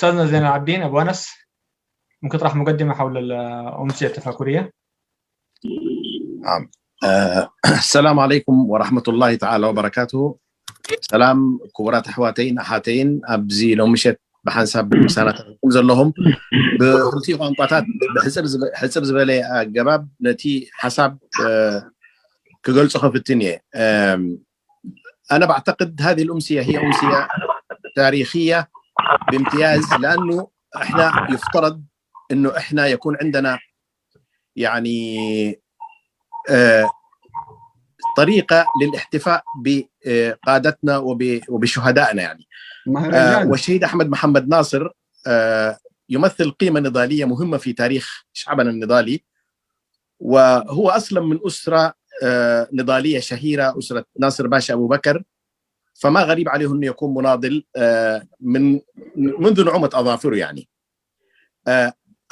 استاذنا زين العابدين ابو انس، ممكن تطرح مقدمه حول الامسيه التفاكريه؟ نعم. السلام عليكم ورحمة الله تعالى وبركاته. ሰላም ክቡራት ኣሕዋተይን ኣሓተይን፣ ኣብዚ ሎሚ ምሸት ብሓንሳብ ምሳና ተረኪብኩም ዘለኹም፣ ብክልቲኡ ቋንቋታት ብሕፅር ዝበለ ኣገባብ ነቲ ሓሳብ ክገልጾ ከፍትን እየ። أنا بعتقد هذه الأمسية هي أمسية تاريخية بامتياز، لأنه احنا يفترض انه احنا يكون عندنا يعني طريقه للاحتفاء بقادتنا وبشهدائنا يعني. مهرجان. والشهيد احمد محمد ناصر يمثل قيمة نضالية مهمة في تاريخ شعبنا النضالي، وهو اصلا من اسره نضالية شهيره، اسره ناصر باشا ابو بكر، فما غريب عليه انه يكون مناضل من منذ نعومة اظافره يعني.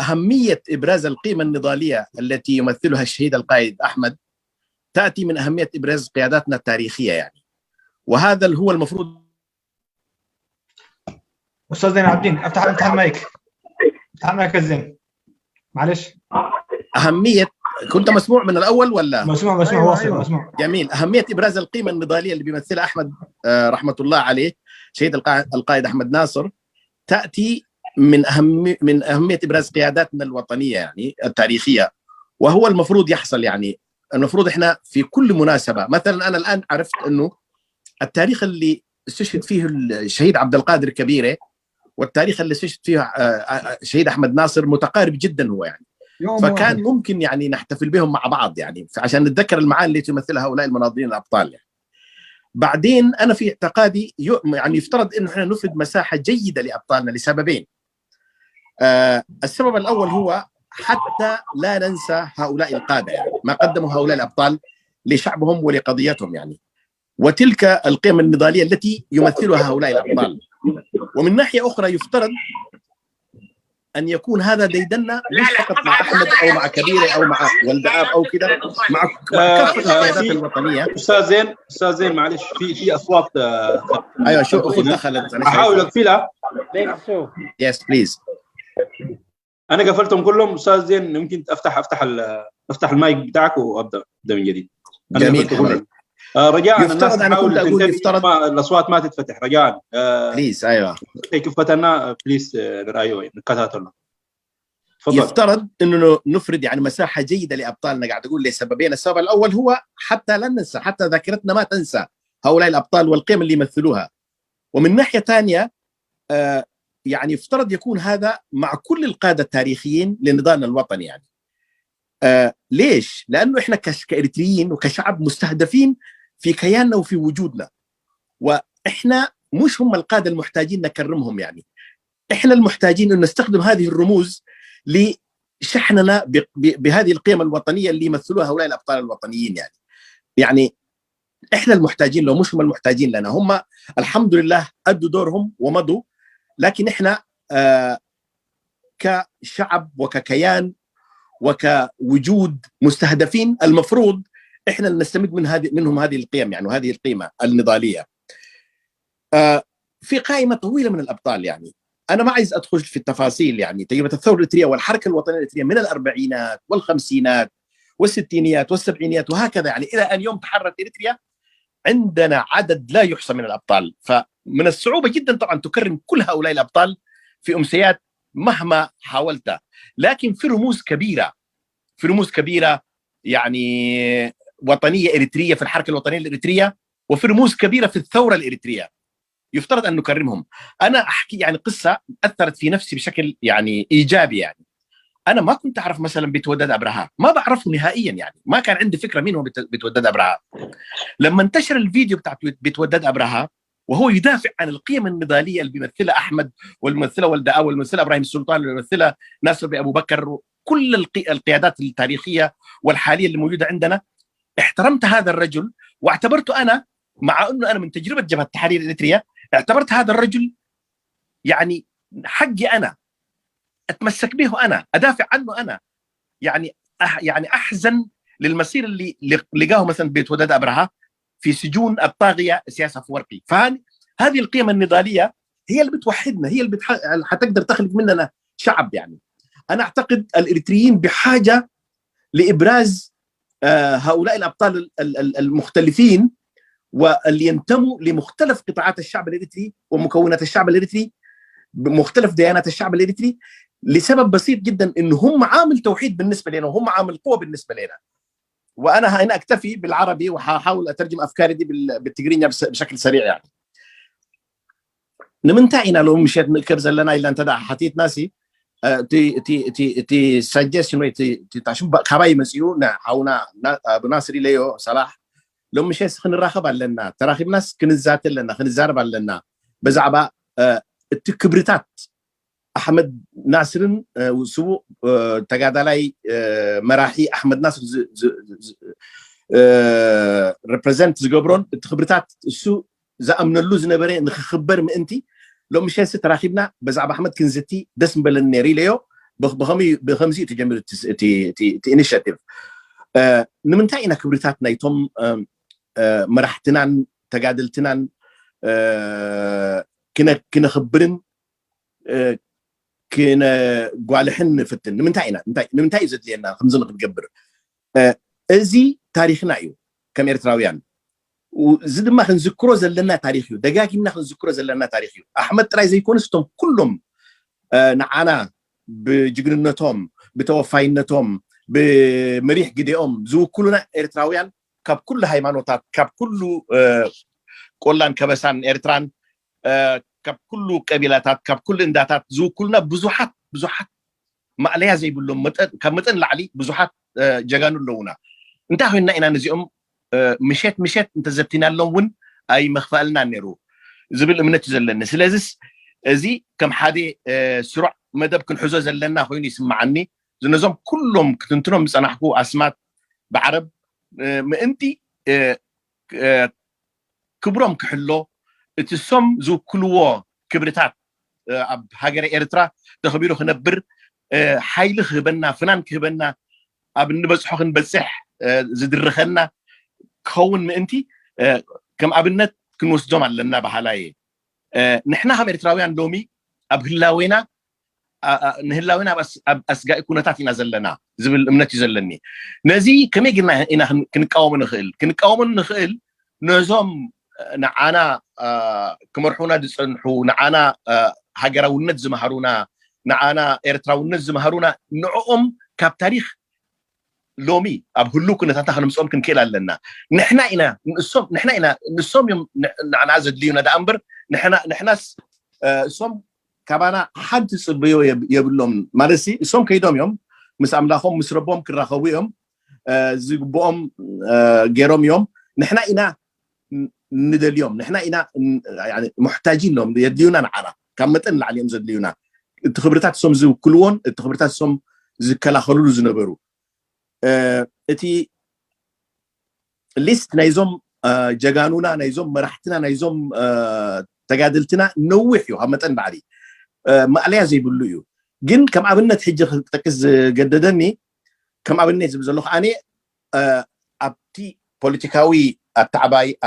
اهمية ابراز القيمة النضاليه التي يمثلها الشهيد القائد احمد تاتي من اهمية ابراز قياداتنا التاريخية يعني، وهذا اللي هو المفروض. استاذ زين العابدين، افتح افتح المايك، افتح المايك يا زين، معلش. اهميه، كنت مسموع من الاول ولا؟ مسموع مسموع. أيوة، واصل. أيوة. مسموع. جميل. اهمية ابراز القيمة النضاليه اللي بيمثلها احمد رحمه الله عليه، شهيد القائد احمد ناصر، تاتي من اهمية ابراز قياداتنا الوطنية يعني التاريخيه، وهو المفروض يحصل يعني. المفروض احنا في كل مناسبه، مثلا انا الان عرفت انه التاريخ اللي استشهد فيه الشهيد عبد القادر كبيرة والتاريخ اللي استشهد فيه الشهيد احمد ناصر متقارب جدا هو يعني. يوم فكان واحد. ممكن يعني نحتفل بهم مع بعض يعني، عشان نتذكر المعاني اللي تمثلها هؤلاء المناضلين الابطال يعني. بعدين انا في اعتقادي يعني يفترض انه احنا نفرد مساحة جيدة لابطالنا لسببين. السبب الاول هو حتى لا ننسى هؤلاء القادة، يعني ما قدموا هؤلاء الابطال لشعبهم ولقضيتهم يعني، وتلك القيم النضاليه التي يمثلها هؤلاء الابطال. ومن ناحية اخرى يفترض ان يكون هذا ديدنا مش فقط مع احمد او مع كبيرة او مع ولدآب او كده، مع كافة القيادات الوطنية. استاذ زين، استاذ زين، معلش، في اصوات. ايوه، شو اخت دخلت. احاول اقفلها. yes please. انا قفلتهم كلهم. استاذ زين، يمكن افتح المايك بتاعك وابدا ابدا من جديد. انا جميل. قفلته كلهم. رجاء يفترض الناس أنا تحاول كنت أقول تنتبه، يفترض- ما الاصوات ما تتفتح رجاء. please، ايوه. كفتنا please. ايوه، نكتاتنا، تفضل. يفترض انه نفرد يعني مساحة جيدة لابطالنا، قاعد اقول لسببين. السبب الاول هو حتى لا ننسى، حتى ذاكرتنا ما تنسى هؤلاء الابطال والقيم اللي يمثلوها. ومن ناحية ثانية يعني يفترض يكون هذا مع كل القادة التاريخيين لنضالنا الوطني يعني. ليش؟ لانه احنا كاريتريين وكشعب مستهدفين في كياننا وفي وجودنا، واحنا مش هم القادة المحتاجين نكرمهم يعني، احنا المحتاجين ان نستخدم هذه الرموز لشحننا بهذه القيم الوطنية اللي يمثلوها هؤلاء الابطال الوطنيين يعني. يعني احنا المحتاجين لو مش هم المحتاجين لنا. هم الحمد لله ادوا دورهم ومضوا، لكن احنا كشعب وككيان وكوجود مستهدفين، المفروض احنا اللي نستمد من هذه منهم هذه القيم يعني وهذه القيمة النضاليه. في قائمة طويلة من الابطال يعني، انا ما عايز ادخل في التفاصيل يعني. تجربه الثورة الاريتريه والحركة الوطنية الاريتريه من الاربعينات والخمسينات والستينيات والسبعينيات وهكذا يعني الى ان يوم تحررت اريتريا، عندنا عدد لا يحصى من الابطال، فمن الصعوبة جدا طبعا تكرم كل هؤلاء الابطال في امسيات مهما حاولت. لكن في رموز كبيرة، في رموز كبيرة يعني وطنية اريتريه في الحركة الوطنية الاريتريه، وفي رموز كبيرة في الثورة الاريتريه يفترض ان نكرمهم. انا احكي يعني قصة اثرت في نفسي بشكل يعني ايجابي يعني. انا ما كنت اعرف مثلا بتودد ابرهة، ما بعرفه نهائيا يعني، ما كان عندي فكرة مين هو بتودد ابرهة. لما انتشر الفيديو بتاع بتودد ابرهة وهو يدافع عن القيم النضاليه اللي بيمثلها احمد والممثله ولدآب والممثله ابراهيم السلطان واللي بيمثلها ناصر ابو بكر، كل القيادات التاريخية والحاليه اللي موجودة عندنا، احترمت هذا الرجل واعتبرته انا، مع انه انا من تجربه جبهة التحرير الاريتريه، اعتبرت هذا الرجل يعني حقي انا اتمسك به، انا ادافع عنه انا يعني. يعني احزن للمصير اللي لقاه مثلا بيتودد ابرهة في سجون الطاغية سياسة افورقي. فهذه القيم النضاليه هي اللي بتوحدنا، هي اللي حتقدر تخلق مننا شعب. يعني انا اعتقد الاريتريين بحاجة لابراز هؤلاء الابطال المختلفين واللي ينتموا لمختلف قطاعات الشعب الاريتري ومكونات الشعب الاريتري، بمختلف ديانات الشعب الاريتري، لسبب بسيط جدا، انه هم عامل توحيد بالنسبة لنا وهم عامل قوة بالنسبة لنا. وانا هنا اكتفي بالعربي وحاحاول اترجم افكاري دي بالتجرينيا بشكل سريع. يعني ንምንታይ ኢና ሎሚ ምሸት ንእከብ ዘለና ኢልና እንተ ሓቲትናሲ፣ እቲ suggestion ወይ እቲ ታሽም ካባይ መፅኡ ንሓውና ብናስር ኢለዮ፣ ሰላሕ ሎሚ ምሸት ክንራኸብ ኣለና፣ ተራኺብናስ ክንዛተ ኣለና፣ ክንዛረብ ኣለና ብዛዕባ እቲ ክብርታት ኣሕመድ ናስርን ስቡእ ተጋዳላይ መራሒ ኣሕመድ ናስር represent ዝገብሮን እቲ ክብርታት እሱ ዝኣምነሉ ዝነበረ ንክኽበር ምእንቲ ሎሚ ምሸት ተራኺብና ብዛዕባ ኣሕመድ ክንዝቲ ደስ ምበለኒ ነይሩ ኢለዮ። ብከምዚ እዩ ተጀሚሩ እቲ initiative። ንምንታይ ኢና ክብርታት ናይቶም መራሕትናን ተጋደልትናን ክነኽብርን ክነጓልሕን ንፍትን? ንምንታይ ኢና? ንምንታይ እዩ ዘድልየና ከምዚ ንክንገብር? እዚ ታሪክና እዩ ከም ኤርትራውያን። እዚ ድማ ክንዝክሮ ዘለና ታሪክ እዩ፣ ደጋጊምና ክንዝክሮ ዘለና ታሪክ እዩ። ኣሕመድ ጥራይ ዘይኮኑስ እቶም ኩሎም ንዓና ብጅግንነቶም፣ ብተወፋይነቶም፣ ብመሪሕ ግዴኦም ዝውክሉና ኤርትራውያን ካብ ኩሉ ሃይማኖታት፣ ካብ ኩሉ ቆላን ከበሳን ኤርትራን፣ ካብ ኩሉ ቀቢላታት፣ ካብ ኩሉ እንዳታት ዝውክሉና ብዙሓት ብዙሓት ማእለያ ዘይብሎም፣ ካብ መጠን ላዕሊ ብዙሓት ጀጋኑ ኣለውና። እንታይ ኮይንና ኢና ነዚኦም ምሸት ምሸት እንተዘቲናሎም እውን ኣይመኽፈልናን ነይሩ ዝብል እምነት እዩ ዘለኒ። ስለዚስ እዚ ከም ሓደ ስሩዕ መደብ ክንሕዞ ዘለና ኮይኑ ይስማዓኒ። ነዞም ኩሎም ክትንትኖም ዝፀናሕኩ ኣስማት ብዓረብ ምእንቲ ክብሮም ክሕሎ፣ እቲ ሶም ዝውክልዎ ክብርታት ኣብ ሃገረ ኤርትራ ተኸቢሩ ክነብር፣ ሓይሊ ክህበና፣ ፍናን ክህበና፣ ኣብ እንበፅሖ ክንበፅሕ ዝድርኸና ክኸውን ምእንቲ ከም ኣብነት ክንወስዶም ኣለና ባህላየ። ንሕና ከም ኤርትራውያን ሎሚ ኣብ ህላዌና ንህላዌና ኣብ ኣስጋኢ ኩነታት ኢና ዘለና ዝብል እምነት እዩ ዘለኒ። ነዚ ከመይ ጌርና ኢና ክንቃወሞ ንኽእል? ክንቃወሞ ንኽእል ነዞም ንዓና ክመርሑና ዝፀንሑ፣ ንዓና ሃገራውነት ዝመሃሩና፣ ንዓና ኤርትራውነት ዝመሃሩና፣ ንዕኦም ካብ ታሪክ ሎሚ ኣብ ህሉው ኩነታትና ክንምፅኦም ክንክእል ኣለና። ንሕና ኢና ንሶም፣ ንሕና ኢና ንሶም እዮም ንዓና ዘድልዩና ዳኣ እምበር ንሕናስ እሶም ካባና ሓንቲ ፅበዮ የብሎም። ማለት እሶም ከይዶም እዮም፣ ምስ ኣምላኾም ምስ ረቦም ክራኸቡ እዮም፣ ዝግብኦም ገይሮም እዮም። ንሕና ኢና ንደልዮም፣ ንሕና ኢና محتاجين ሎም፣ የድልዩና ንዓና ካብ መጠን ላዕሊ እዮም ዘድልዩና። እቲ ክብርታት እሶም ዝውክልዎን እቲ ክብርታት እሶም ዝከላኸልሉ ዝነበሩ፣ እቲ list ናይዞም ጀጋኑና፣ ናይዞም መራሕትና፣ ናይዞም ተጋድልትና ነዊሕ እዩ፣ ካብ መጠን ባዕሊ ማእለያ ዘይብሉ እዩ። ግን ከም ኣብነት ሕጂ ክጠቅስ ዝገደደኒ፣ ከም ኣብነት ዝብል ዘለኹ፣ ኣነ ኣብቲ ፖለቲካዊ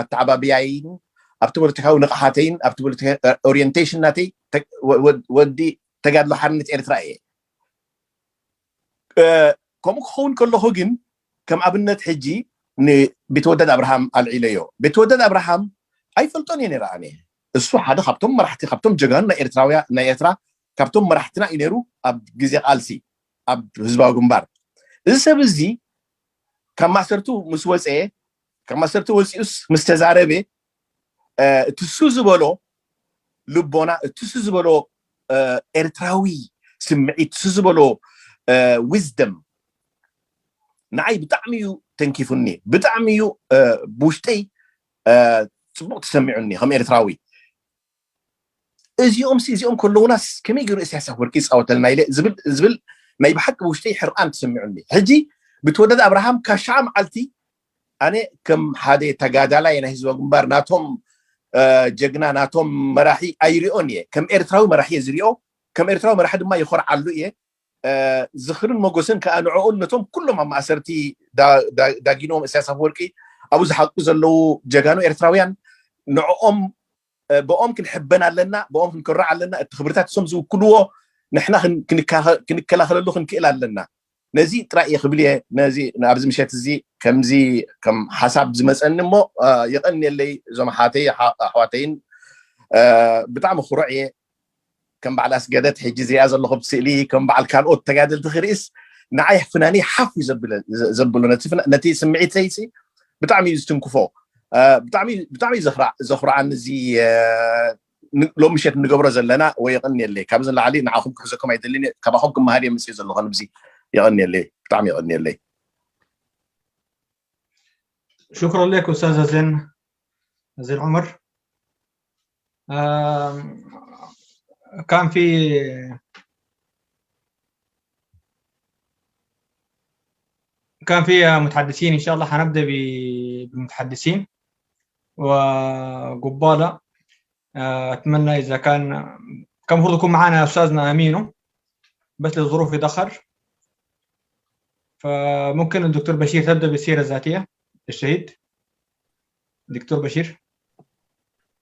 ኣተዓባብያይን ኣብቲ ፖለቲካዊ ንቕሓተይን ኣብቲ orientation ናተይ ወዲ ተጋድሎ ሓርነት ኤርትራ እየ። ከምኡ ክኸውን ከለኹ ግን ከም ኣብነት ሕጂ ንቤተወደድ ኣብርሃም ኣልዒለዮ። ቤተወደድ ኣብርሃም ኣይፈልጦን እየ ነይረ ኣነ። እሱ ሓደ ካብቶም መራሕቲ፣ ካብቶም ጀጋኑ ናይ ኤርትራውያ፣ ናይ ኤርትራ፣ ካብቶም መራሕትና እዩ ነይሩ ኣብ ግዜ ቃልሲ ኣብ ህዝባዊ ግንባር። እዚ ሰብ እዚ ካብ ማሰርቱ ምስ ወፀ፣ ካብ ማሰርቱ ወፂኡስ ምስ ተዛረበ፣ እቲ እሱ ዝበሎ ልቦና፣ እቲ እሱ ዝበሎ ኤርትራዊ ስምዒት፣ እሱ ዝበሎ wisdom ንዓይ ብጣዕሚ እዩ ተንኪፉኒ፣ ብጣዕሚ እዩ ብውሽጠይ ፅቡቅ ተሰሚዑኒ ከም ኤርትራዊ። እዚኦም እዚኦም ከለውናስ ከመይ ገይሩ ኢሳያስ ኣፈወርቂ ይፃወተልና ኢለ ዝብል ናይ ብሓቂ ብውሽጠይ ሕርቃን ተሰሚዑኒ። ሕጂ ብተወደደ ኣብርሃም ካብ ሸዓ መዓልቲ ኣነ ከም ሓደ ተጋዳላይ ናይ ህዝባዊ ግንባር ናቶም ጀግና ናቶም መራሒ ኣይሪኦን እየ፣ ከም ኤርትራዊ መራሒ እየ ዝሪኦ። ከም ኤርትራዊ መራሒ ድማ ይኮርዓሉ እየ። ዝኽርን መጎስን ከዓ ንዕኡን ነቶም ኩሎም ኣብ ማእሰርቲ ዳጊኖም ኢሳያስ ኣፈወርቂ ኣብኡ ዝሓቁ ዘለው ጀጋኑ ኤርትራውያን ንዕኦም። ብኦም ክንሕበን ኣለና፣ ብኦም ክንኩራዕ ኣለና። እቲ ክብርታት እሶም ዝውክልዎ ንሕና ክንከላኸለሉ ክንክእል ኣለና። ነዚ ጥራይ እየ ክብል እየ ነዚ ኣብዚ ምሸት እዚ ከምዚ ከም ሓሳብ ዝመፀኒ እሞ የቐኒየለይ እዞም ኣሓተይ ኣሕዋተይን። ብጣዕሚ ኩሩዕ እየ ከም በዓል ኣስገደት ሕጂ ዝሪኣ ዘለኹ ስእሊ፣ ከም በዓል ካልኦት ተጋደልቲ ክርኢስ ንዓይ ፍናኒ ሓፍ እዩ ዘብሎ። ነቲ ስምዒተይሲ ብጣዕሚ እዩ ዝትንክፎ፣ ብጣዕሚ ብጣዕሚ እዩ ዘኩርዓኒ እዚ ሎሚ ምሸት ንገብሮ ዘለና። ወይ የቐኒየለይ፣ ካብዚ ንላዕሊ ንዓኹም ክሕዘኩም ኣይደልን። ካባኹም ክመሃር እየ መፅእ ዘለኹ ንብዚ። የቐኒየለይ፣ ብጣዕሚ የቐኒየለይ። شكرا لك استاذ زين زين عمر. كان في متحدثين، ان شاء الله حنبدا بالمتحدثين وقباله. اتمنى اذا كان المفروض يكون معنا استاذنا امينو، بس للظروف يتاخر، فممكن الدكتور بشير تبدا بالسيرة الذاتية للشهيد دكتور بشير.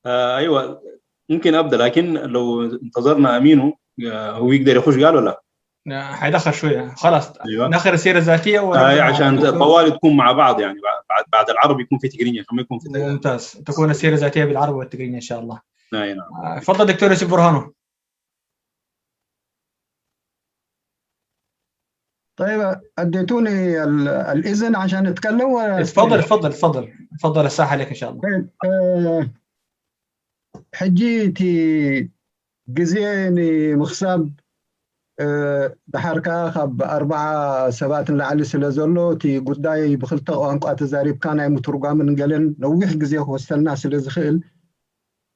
ايوه، ممكن ابدا، لكن لو انتظرنا امينو هو يقدر يخش قال ولا؟ حيدخل شوية خلاص. ناخر السيرة الذاتية. عشان طوالي تكون مع بعض، يعني بعد العربي يكون في تقرينيا، ما يكون في ممتاز، تكون السيرة الذاتية بالعربي والتقرينيا ان شاء الله. نعم. تفضل دكتور يوسف برهانو. طيب، اديتوني الاذن عشان اتكلم ولا؟ تفضل تفضل تفضل تفضل، الساحة لك ان شاء الله. طيب، ሕጂ እቲ ግዜ ንምክሳብ ድሓርካ ካብ 40 ሰባት ንላዕሊ ስለ ዘሎ፣ እቲ ጉዳይ ብክልተ ቋንቋ ተዛሪብካ ናይ ምትርጓምን ገለን ነዊሕ ግዜ ክወስደልና ስለ ዝኽእል፣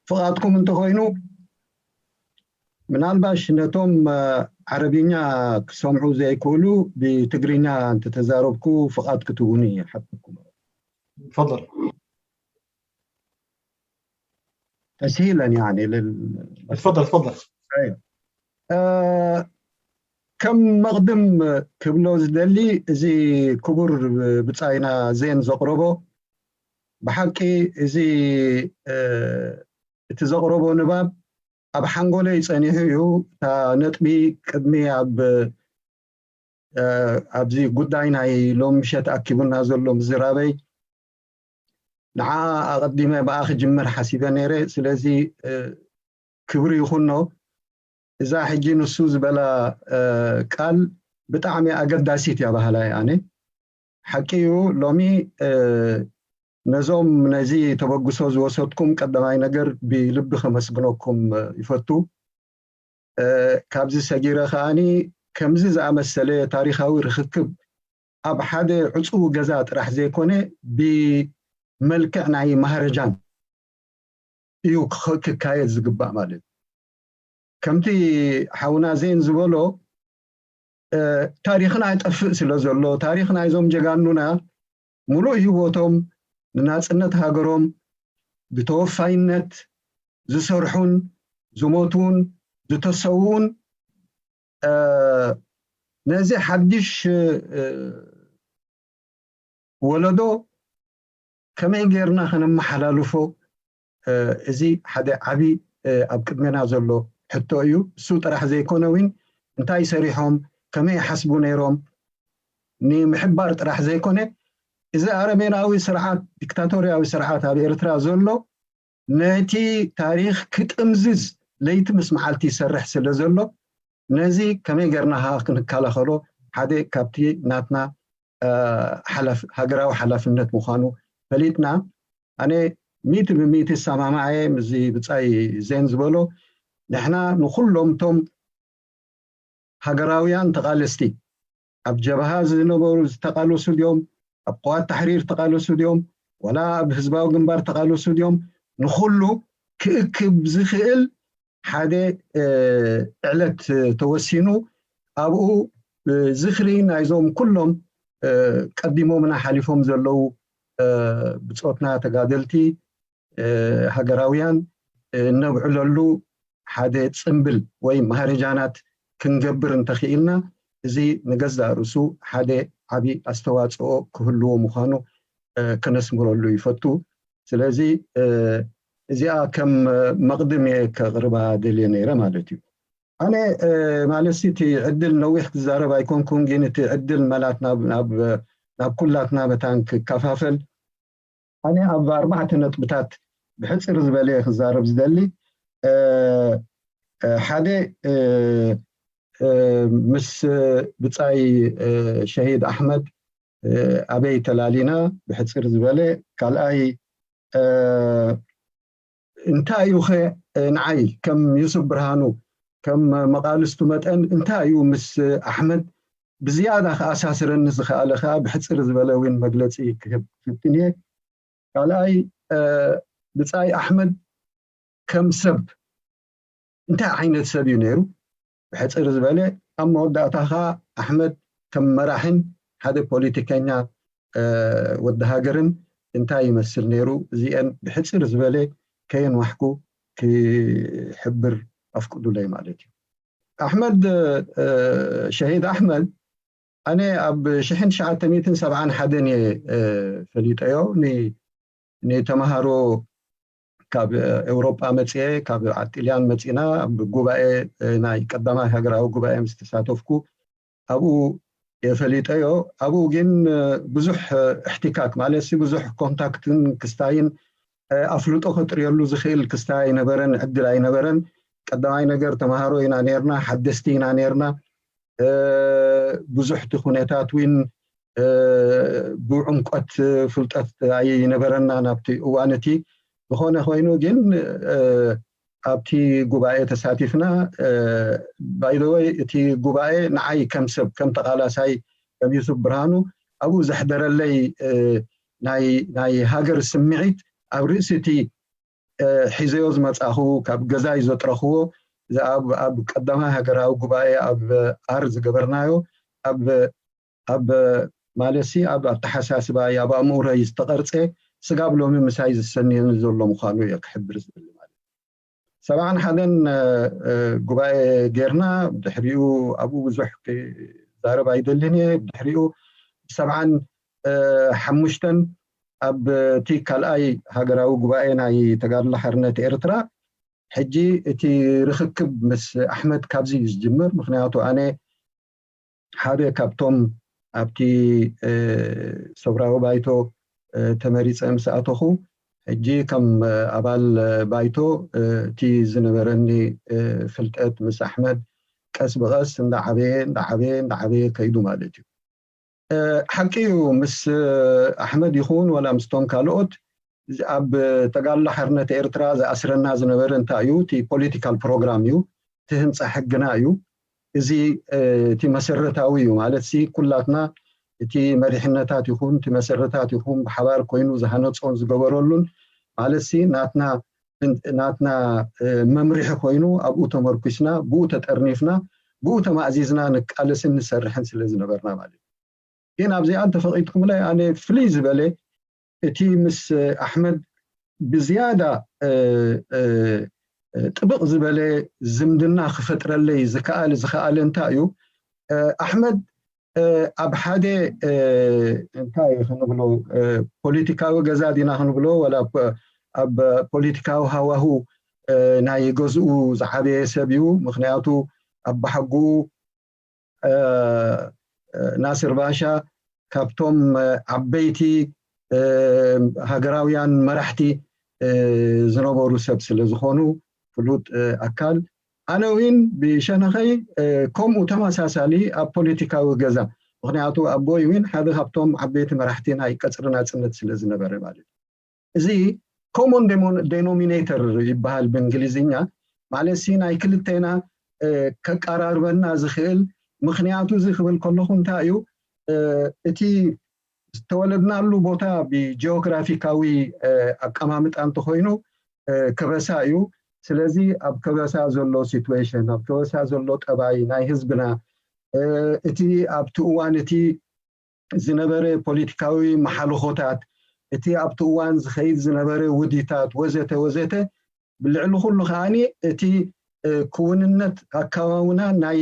ፍቓድኩም እንተኮይኑ ምናልባሽ ነቶም ዓረብኛ ክሰምዑ ዘይክእሉ ብትግርኛ እንተተዛረብኩ ፍቓድ ክትህቡኒ ሓተኩም። تفضل. تسهيلا يعني تفضل تفضل. ከም መቕድም ክብሎ ዝደሊ፣ እዚ ክቡር ብፃይና ዜን ዘቕረቦ ብሓቂ እዚ እቲ ዘቕረቦ ንባብ ኣብ ሓንጎለይ ፀኒሑ እዩ። እታ ነጥቢ ቅድሚ ኣብ ኣብዚ ጉዳይ ናይ ሎሚ ምሸት ኣኪቡና ዘሎ ምዝራበይ ንዓ ኣቐዲመ ብኣ ክጅምር ሓሲበ ነይረ። ስለዚ ክብሪ ይኹኖ። እዛ ሕጂ ንሱ ዝበላ ቃል ብጣዕሚ ኣገዳሲት እያ ባህላይ ኣነ። ሓቂ እዩ፣ ሎሚ ነዞም ነዚ ተበግሶ ዝወሰድኩም ቀዳማይ ነገር ብልቢ ከመስግነኩም ይፈቱ። ካብዚ ሰጊረ ከዓኒ ከምዚ ዝኣመሰለ ታሪካዊ ርክክብ ኣብ ሓደ ዕፁው ገዛ ጥራሕ ዘይኮነ ብመልክዕ ናይ ማህረጃን እዩ ክካየድ ዝግባእ ማለት እዩ። ከምቲ ሓውና ዜን ዝበሎ ታሪክና ይጠፍእ ስለ ዘሎ፣ ታሪክ ናይዞም ጀጋኑና ሙሉእ ሂወቶም ንናፅነት ሃገሮም ብተወፋይነት ዝሰርሑን ዝሞቱን ዝተሰውኡን ነዚ ሓድሽ ወለዶ ከመይ ጌርና ከነመሓላልፎ፣ እዚ ሓደ ዓብይ ኣብ ቅድሜና ዘሎ ሕቶ እዩ። እሱ ጥራሕ ዘይኮነ እውን እንታይ ሰሪሖም፣ ከመይ ይሓስቡ ነይሮም ንምሕባር ጥራሕ ዘይኮነ፣ እዚ ኣረሜናዊ ስርዓት፣ ዲክታቶርያዊ ስርዓት ኣብ ኤርትራ ዘሎ ነቲ ታሪክ ክጥምዝዝ ለይቲ ምስ መዓልቲ ይሰርሕ ስለ ዘሎ፣ ነዚ ከመይ ጌርና ክንከላኸሎ ሓደ ካብቲ ናትና ሃገራዊ ሓላፍነት ምኳኑ ፈሊጥና፣ ኣነ 100% ሰማማዐ ምዚ ብፃይ ዜን ዝበሎ። ንሕና ንኩሎም እቶም ሃገራውያን ተቃለስቲ ኣብ ጀብሃ ዝነበሩ ዝተቃለሱ ድዮም፣ ኣብ قوات تحرير ተቃለሱ ድዮም፣ ወላ ኣብ ህዝባዊ ግንባር ተቃለሱ ድዮም፣ ንኩሉ ክእክብ ዝኽእል ሓደ ዕለት ተወሲኑ ኣብኡ ዝኽሪ ናይዞም ኩሎም ቀዲሞምና ሓሊፎም ዘለው ብፆትና ተጋደልቲ ሃገራውያን እነብዕለሉ ሓደ ፅምብል ወይ ማህረጃናት ክንገብር እንተኽኢልና፣ እዚ ንገዛእ ርእሱ ሓደ ዓብይ ኣስተዋፅኦ ክህልዎ ምኳኑ ከነስምረሉ ይፈቱ። ስለዚ እዚኣ ከም መቅድም እየ ከቅርባ ደልየ ነይረ ማለት እዩ። ኣነ ማለት እቲ ዕድል ነዊሕ ክዛረብ ኣይኮንኩን፣ ግን እቲ ዕድል መላት ናብ ኩላትና መታን ክከፋፈል ኣነ ኣብ ኣርባዕተ ነጥብታት ብሕፅር ዝበለ ክዛረብ ዝደሊ። ሓደ ምስ ብፃይ ሸሂድ ኣሕመድ ኣበይ ተላሊና ብሕፅር ዝበለ፣ ካልኣይ እንታይ እዩ ኸ ንዓይ ከም ዩሱፍ ብርሃኑ ከም መቃልስቱ መጠን እንታይ እዩ ምስ ኣሕመድ ብዝያዳ ከኣሳስረኒ ዝከኣለ ከዓ ብሕፅር ዝበለ እውን መግለፂ ክህብ ክፍትን እየ። ካልኣይ ብፃይ ኣሕመድ ከም ሰብ እንታይ ዓይነት ሰብ እዩ ነይሩ ብሕፅር ዝበለ፣ ኣብ መወዳእታ ከዓ ኣሕመድ ከም መራሕን ሓደ ፖለቲከኛ ወዲ ሃገርን እንታይ ይመስል ነይሩ፣ እዚአን ብሕፅር ዝበለ ከየንዋሕኩ ክሕብር ኣፍቅዱለይ ማለት እዩ። ኣሕመድ ሸሂድ ኣሕመድ ኣነ ኣብ 1971 እየ ፈሊጠዮ። ንተምሃሮ ካብ ኤውሮጳ መፅአ፣ ካብ ጣልያን መፂና ኣብ ጉባኤ ናይ ቀዳማይ ሃገራዊ ጉባኤ ምስ ተሳተፍኩ ኣብኡ የፈሊጠዮ። ኣብኡ ግን ብዙሕ احتكاك ማለት ብዙሕ contact ን ክስታይን ኣፍልጦ ከጥርየሉ ዝኽእል ክስታይ ኣይነበረን፣ ዕድል ኣይነበረን። ቀዳማይ ነገር ተምሃሮ ኢና ነርና፣ ሓደስቲ ኢና ነርና፣ ብዙሕ እቲ ኩነታት እውን ብዕምቆት ፍልጠት ኣይነበረና ናብቲ እዋን እቲ። ዝኾነ ኮይኑ ግን ኣብቲ ጉባኤ ተሳቲፍና። By the way እቲ ጉባኤ ንዓይ ከም ሰብ ከም ተቃላሳይ ከም ዩሱፍ ብርሃኑ ኣብኡ ዘሕደረለይ ናይ ሃገር ስምዒት ኣብ ርእሲ እቲ ሒዘዮ ዝመፃኹ ካብ ገዛይ ዘጥረኽዎ ኣብ ቀዳማይ ሃገራዊ ጉባኤ ኣብ ኣር ዝገበርናዮ ኣብ ማለት ኣብ ኣተሓሳስባይ ኣብ ኣእምሮይ ዝተቐርፀ ስጋብ ሎሚ ምሳይ ዝሰንየኒ ዘሎ ምኳኑ እየ ክሕብር ዝብል ማለት። 71 ጉባኤ ጌርና፣ ብድሕሪኡ ኣብኡ ብዙሕ ክዛረብ ኣይደልን እየ። ብድሕሪኡ 75 ኣብ እቲ ካልኣይ ሃገራዊ ጉባኤ ናይ ተጋድሎ ሓርነት ኤርትራ ሕጂ እቲ ርክክብ ምስ ኣሕመድ ካብዚ እዩ ዝጅምር። ምክንያቱ ኣነ ሓደ ካብቶም ኣብቲ ሰብራዊ ባይቶ ተመሪፀ ምስ ኣተኹ ሕጂ ከም ኣባል ባይቶ እቲ ዝነበረኒ ፍልጠት ምስ ኣሕመድ ቀስ ብቀስ እንዳዓበየ እንዳዓበየ እንዳዓበየ ከይዱ ማለት እዩ። ሓቂ እዩ ምስ ኣሕመድ ይኹን ወላ ምስቶም ካልኦት ኣብ ተጋድሎ ሓርነት ኤርትራ ዝኣስረና ዝነበረ እንታይ እዩ? እቲ political program እዩ፣ እቲ ህንፃ ሕግና እዩ። እዚ እቲ መሰረታዊ እዩ ማለት ኩላትና እቲ መሪሕነታት ይኹን እቲ መሰረታት ይኹን ብሓባር ኮይኑ ዝሃነፆን ዝገበረሉን ማለት ናትና መምርሒ ኮይኑ ኣብኡ ተመርኩስና ብኡ ተጠርኒፍና ብኡ ተማእዚዝና ንቃለስን ንሰርሕን ስለ ዝነበርና ማለት እዩ። ግን ኣብዚኣ እንተፈቂድኩምላይ ኣነ ፍልይ ዝበለ እቲ ምስ ኣሕመድ ብዝያዳ ጥብቕ ዝበለ ዝምድና ክፈጥረለይ ዝከኣለ እንታይ እዩ? ኣሕመድ ኣብ ሓደ እንታይ ክንብሎ ፖለቲካዊ ገዛ ዲና ክንብሎ ወላ ኣብ ፖለቲካዊ ሃዋሁ ናይ ገዝኡ ዝዓበየ ሰብ እዩ። ምክንያቱ ኣባሓጉኡ ናስር ባሻ ካብቶም ዓበይቲ ሃገራውያን መራሕቲ ዝነበሩ ሰብ ስለ ዝኾኑ ፍሉጥ ኣካል። ኣነ እውን ብሸነኸይ ከምኡ ተመሳሳሊ ኣብ ፖለቲካዊ ገዛ፣ ምክንያቱ ኣቦይ እውን ሓደ ካብቶም ዓበይቲ መራሕቲ ናይ ቀፅሪ ናፅነት ስለ ዝነበረ ማለት እዩ። እዚ common denominator ይበሃል ብእንግሊዝኛ፣ ማለት ናይ ክልተና ከቀራርበና ዝኽእል። ምክንያቱ እዚ ክብል ከለኹ እንታይ እዩ? እቲ ዝተወለድናሉ ቦታ ብጂኦግራፊካዊ ኣቀማምጣ እንተኮይኑ ከበሳ እዩ። ስለዚ ኣብ ከበሳ ዘሎ situation፣ ኣብ ከበሳ ዘሎ ጠባይ ናይ ህዝብና፣ እቲ ኣብቲ እዋን እቲ ዝነበረ ፖለቲካዊ መሓልኾታት፣ እቲ ኣብቲ እዋን ዝኸይድ ዝነበረ ውዲታት ወዘተ ወዘተ፣ ብልዕሊ ኩሉ ከዓኒ እቲ ክውንነት ኣከባውና ናይ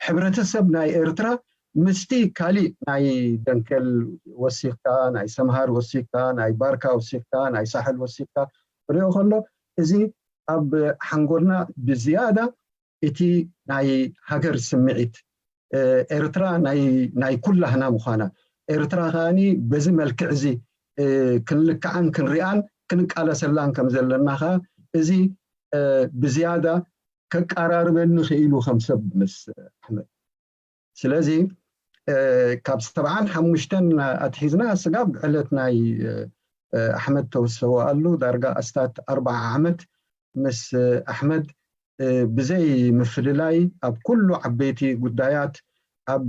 ሕብረተሰብ ናይ ኤርትራ ምስቲ ካሊእ ናይ ደንከል ወሲኽካ፣ ናይ ሰምሃር ወሲኽካ፣ ናይ ባርካ ወሲኽካ፣ ናይ ሳሕል ወሲኽካ ሪኦ ከሎ እዚ ኣብ ሓንጎልና ብዝያዳ እቲ ናይ ሃገር ስምዒት ኤርትራ ናይ ኩላህና ምኳና፣ ኤርትራ ከዓኒ በዚ መልክዕ እዚ ክንልክዓን ክንሪኣን ክንቃለሰላን ከም ዘለና ከዓ እዚ ብዝያዳ ከቀራርበኒ ክኢሉ ከም ሰብ ምስ ኣሕመድ። ስለዚ ካብ 75 ኣትሒዝና ስጋብ ዕለት ናይ ኣሕመድ ተወሰወኣሉ ዳርጋ ኣስታት 40 ዓመት ምስ ኣሕመድ ብዘይ ምፍልላይ ኣብ ኩሉ ዓበይቲ ጉዳያት፣ ኣብ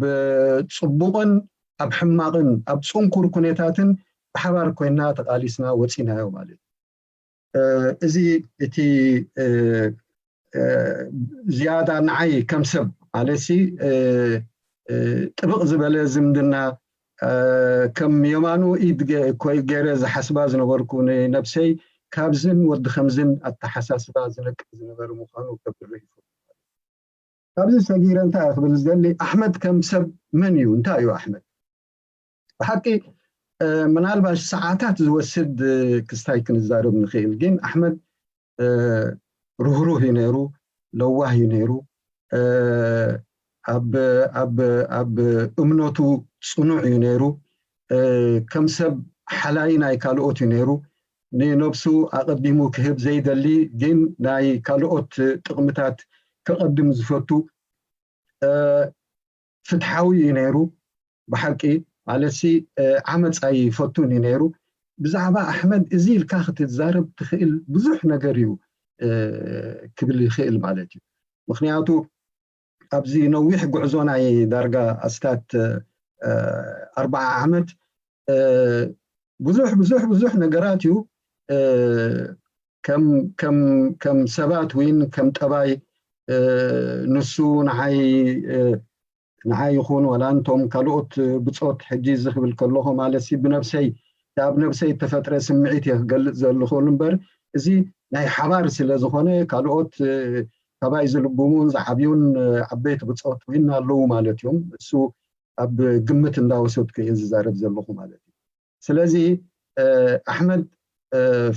ፅቡቕን ኣብ ሕማቕን ኣብ ፅንኩር ኩነታትን ብሓባር ኮይና ተቃሊስና ወፂናዮ ማለት እዩ። እዚ እቲ ዝያዳ ንዓይ ከም ሰብ ማለት ጥብቕ ዝበለ ዝምድና፣ ከም የማኑ ኢድ ገይረ ዝሓስባ ዝነበርኩ ንነብሰይ፣ ካብዝን ወዲ ከምዝን ኣተሓሳስባ ዝነቅል ዝነበረ ምኳኑ ከብርህ ይፈቱ። ካብዚ ሰጊረ እንታይ ክብል ዝደሊ፣ ኣሕመድ ከም ሰብ መን እዩ? እንታይ እዩ ኣሕመድ ብሓቂ? ምናልባሽ ሰዓታት ዝወስድ ክስታይ ክንዛረብ ንኽእል፣ ግን ኣሕመድ ርህሩህ እዩ ነይሩ፣ ለዋህ እዩ ነይሩ፣ ኣብ እምነቱ ፅኑዕ እዩ ነይሩ፣ ከም ሰብ ሓላይ ናይ ካልኦት እዩ ነይሩ፣ ንነብሱ ኣቐዲሙ ክህብ ዘይደሊ ግን ናይ ካልኦት ጥቕምታት ከቐድም ዝፈቱ፣ ፍትሓዊ እዩ ነይሩ ብሓቂ፣ ማለት ዓመፅ ኣይፈቱን እዩ ነይሩ። ብዛዕባ ኣሕመድ እዚ ኢልካ ክትዛረብ ትኽእል ብዙሕ ነገር እዩ ክብል ይኽእል ማለት እዩ። ምክንያቱ ኣብዚ ነዊሕ ጉዕዞ ናይ ዳርጋ ኣስታት 40 ዓመት ብዙሕ ብዙሕ ብዙሕ ነገራት እዩ ከም ሰባት ወይን ከም ጠባይ ንሱ ንዓይ ይኹን ወላ እንቶም ካልኦት ብፆት፣ ሕጂ እዚ ክብል ከለኹ ማለት ብነብሰይ ኣብ ነብሰይ ተፈጥረ ስምዒት እየ ክገልፅ ዘለኹ እምበር እዚ ናይ ሓባር ስለ ዝኾነ ካልኦት ካባይ ዝልብሙን ዝዓብዩን ዓበይቲ ብፆት ወይን ኣለዉ ማለት እዮም። እሱ ኣብ ግምት እንዳወሰድኩ እየ ዝዛረብ ዘለኹ ማለት እዩ። ስለዚ ኣሕመድ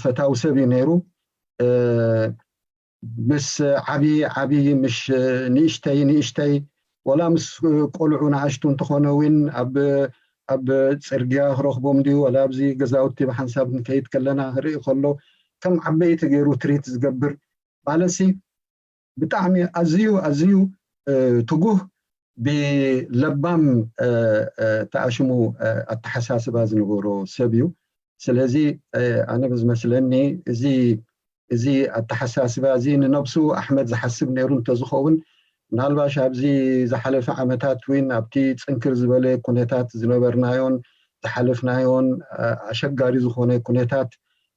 ፈታዊ ሰብ እዩ ነይሩ። ምስ ዓብይ ዓብይ፣ ምስ ንእሽተይ ንእሽተይ፣ ወላ ምስ ቆልዑ ንኣሽቱ እንተኾነ እውን ኣብ ፅርግያ ክረክቦም ድዩ ወላ ኣብዚ ገዛውቲ ብሓንሳብ ክንከይድ ከለና ክርኢ ከሎ ከም ዓበይቲ ገይሩ treat ዝገብር፣ ማለት ብጣዕሚ ኣዝዩ ኣዝዩ ትጉህ ብለባም ተኣሽሙ ኣተሓሳስባ ዝነበሮ ሰብ እዩ። ስለዚ ኣነ ብዝመስለኒ እዚ ኣተሓሳስባ እዚ ንነብሱ ኣሕመድ ዝሓስብ ነይሩ እንተዝኸውን ምናልባሽ ኣብዚ ዝሓለፈ ዓመታት እውን ኣብቲ ፅንክር ዝበለ ኩነታት ዝነበርናዮን ዝሓለፍናዮን ኣሸጋሪ ዝኾነ ኩነታት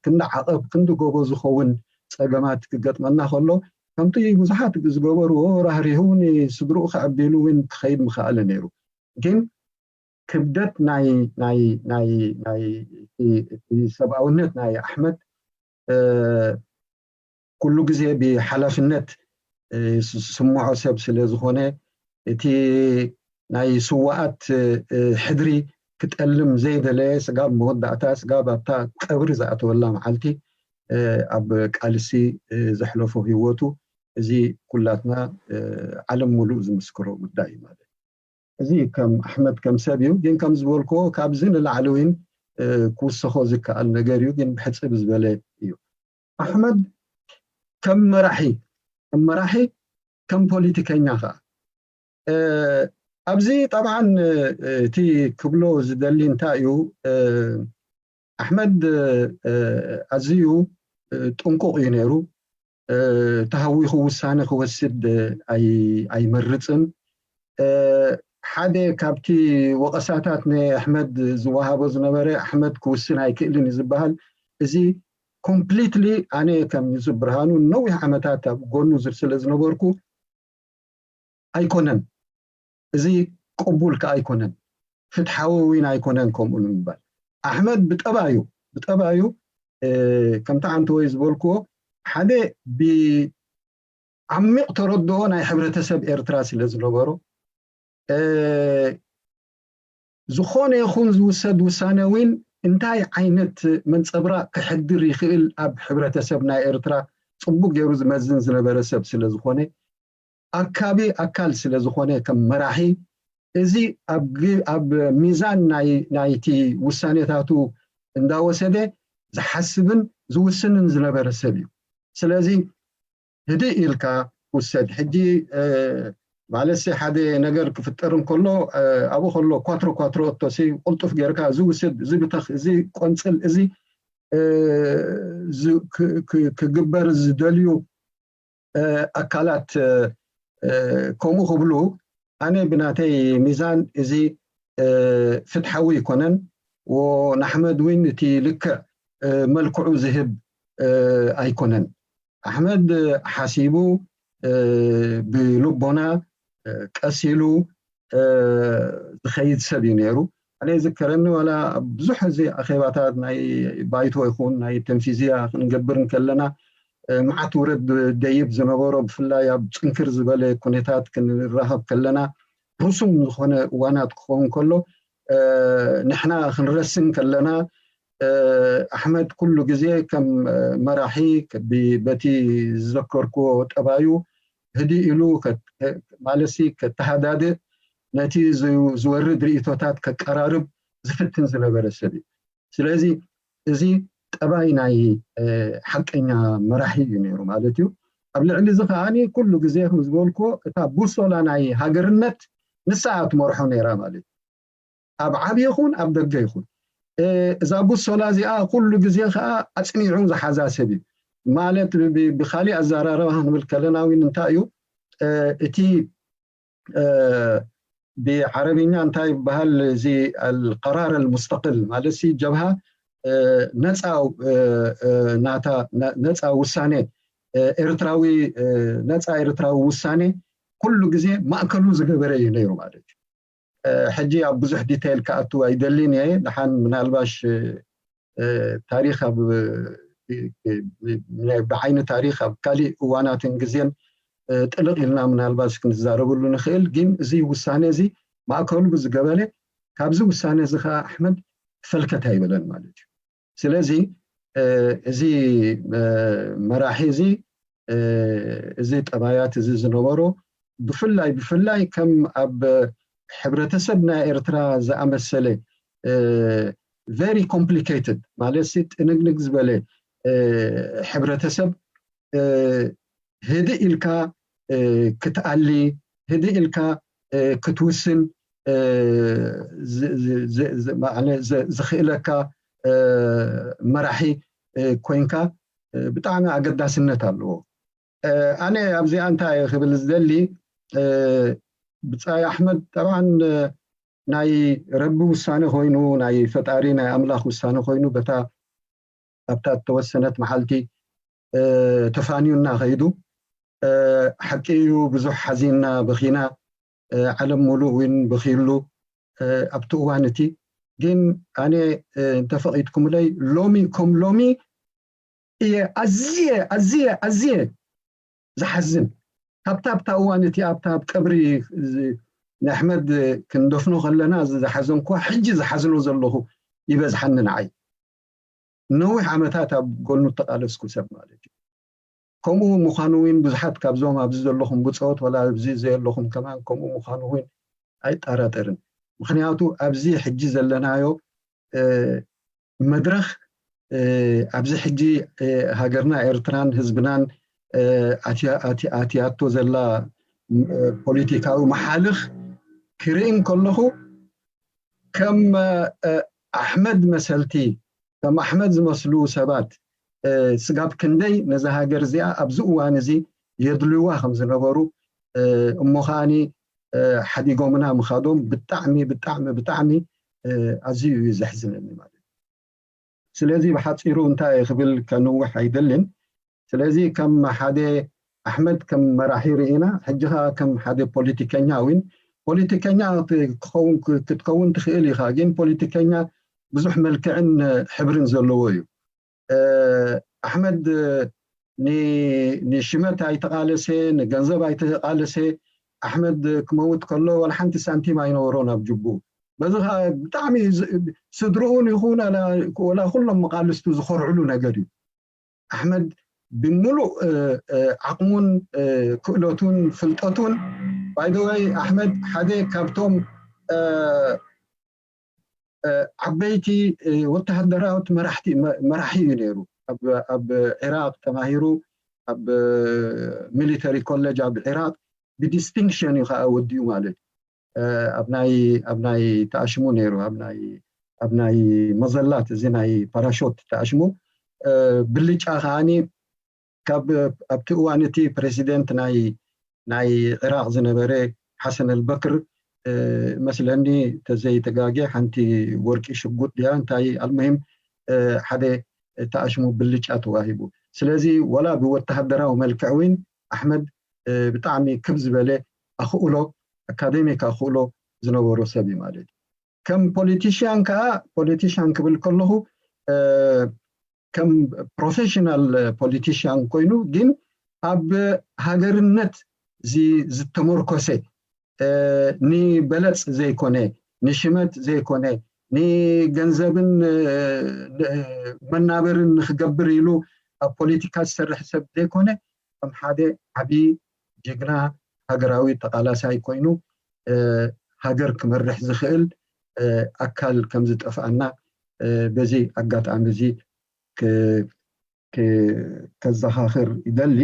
ክንዲ ዓቐብ ክንዲ ጎቦ ዝኸውን ፀገማት ክገጥመና ከሎ ከምቲ ብዙሓት ዝገበርዎ ራህሪሁ ንስድርኡ ከዕቢሉ እውን ክኸይድ ምኽኣለ ነይሩ። ግን ክብደት ናይ ናይ ናይ ናይ እቲ ሰብኣውነት ናይ ኣሕመድ ኩሉ ግዜ ብሓላፍነት ዝስምዖ ሰብ ስለ ዝኾነ እቲ ናይ ስዋኣት ሕድሪ ክጠልም ዘይደለየ ስጋብ መወዳእታ፣ ስጋብ ኣብታ ቀብሪ ዝኣተወላ መዓልቲ ኣብ ቃልሲ ዘሕለፎ ሂወቱ እዚ ኩላትና ዓለም ሙሉእ ዝምስክሮ ጉዳይ እዩ ማለት እዩ። እዚ ከም ኣሕመድ ከም ሰብ እዩ። ግን ከም ዝበልክዎ ካብዚ ንላዕሊ እውን ክውሰኾ ዝከኣል ነገር እዩ፣ ግን ብሕፅብ ዝበለ እዩ። ኣሕመድ ከም መራሒ ከም ፖለቲከኛ ከዓ ኣብዚ طبعا እቲ ክብሎ ዝደሊ እንታይ እዩ፣ ኣሕመድ ኣዝዩ ጥንቁቕ እዩ ነይሩ። ተሃዊኹ ውሳነ ክወስድ ኣይመርፅን። ሓደ ካብቲ ወቐሳታት ንኣሕመድ ዝወሃቦ ዝነበረ ኣሕመድ ክውስን ኣይክእልን እዩ ዝበሃል፣ እዚ completely ኣነ ከም ዩሱፍ ብርሃኑ ነዊሕ ዓመታት ኣብ ጎኑ ስለ ዝነበርኩ ኣይኮነን፣ እዚ ቅቡል ከዓ ኣይኮነን፣ ፍትሓዊ እውን ኣይኮነን ከምኡ ንምባል። ኣሕመድ ብጠባዩ ከምቲ ዓንቲ ወይ ዝበልክዎ ሓደ ብዓሚቕ ተረድኦ ናይ ሕብረተሰብ ኤርትራ ስለ ዝነበሮ ዝኾነ ይኹን ዝውሰድ ውሳነ እውን እንታይ ዓይነት መንፀብራቅ ክሕድር ይኽእል ኣብ ሕብረተሰብ ናይ ኤርትራ። ፅቡቅ ገይሩ ዝመዝን ዝነበረ ሰብ ስለ ዝኾነ፣ ኣካቢ ኣካል ስለ ዝኾነ፣ ከም መራሒ እዚ ኣብ ሚዛን ናይቲ ውሳኔታቱ እንዳወሰደ ዝሓስብን ዝውስንን ዝነበረ ሰብ እዩ። ስለዚ ህድእ ኢልካ ውሰድ። ሕጂ ማለት ሓደ ነገር ክፍጠር እንከሎ ኣብኡ ከሎ ኳትሮ ኳትሮ እቶሲ ቁልጡፍ ጌርካ እዚ ውስድ፣ እዚ ብተኽ፣ እዚ ቆንፅል፣ እዚ ክግበር ዝደልዩ ኣካላት ከምኡ ክብሉ ኣነ ብናተይ ሚዛን እዚ ፍትሓዊ ኣይኮነን፣ ንኣሕመድ እውን እቲ ልክዕ መልክዑ ዝህብ ኣይኮነን። ኣሕመድ ሓሲቡ ብልቦና ቀስ ኢሉ ዝኸይድ ሰብ እዩ ነይሩ። ኣነ ዝከረኒ ዋላ ብዙሕ እዚ ኣኼባታት ናይ ባይቶ ይኹን ናይ ተንፊዝያ ክንገብር ከለና መዓት ውረድ ደይብ ዝነበሮ፣ ብፍላይ ኣብ ፅንክር ዝበለ ኩነታት ክንራኸብ ከለና፣ ርሱም ዝኾነ እዋናት ክኸውን ከሎ፣ ንሕና ክንረስን ከለና፣ ኣሕመድ ኩሉ ግዜ ከም መራሒ በቲ ዝዘከርክዎ ጠባዩ ህድእ ኢሉ ማለሲ ከተሃዳድእ፣ ነቲ ዝወርድ ርእቶታት ከቀራርብ ዝፍትን ዝነበረ ሰብ እዩ። ስለዚ እዚ ጠባይ ናይ ሓቀኛ መራሒ እዩ ነይሩ ማለት እዩ። ኣብ ልዕሊ እዚ ከዓኒ ኩሉ ግዜ ከም ዝበልክዎ እታ ቡሶላ ናይ ሃገርነት ንሳ ትመርሖ ነይራ ማለት እዩ። ኣብ ዓብዪ ይኹን ኣብ ደገ ይኹን እዛ ቡሶላ እዚኣ ኩሉ ግዜ ከዓ ኣፅኒዑ ዝሓዛ ሰብ እዩ ማለት። ብካሊእ ኣዘራርባ ክንብል ከለና እውን እንታይ እዩ እቲ ብዓረብኛ እንታይ ይበሃል እዚ القرار المستقل ማለት ሲ ጀብሃ ነፃ ናታ ነፃ ውሳኔ፣ ኤርትራዊ ነፃ ኤርትራዊ ውሳኔ ኩሉ ግዜ ማእከሉ ዝገበረ እዩ ነይሩ ማለት እዩ። ሕጂ ኣብ ብዙሕ detail ክኣቱ ኣይደሊን እየ። ድሓን ምናልባሽ ታሪክ ኣብ ብዓይኒ ታሪክ ኣብ ካሊእ እዋናትን ግዜን ጥልቕ ኢልና ምናልባሽ ክንዛረበሉ ንኽእል። ግን እዚ ውሳኔ እዚ ማእከሉ ብዝገበረ፣ ካብዚ ውሳኔ እዚ ከዓ ኣሕመድ ፈልከት ኣይበለን ማለት እዩ። ስለዚ እዚ መራሒ እዚ እዚ ጠባያት እዚ ዝነበሮ፣ ብፍላይ ብፍላይ ከም ኣብ ሕብረተሰብ ናይ ኤርትራ ዝኣመሰለ very complicated ማለት ጥንግንግ ዝበለ ሕብረተሰብ ህድእ ኢልካ ክትኣሊ፣ ህድእ ኢልካ ክትውስን ዝኽእለካ መራሒ ኮንካ ብጣዕሚ ኣገዳስነት ኣለዎ። ኣነ ኣብዚኣ እንታይ ክብል ዝደሊ፣ ብፃይ ኣሕመድ طبعا ናይ ረቢ ውሳነ ኮይኑ፣ ናይ ፈጣሪ ናይ ኣምላኽ ውሳነ ኮይኑ በታ ኣብታ እተወሰነት መዓልቲ ተፋንዩና ከይዱ። ሓቂ እዩ ብዙሕ ሓዚንና በኺና፣ ዓለም ሙሉእ እውን በኺሉ ኣብቲ እዋን እቲ። ግን ኣነ እንተፈቒድኩምለይ ሎሚ ከም ሎሚ እየ ኣዝየ ኣዝየ ኣዝየ ዝሓዝን። ካብታ ኣብታ እዋን እቲ ኣብታ ኣብ ቀብሪ ንኣሕመድ ክንደፍኖ ከለና ዝሓዘንኳ ሕጂ ዝሓዝኖ ዘለኹ ይበዝሓኒ። ንዓይ ነዊሕ ዓመታት ኣብ ጎኑ ተቃለስኩ ሰብ ማለት እዩ። ከምኡ ምዃኑ እውን ብዙሓት ካብዞም ኣብዚ ዘለኹም ብፆት ወላ ኣብዚ ዘየለኹም ከማን ከምኡ ምዃኑ እውን ኣይጠራጠርን። ምክንያቱ ኣብዚ ሕጂ ዘለናዮ መድረክ፣ ኣብዚ ሕጂ ሃገርና ኤርትራን ህዝብናን ኣትያቶ ዘላ ፖለቲካዊ መሓልኽ ክርኢ ከለኹ፣ ከም ኣሕመድ መሰልቲ፣ ከም ኣሕመድ ዝመስሉ ሰባት ስጋብ ክንደይ ነዛ ሃገር እዚኣ ኣብዚ እዋን እዚ የድልይዋ ከም ዝነበሩ እሞ ከዓኒ ሓዲጎምና ምኻዶም ብጣዕሚ ብጣዕሚ ብጣዕሚ ኣዝዩ እዩ ዘሕዝነኒ ማለት እዩ። ስለዚ ብሓፂሩ እንታይ ክብል ከንውሕ ኣይደልን። ስለዚ ከም ሓደ ኣሕመድ ከም መራሒ ርኢና፣ ሕጂ ከዓ ከም ሓደ ፖለቲከኛ እውን፣ ፖለቲከኛ ክትከውን ትኽእል ኢኻ፣ ግን ፖለቲከኛ ብዙሕ መልክዕን ሕብርን ዘለዎ እዩ። ኣሕመድ ንሽመት ኣይተቃለሰ፣ ንገንዘብ ኣይተቃለሰ። ኣሕመድ ክመውት ከሎ ወላ ሓንቲ ሳንቲም ኣይነበሮን ኣብ ጅቡኡ። በዚ ከዓ ብጣዕሚ ስድርኡን ይኹን ወላ ኩሎም መቃልስቱ ዝኮርዕሉ ነገር እዩ። ኣሕመድ ብምሉእ ዓቕሙን ክእለቱን ፍልጠቱን፣ by the way ኣሕመድ ሓደ ካብቶም ዓበይቲ ወተሃደራዊት መራሕቲ መራሒ እዩ ነይሩ። ኣብ ዒራቅ ተማሂሩ፣ ኣብ military college ኣብ ዒራቅ ብ distinction እዩ ከዓ ወዲኡ ማለት እዩ። ኣብ ናይ ተኣሽሙ ነይሩ፣ ኣብ ናይ መዘላት እዚ ናይ ፓራሾት ተኣሽሙ ብልጫ ከዓኒ ካብ ኣብቲ እዋን እቲ ፕሬዚደንት ናይ ዒራቅ ዝነበረ ሓሰን ኣልበክር መስለኒ ተዘይተጋጌ ሓንቲ ወርቂ ሽጉጥ ድያ እንታይ፣ المهم ሓደ ተኣሽሙ ብልጫ ተዋሂቡ። ስለዚ ወላ ብወተሃደራዊ መልክዕ እውን ኣሕመድ ብጣዕሚ ክብ ዝበለ ኣኽእሎ፣ academic ኣኽእሎ ዝነበሮ ሰብ እዩ ማለት እዩ። ከም politician ከዓ፣ politician ክብል ከለኹ ከም professional politician ኮይኑ ግን ኣብ ሃገርነት ዝተመርኮሰ፣ ንበለፅ ዘይኮነ፣ ንሽመት ዘይኮነ፣ ንገንዘብን መናበርን ንክገብር ኢሉ ኣብ ፖለቲካ ዝሰርሕ ሰብ ዘይኮነ፣ ከም ሓደ ዓብይ ጅግና ሃገራዊ ተቃላሳይ ኮይኑ ሃገር ክመርሕ ዝኽእል ኣካል ከም ዝጠፍኣና በዚ ኣጋጣሚ እዚ ከዘኻኽር ይደሊ።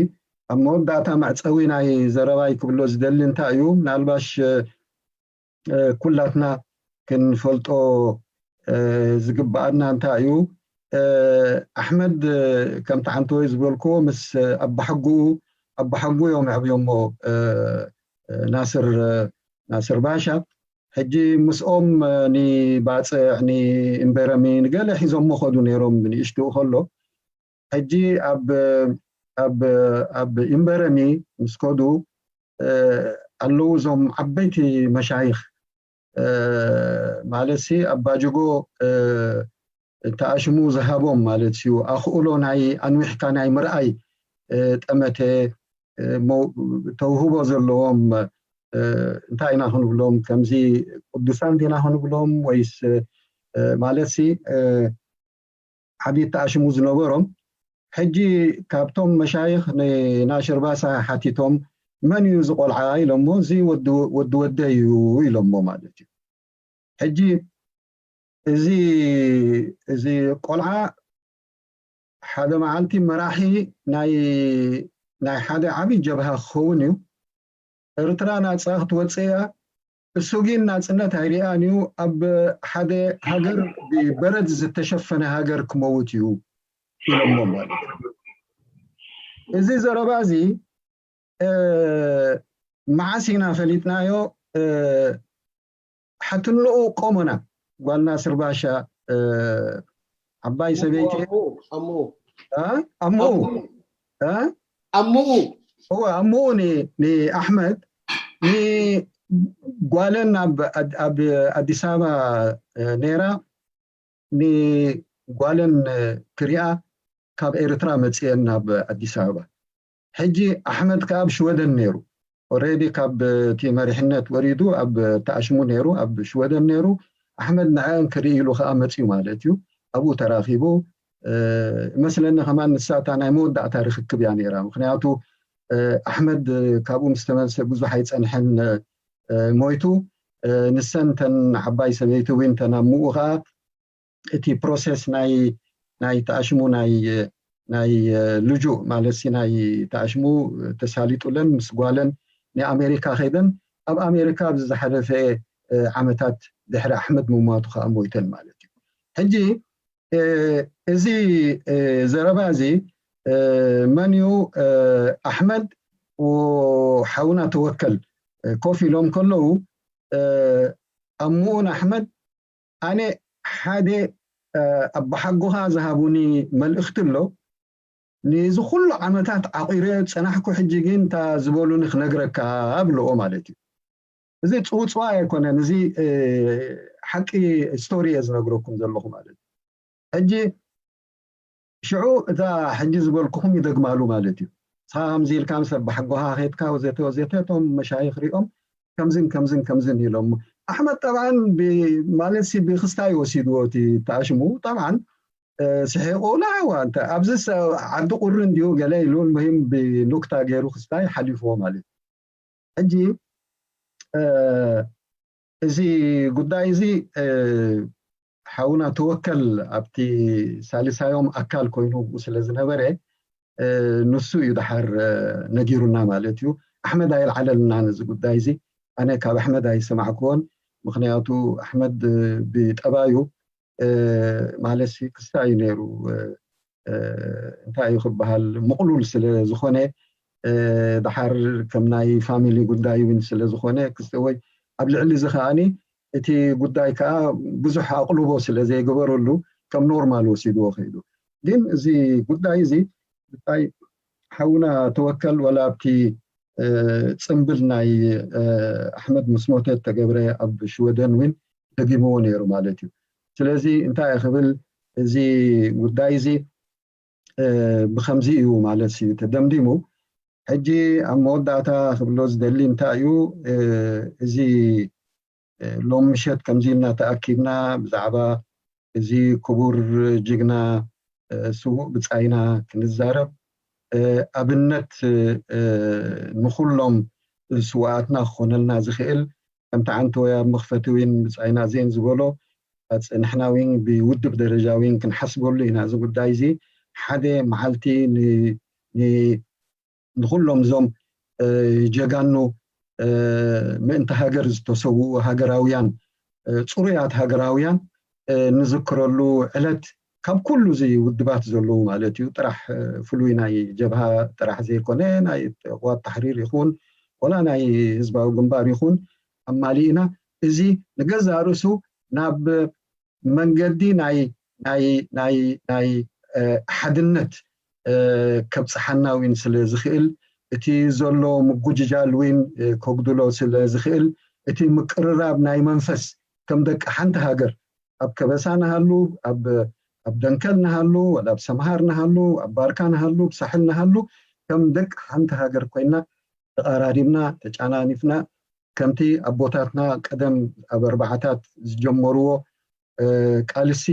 ኣብ መወዳእታ መዕፀዊ ናይ ዘረባይ ክብሎ ዝደሊ እንታይ እዩ፣ ምናልባሽ ኩላትና ክንፈልጦ ዝግባኣና እንታይ እዩ፣ ኣሕመድ ከምቲ ሓንቲ ወይ ዝበልክዎ ምስ ኣባሓጉኡ፣ ኣባሓጉ እዮም ኣዕብዮሞ ናስር ባሻ። ሕጂ ምስኦም ንባፅዕ ንእምበረሚ ንገለ ሒዞሞ ከዱ ነይሮም ንእሽትኡ ከሎ። ሕጂ ኣብ እምበረሚ ምስ ከዱ ኣለዉ እዞም ዓበይቲ መሻይኽ፣ ማለት ሲ ኣባጅጎ ተኣሽሙ ዝሃቦም ማለት እዩ፣ ኣኽእሎ ናይ ኣንዊሕካ ናይ ምርኣይ ጠመተ ተውህቦ ዘለዎም፣ እንታይ ኢና ክንብሎም፣ ከምዚ ቅዱሳን ዲና ክንብሎም ወይስ፣ ማለት ሲ ዓብይ ተኣሽሙ ዝነበሮም። ሕጂ ካብቶም መሻይኽ ንናሽር ባሳ ሓቲቶም መን እዩ ዝቆልዓ ኢሎሞ፣ እዚ ወዲ ወደ እዩ ኢሎሞ ማለት እዩ። ሕጂ እዚ ቆልዓ ሓደ መዓልቲ መራሒ ናይ ሓደ ዓብይ ጀብሃ ክኸውን እዩ፣ ኤርትራ ናፃ ክትወፅእ እያ፣ እሱ ግን ናፅነት ኣይሪኣን እዩ፣ ኣብ ሓደ ሃገር ብበረድ ዝተሸፈነ ሃገር ክመውት እዩ ኢሎሞ ማለት እዩ። እዚ ዘረባ እዚ መዓስ ኢና ፈሊጥናዮ? ሓትንኡ ቆመና ጓል ናስር ባሻ ዓባይ ሰበይቲ ኣምኡ። ኣምኡ። هو ኣምኡ ንኣሕመድ ንጓለን ኣብ ኣዲስ ኣበባ ነይራ፣ ንጓለን ክሪኣ ካብ ኤርትራ መፅአን ናብ ኣዲስ ኣበባ። ሕጂ ኣሕመድ ከዓ ኣብ ሽወደን ነይሩ already፣ ካብ እቲ መሪሕነት ወሪዱ ኣብ ተኣሽሙ ነይሩ፣ ኣብ ሽወደን ነይሩ። ኣሕመድ ንዕአን ክርኢ ኢሉ ከዓ መፅዩ ማለት እዩ። ኣብኡ ተራኺቡ መስለኒ ከማን ንሳታ ናይ መወዳእታ ርክክብ እያ ነይራ፣ ምክንያቱ ኣሕመድ ካብኡ ምስ ተመልሰ ብዙሕ ኣይፀንሐን ሞይቱ። ንሰን ተን ዓባይ ሰበይቲ እውን ተን ኣምኡ ከዓ እቲ process ናይ ተኣሽሙ ናይ ልጁእ ማለት ናይ ተኣሽሙ ተሳሊጡለን ምስ ጓለን ንኣሜሪካ ከይደን፣ ኣብ ኣሜሪካ ኣብዚ ዝሓለፈ ዓመታት ድሕሪ ኣሕመድ ምሟቱ ከዓ ሞይተን ማለት እዩ። ሕጂ እዚ ዘረባ እዚ መን እዩ፣ ኣሕመድ ሓውና ተወከል ኮፍ ኢሎም ከለዉ ኣምኡን ኣሕመድ ኣነ ሓደ ኣባሓጎኻ ዝሃቡኒ መልእኽቲ ኣሎ፣ ንዚ ኩሉ ዓመታት ዓቂረ ፀናሕኩ፣ ሕጂ ግን እታ ዝበሉኒ ክነግረካ ብልኦ ማለት እዩ። እዚ ፅውፅዋ ኣይኮነን፣ እዚ ሓቂ story እየ ዝነግረኩም ዘለኹ ማለት እዩ። ሕጂ ሽዑ እታ ሕጂ ዝበልኩኹም ይደግማሉ ማለት እዩ። ንስኻ ከምዚ ኢልካ ምስ ኣባሓጎኻ ከድካ ወዘተ ወዘተ፣ እቶም መሻይኽ ሪኦም ከምዝን ከምዝን ከምዝን ኢሎም። ኣሕመድ طبعا ማለት ብክስታይ ወሲድዎ እቲ ተኣሽሙ طبعا። ስሒቁ ላዋ እንተ ኣብዚስ ዓዲ ቁሪ እንድዩ ገለ ኢሉ المهم ብኑክታ ገይሩ ክስታይ ሓሊፍዎ ማለት እዩ። ሕጂ እዚ ጉዳይ እዚ ሓውና ተወከል ኣብቲ ሳልሳዮም ኣካል ኮይኑ ስለ ዝነበረ ንሱ እዩ ድሓር ነጊሩና ማለት እዩ። ኣሕመድ ኣየልዓለልና ነዚ ጉዳይ እዚ፣ ኣነ ካብ ኣሕመድ ኣይሰማዕክዎን። ምክንያቱ ኣሕመድ ብጠባዩ ማለት ክስታይ እዩ ነይሩ፣ እንታይ እዩ ክበሃል፣ ምቕሉል ስለ ዝኾነ፣ ድሓር ከም ናይ family ጉዳይ እውን ስለ ዝኾነ ወይ ኣብ ልዕሊ እዚ ከዓኒ እቲ ጉዳይ ከዓ ብዙሕ ኣቕልቦ ስለ ዘይገበረሉ ከም normal ወሲድዎ ከይዱ። ግን እዚ ጉዳይ እዚ እንታይ ሓውና ተወከል ወላ ኣብቲ ፅምብል ናይ ኣሕመድ ምስ ሞተ ተገብረ ኣብ ሽወደን እውን ደጊምዎ ነይሩ ማለት እዩ። ስለዚ እንታይ ክብል፣ እዚ ጉዳይ እዚ ብከምዚ እዩ ማለት እዩ ተደምዲሙ። ሕጂ ኣብ መወዳእታ ክብሎ ዝደሊ እንታይ እዩ፣ እዚ ሎም ምሸት ከምዚ ኢልና ተኣኪብና ብዛዕባ እዚ ክቡር ጅግና ስዉእ ብፃይና ክንዛረብ ኣብነት ንኩሎም ስዋኣትና ክኾነልና ዝኽእል፣ ከምቲ ዓንቲ ወይ ኣብ መኽፈቲ እውን ብፃይና ዜን ዝበሎ፣ ንሕና እውን ብውድብ ደረጃ እውን ክንሓስበሉ ኢና። እዚ ጉዳይ እዚ ሓደ መዓልቲ ንኩሎም እዞም ጀጋኑ ምእንቲ ሃገር ዝተሰውኡ ሃገራውያን፣ ፅሩያት ሃገራውያን ንዝክረሉ ዕለት፣ ካብ ኩሉ እዚ ውድባት ዘለዉ ማለት እዩ፣ ጥራሕ ፍሉይ ናይ ጀብሃ ጥራሕ ዘይኮነ፣ ናይ ቅዋት ታሕሪር ይኹን ወላ ናይ ህዝባዊ ግንባር ይኹን ኣማሊእና፣ እዚ ንገዛእ ርእሱ ናብ መንገዲ ናይ ናይ ናይ ናይ ሓድነት ከብፅሓና እውን ስለ ዝኽእል፣ እቲ ዘሎ ምጉጅጃል እውን ከጉድሎ ስለ ዝኽእል፣ እቲ ምቅርራብ ናይ መንፈስ ከም ደቂ ሓንቲ ሃገር ኣብ ከበሳ ንሃሉ፣ ኣብ ደንከል ንሃሉ፣ ወላ ኣብ ሰምሃር ንሃሉ፣ ኣብ ባርካ ንሃሉ፣ ብሳሕል ንሃሉ፣ ከም ደቂ ሓንቲ ሃገር ኮይና ተቀራሪብና ተጫናኒፍና ከምቲ ኣቦታትና ቀደም ኣብ ኣርባዓታት ዝጀመርዎ ቃልሲ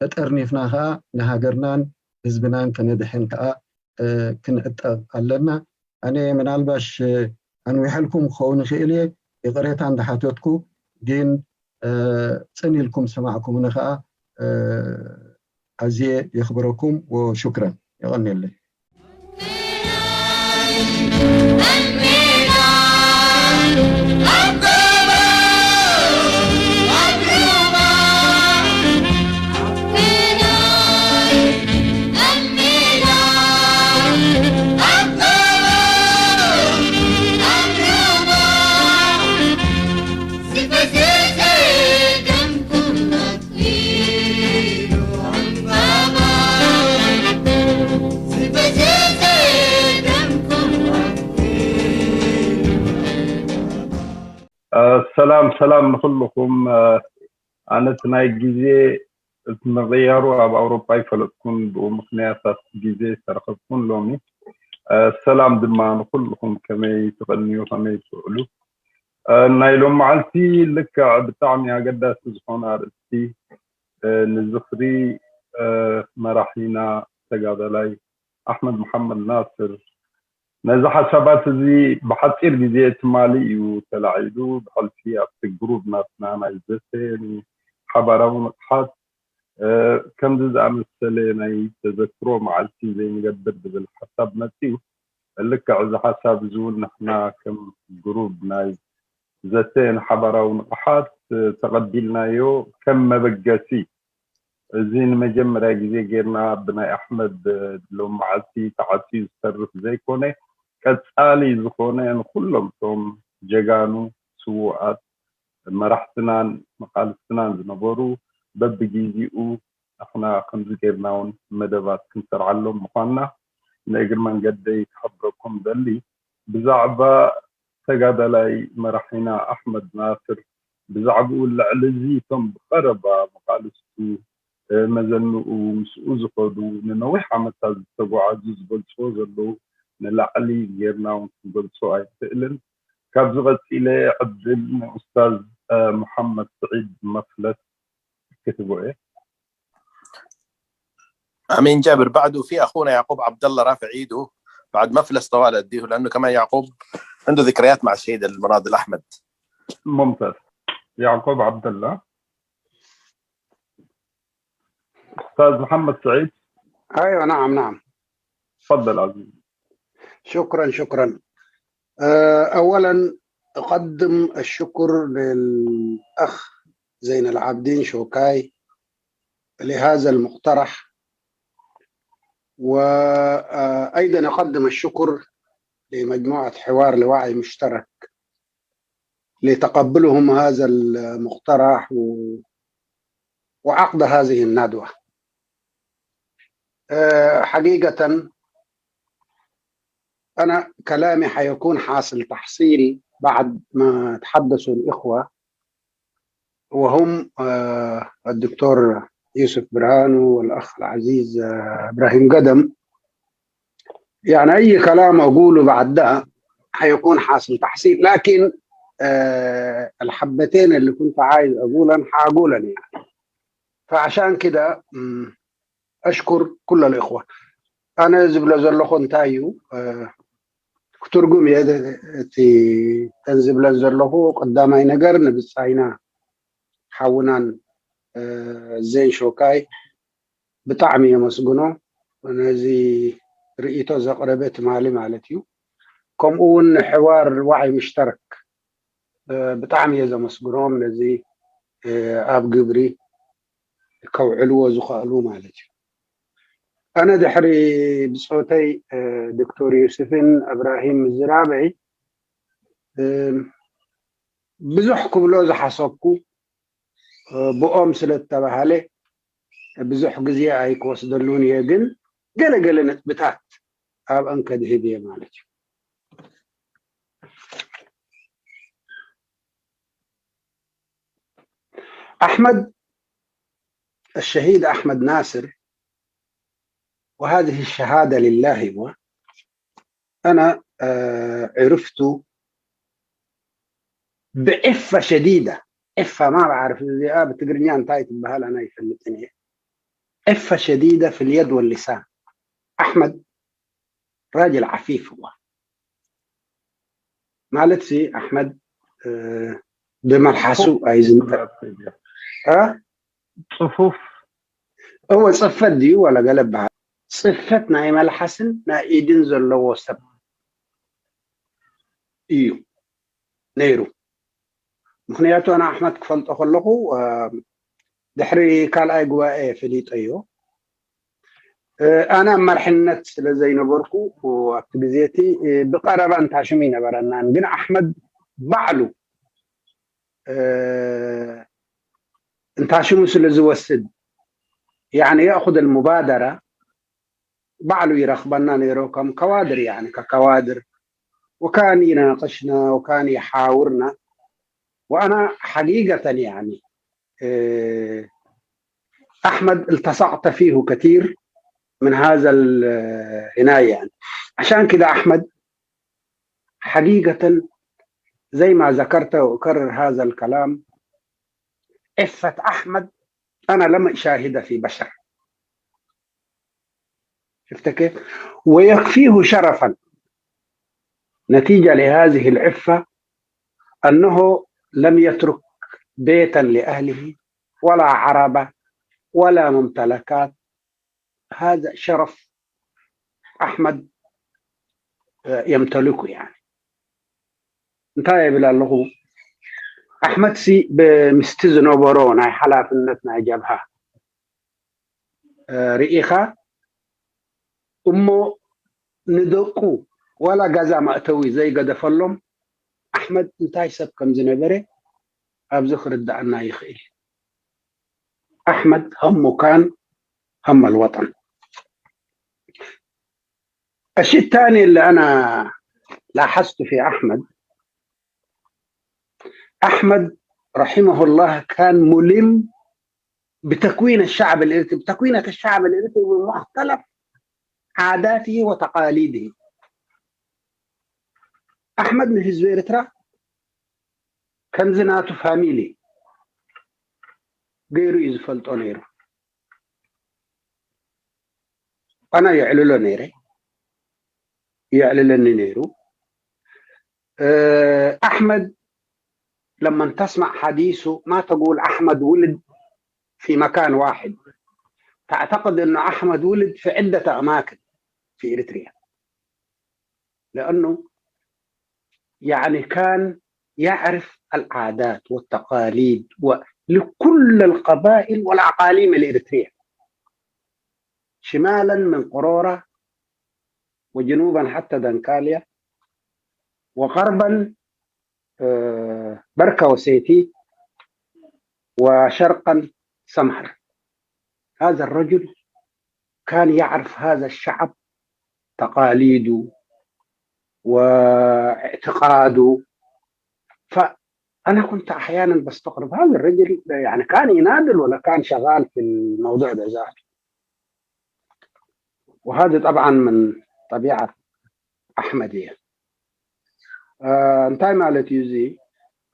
ተጠርኒፍና ከዓ ንሃገርናን ህዝብናን ከነድሕን ከዓ ክንዕጠቕ ኣለና። ኣነ ምናልባሽ ኣንዊሐልኩም ክኸውን ይኽእል እየ፣ ይቕሬታ እንዳሓተትኩ፣ ግን ፅን ኢልኩም ሰማዕኩምኒ ከዓ ኣዝየ የኽብረኩም። وشكرا፣ ይቐኒየለይ። ሰላም ሰላም ንኩልኩም። ኣነ እቲ ናይ ግዜ እቲ ምቕያሩ ኣብ ኣውሮጳ ይፈለጥኩን፣ ብኡ ምክንያታት ግዜ ዝተረኸብኩን ሎሚ። ሰላም ድማ ንኩልኩም፣ ከመይ ትቐንዩ፣ ከመይ ትውዕሉ? ናይ ሎም መዓልቲ ልክዕ ብጣዕሚ ኣገዳሲ ዝኾነ ኣርእስቲ ንዝኽሪ መራሒና ተጋዳላይ ኣሕመድ መሓመድ ናስር፣ ነዚ ሓሳባት እዚ ብሓፂር ግዜ ትማሊ እዩ ተላዒሉ። ብሕልፊ ኣብቲ group ናትና ናይ ዘተ ሓባራዊ ንቕሓት ከምዚ ዝኣመሰለ ናይ ተዘክሮ መዓልቲ ዘይንገብር ዝብል ሓሳብ መፅዩ። ልክዕ እዚ ሓሳብ እዚ እውን ንሕና ከም group ናይ ዘተ ንሓባራዊ ንቕሓት ተቐቢልናዮ ከም መበገሲ። እዚ ንመጀመርያ ግዜ ጌርና ብናይ ኣሕመድ ሎም መዓልቲ ተዓፅዩ ዝተርፍ ዘይኮነ፣ ቀፃሊ ዝኾነ ንኩሎም እቶም ጀጋኑ ስዉኣት መራሕትናን መቃልስትናን ዝነበሩ በቢግዜኡ ንሕና ከምዚ ጌርና እውን መደባት ክንሰርዓሎም ምኳንና ንእግሪ መንገደይ ክሕብረኩም ደሊ። ብዛዕባ ተጋዳላይ መራሒና ኣሕመድ ናስር ብዛዕባኡ ልዕሊ እዚ እቶም ብቀረባ መቃልስቱ፣ መዘንኡ፣ ምስኡ ዝኸዱ ንነዊሕ ዓመታት ዝተጓዓዙ ዝገልፅዎ ዘለው ንላዕሊ ጌርና እውን ክንገልፆ ኣይንክእልን። ካብዚ ቀፂለ ዕድል ንኡስታዝ መሓመድ ስዒድ መፍለስ ክትቦ እየ። امين جابر. بعده في اخونا يعقوب عبد الله رافع ايده، بعد ما فلس طوال اديه، لانه كمان يعقوب عنده ذكريات مع الشهيد المناضل احمد. ممتاز، يعقوب عبد الله. استاذ محمد سعيد. ايوه، نعم. تفضل عزيزي. شكرا شكرا. اولا اقدم الشكر للاخ زين العابدين شوكاي لهذا المقترح، وايضا اقدم الشكر لمجموعة حوار لوعي مشترك لتقبلهم هذا المقترح وعقد هذه الندوة. حقيقة أنا كلامي حيكون حاصل تحصيل بعد ما تحدثوا الإخوة، وهم الدكتور يوسف برهانو والأخ العزيز إبراهيم قدم. يعني أي كلام أقوله بعد ده حيكون حاصل تحصيل، لكن الحبتين اللي كنت عايز أقولن حأقولن يعني. فعشان كده أشكر كل الإخوة. أنا ዝብሎ ዘለኹ እንታይ እዩ ክትርጉም እየ እቲ ተን ዝብለን ዘለኹ። ቀዳማይ ነገር ንብፃይና ሓውናን ዜን ሾካይ ብጣዕሚ የመስግኖ ነዚ ርእቶ ዘቕረበ ትማሊ ማለት እዩ። ከምኡ እውን ሕዋር ዋዕይ ምሽተረክ ብጣዕሚ እየ ዘመስግኖም ነዚ ኣብ ግብሪ ከውዕልዎ ዝኽእሉ ማለት እዩ። ኣነ ድሕሪ ብፆተይ ዶክተር ዩሱፍን እብራሂም ምዝራበይ ብዙሕ ክብሎ ዝሓሰብኩ ብኦም ስለ ዝተባሃለ ብዙሕ ግዜ ኣይክወስደሉን እየ፣ ግን ገለገለ ነጥብታት ኣብአን ከድህብ እየ ማለት እዩ። أحمد الشهيد أحمد ناصر، وهذه الشهادة لله، هو أنا عرفته بعفة شديدة، عفة ما بعرف إذا بتقرني እንታይ ትበሃል أنا ይፈልጥኒ፣ عفة شديدة في اليد واللسان. أحمد راجل عفيف، هو ማለት ሲ أحمد ብመልሓሱ ኣይዝንጠ ፅፉፍ። هو ፅፈት ድዩ ወላ ገለ በሃል፣ ፅፈት ናይ መልሓስን ናይ ኢድን ዘለዎ ሰብ እዩ ነይሩ። ምክንያቱ ኣነ ኣሕመድ ክፈልጦ ከለኹ ድሕሪ ካልኣይ ጉባኤ ፈሊጠዮ። ኣነ ኣብ መርሕነት ስለ ዘይነበርኩ ኣብቲ ግዜ እቲ ብቀረባ እንታሽሙ ይነበረናን፣ ግን ኣሕመድ ባዕሉ እንታሽሙ ስለ ዝወስድ يعني يأخذ المبادرة بعلو يرخبنا نيرو كم كوادر يعني ككوادر، وكان يناقشنا وكان يحاورنا. وأنا حقيقة يعني أحمد التصقت فيه كثير من هذا العناية يعني. عشان كده أحمد حقيقة زي ما ذكرت وأكرر هذا الكلام، عفة أحمد أنا لم أشاهدها في بشر، شفت كيف؟ ويكفيه شرفا نتيجة لهذه العفة أنه لم يترك بيتا لأهله ولا عربة ولا ممتلكات. هذا شرف أحمد يمتلكه يعني. እንታይ ይብል ኣለኹ፣ ኣሕመድ ሲ ብምስቲ ዝነበሮ ናይ ሓላፍነት ናይ ጀብሃ ርኢኻ እሞ ንደቁ ዋላ ገዛ ማእተዊ ዘይገደፈሎም ኣሕመድ እንታይ ሰብ ከም ዝነበረ ኣብዚ ክርዳእና ይኽእል። أحمد همه كان هم الوطن. الشيء الثاني اللي أنا لاحظته في أحمد، أحمد رحمه الله كان ملم بتكوين الشعب الإريتري، بتكوينة الشعب الإريتري بمختلف عاداته وتقاليده. أحمد ንህዝቢ ኤርትራ ከምዚ ናቱ family ገይሩ እዩ ዝፈልጦ ነይሩ። أنا يعللو نيري يعللني نيرو. أحمد لما تسمع حديثه ما تقول أحمد ولد في مكان واحد، تعتقد أن أحمد ولد في عدة أماكن في إريتريا، لأنه يعني كان يعرف العادات والتقاليد لكل القبائل والأقاليم الإريترية، شمالا من قرورة وجنوبا حتى دنكاليا، وغربا بركة وسيتي، وشرقا سمهر. هذا الرجل كان يعرف هذا الشعب، تقاليده واعتقاده. فأنا كنت أحيانا بستغرب هذا الرجل يعني كان ينادل ولا كان شغال في الموضوع ده ذاته. وهذا طبعا من طبيعة أحمدية. እንታይ ማለት እዩ እዚ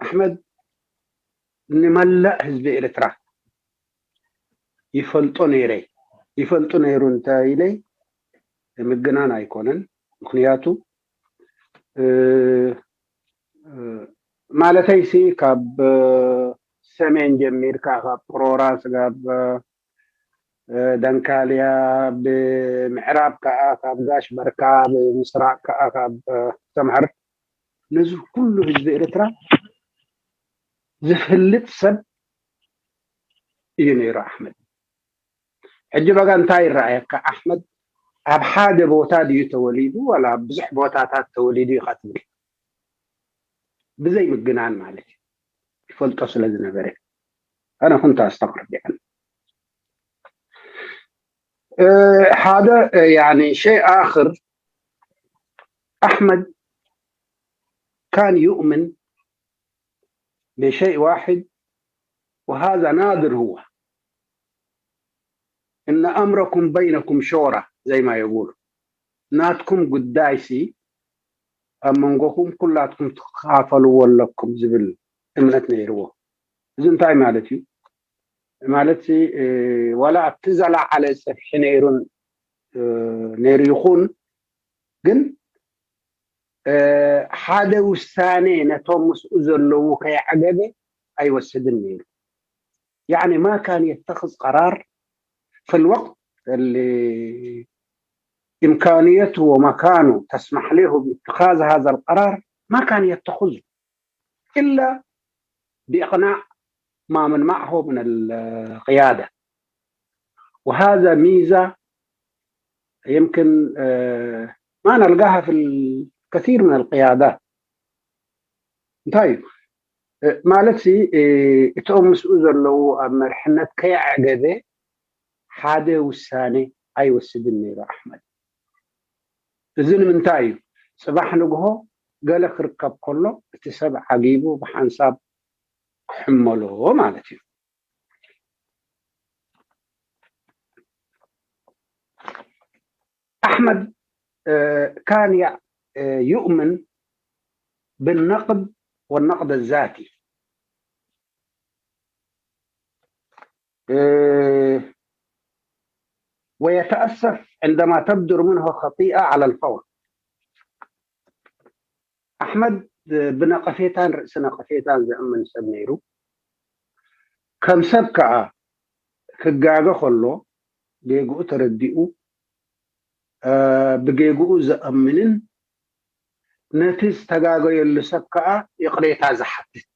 ኣሕመድ ንመላእ ህዝቢ ኤርትራ ይፈልጦ ነይረ ይፈልጡ ነይሩ እንታይ ኢለ ምግናን ኣይኮነን። ምክንያቱ ማለተይሲ ካብ ሰሜን ጀሚርካ ካብ ቅሮራ ስጋብ ደንካልያ፣ ብምዕራብ ከዓ ካብ ጋሽ በርካ፣ ብምስራቅ ከዓ ካብ ሰምሃር፣ ነዚ ኩሉ ህዝቢ ኤርትራ ዝፈልጥ ሰብ እዩ ነይሩ ኣሕመድ። ሕጂ በጋ እንታይ ይረኣየካ ኣሕመድ ኣብ ሓደ ቦታ ድዩ ተወሊዱ ዋላ ብዙሕ ቦታታት ተወሊዱ ኢኻ ትብል፣ ብዘይ ምግናን ማለት እዩ። ይፈልጦ ስለ ዝነበረ ኣነ ኩንተ ኣስተቅርብ يعني هذا يعني شيء آخر. أحمد كان يؤمن بشيء واحد وهذا نادر، هو إن أمركم بينكم شورى، زي ما يقولوا ناتكم قدايسي أمنكم كلاتكم تخافلوا ولكم زبل እምነት ነይርዎ። እዚ እንታይ ማለት እዩ? ማለት ዋላ ኣብቲ ዘለዓለ ፀፍሒ ነይሩን ነይሩ ይኹን ግን ሓደ ውሳኔ ነቶም ምስኡ ዘለዉ ከይዓገበ ኣይወስድን ነይሩ። يعني ما كان يتخذ قرار في الوقت اللي إمكانيته ومكانه تسمح له باتخاذ هذا القرار، ما كان يتخذه إلا بإقناع ما من معه من القيادة. وهذا ميزة يمكن ما نلقاها في الكثير من القيادات. طيب ማለት እቶም ምስኡ ዘለዉ ኣብ መርሕነት ከይዓገበ ሓደ ውሳኔ ኣይወስድን ነይሩ ኣሕመድ። እዚ ንምንታይ እዩ? ፅባሕ ንግሆ ገለ ክርከብ ከሎ እቲ ሰብ ዓጊቡ ብሓንሳብ ክሕመሎ ማለት እዩ። أحمد كان يؤمن بالنقد والنقد الذاتي. ويتأسف عندما تبدر منه خطيئة على الفور. أحمد ብነቐፌታን ርእሲ ነቐፌታን ዝእምን ሰብ ነይሩ። ከም ሰብ ከዓ ክጋገ ከሎ ጌግኡ ተረዲኡ ብጌግኡ ዝኣምንን ነቲ ዝተጋገየሉ ሰብ ከዓ ይቕሬታ ዝሓትት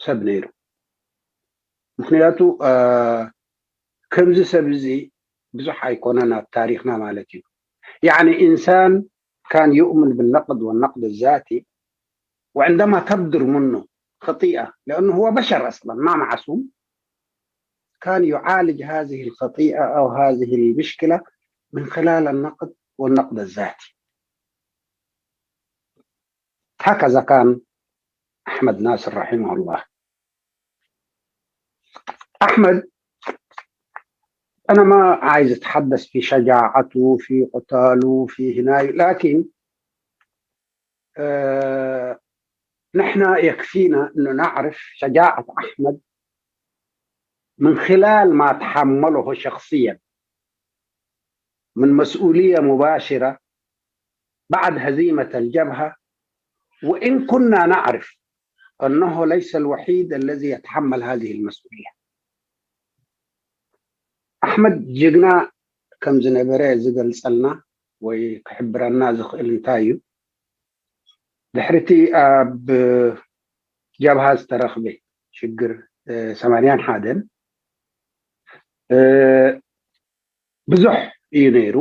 ሰብ ነይሩ። ምክንያቱ ከምዚ ሰብ እዚ ብዙሕ ኣይኮነን ኣብ ታሪክና ማለት እዩ። يعني إنسان كان يؤمن بالنقد والنقد الذاتي، وعندما تبدر منه خطيئة، لأنه هو بشر أصلا ما معصوم، كان يعالج هذه الخطيئة أو هذه المشكلة من خلال النقد والنقد الذاتي. هكذا كان أحمد ناصر رحمه الله. أحمد أنا ما عايز أتحدث في شجاعته في قتاله في هناي، لكن نحن يكفينا أنه نعرف شجاعة أحمد من خلال ما تحمله شخصيا من مسؤولية مباشرة بعد هزيمة الجبهة، وإن كنا نعرف أنه ليس الوحيد الذي يتحمل هذه المسؤولية. أحمد ጅግና ከም ዝነበረ ዝገልፀልና ወይ ክሕብረና ዝኽእል እንታይ እዩ? ድሕሪቲ ኣብ ጀብሃ ዝተረኽበ ሽግር 81 ብዙሕ እዩ ነይሩ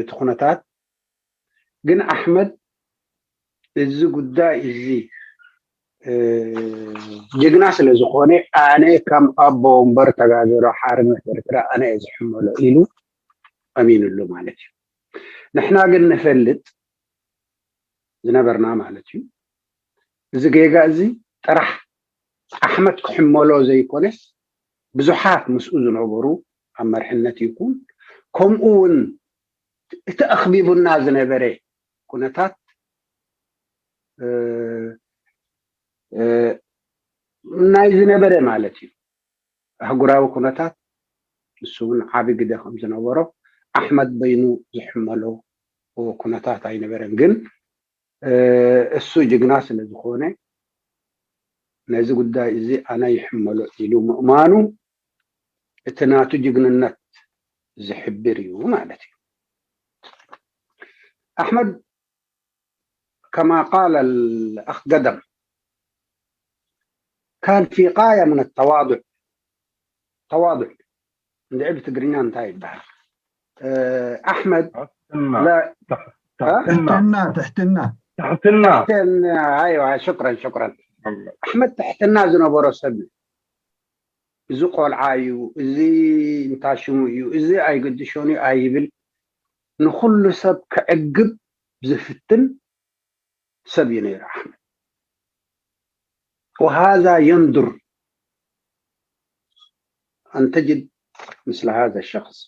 እቲ ኩነታት። ግን ኣሕመድ እዚ ጉዳይ እዚ ጅግና ስለ ዝኾነ ኣነ ከም ኣቦ ወንበር ተጋድሎ ሓርነት ኤርትራ ኣነ እየ ዝሕመሎ ኢሉ ኣሚንሉ ማለት እዩ። ንሕና ግን ንፈልጥ ዝነበርና ማለት እዩ እዚ ጌጋ እዚ ጥራሕ ኣሕመድ ክሕመሎ ዘይኮነስ ብዙሓት ምስኡ ዝነበሩ ኣብ መርሕነት ይኩን ከምኡ እውን እቲ ኣኽቢቡና ዝነበረ ኩነታት ናይ ዝነበረ ማለት እዩ ኣህጉራዊ ኩነታት ንሱ እውን ዓቢ ግደ ከም ዝነበሮ ኣሕመድ በይኑ ዝሕመሎ ኩነታት ኣይነበረን። ግን እሱ ጅግና ስለ ዝኾነ ነዚ ጉዳይ እዚ ኣነ ይሕመሎ ኢሉ ምእማኑ እቲ ናቱ ጅግንነት ዝሕብር እዩ ማለት እዩ። ኣሕመድ كما قال الأخ قدم كان في غاية من التواضع. تواضع እንድዒ ብትግርኛ እንታይ ይበሃል ኣሕመድ? لا. ትሕትና፣ ትሕትና። ትሕትና። ትሕትና፣ أيوه፣ شكرا شكرا። ኣሕመድ ትሕትና ዝነበሮ ሰብ እዩ። እዚ ቆልዓ እዩ፣ እዚ እንታይ ሽሙ እዩ፣ እዚ ኣይገድሾን እዩ ኣይብል። ንኩሉ ሰብ ክዕግብ ዝፍትን ሰብ እዩ ነይሩ ኣሕመድ፣ وهذا يندر أن تجد مثل هذا الشخص.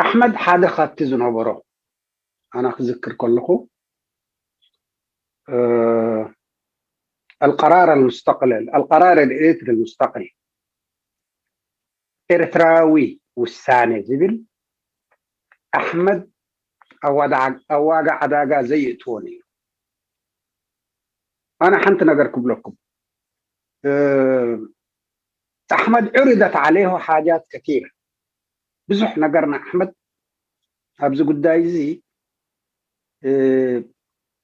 ኣሕመድ ሓደ ካብቲ ዝነበሮ ኣነ ክዝክር ከለኹ القرار المستقل، القرار الإريتري المستقل، ኤርትራዊ ውሳነ ዝብል ኣሕመድ ኣብ ዋጋ ዕዳጋ ዘይእትዎ ነይሩ። ኣነ ሓንቲ ነገር ክብለኩም፣ ኣሕመድ عرضت عليه حاجات كثيرة። ብዙሕ ነገር ንኣሕመድ ኣብዚ ጉዳይ እዚ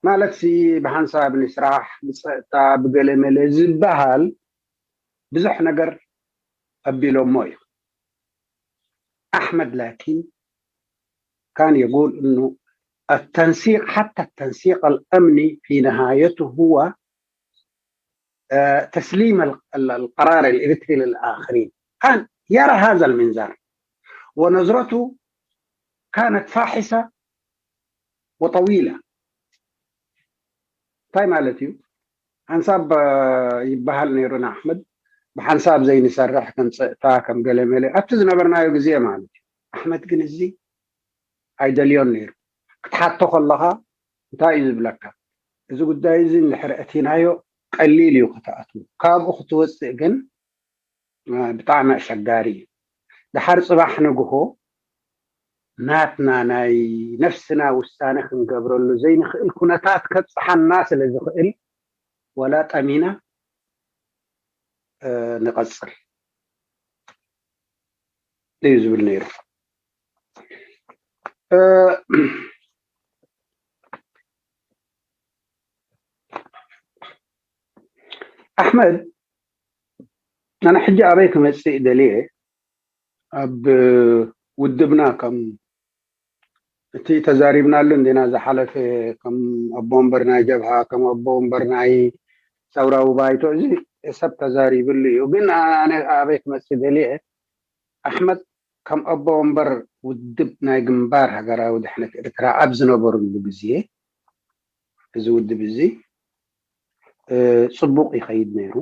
ማለት ብሓንሳብ ንስራሕ ብፀጥታ ብገለመለ ዝበሃል ብዙሕ ነገር ኣቢሎሞ እዩ ኣሕመድ። لكن كان يقول انه التنسيق، حتى التنسيق الامني، في نهايته هو تسليم القرار الاريتري للاخرين. كان يرى هذا المنظار ونظرته كانت فاحصه وطويله. እንታይ ማለት እዩ? ሓንሳብ ይበሃል ነይሩና ኣሕመድ ብሓንሳብ ዘይንሰርሕ ከም ፀጥታ ከም ገለመለ ኣብቲ ዝነበርናዮ ግዜ ማለት እዩ። ኣሕመድ ግን እዚ ኣይደልዮን ነይሩ። ክትሓቶ ከለካ እንታይ እዩ ዝብለካ? እዚ ጉዳይ እዚ እንድሕር እቲናዮ ቀሊል እዩ ክትኣትዉ፣ ካብኡ ክትወፅእ ግን ብጣዕሚ ኣሸጋሪ እዩ። ድሓር ፅባሕ ንግሆ ናትና ናይ ነፍስና ውሳነ ክንገብረሉ ዘይንክእል ኩነታት ከብፅሓና ስለ ዝኽእል ወላ ጠሚና ንቐፅል እዩ ዝብል ነይሩ። ኣሕመድ ኣነ ሕጂ ኣበይ ክመፅእ ደልየ? ኣብ ውድብና ከም እቲ ተዛሪብናሉ እንዲና ዝሓለፈ ከም ኣቦ ወንበር ናይ ጀብሃ፣ ከም ኣቦ ወንበር ናይ ሰውራዊ ባይቶ እዚ ሰብ ተዛሪብሉ እዩ። ግን ኣነ ኣበይ ክመፅእ ደልየ? ኣሕመድ ከም ኣቦ ወንበር ውድብ ናይ ግንባር ሃገራዊ ድሕነት ኤርትራ ኣብ ዝነበሩሉ ግዜ እዚ ውድብ እዚ ፅቡቅ ይኸይድ ነይሩ፣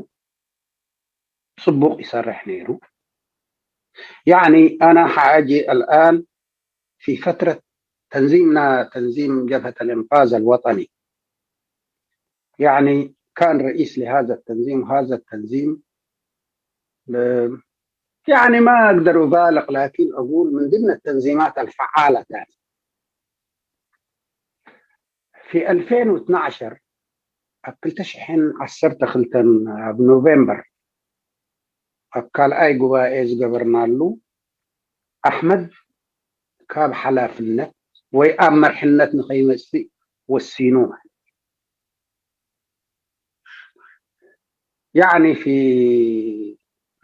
ፅቡቅ ይሰርሕ ነይሩ። يعني أنا حأجي الآن في فترة تنظيمنا، تنظيم جبهة الإنقاذ الوطني، يعني كان رئيس لهذا التنظيم. هذا التنظيم يعني ما أقدر أبالغ، لكن أقول من ضمن التنظيمات الفعالة كان. في 2012 أكلت شحن عسرت خلتن بنوفمبر أكال أي ጉባኤ ዝገበርናሉ ኣሕመድ ካብ ሓላፍነት ወይ ኣብ መርሕነት ንኸይመፅእ ወሲኑ። يعني في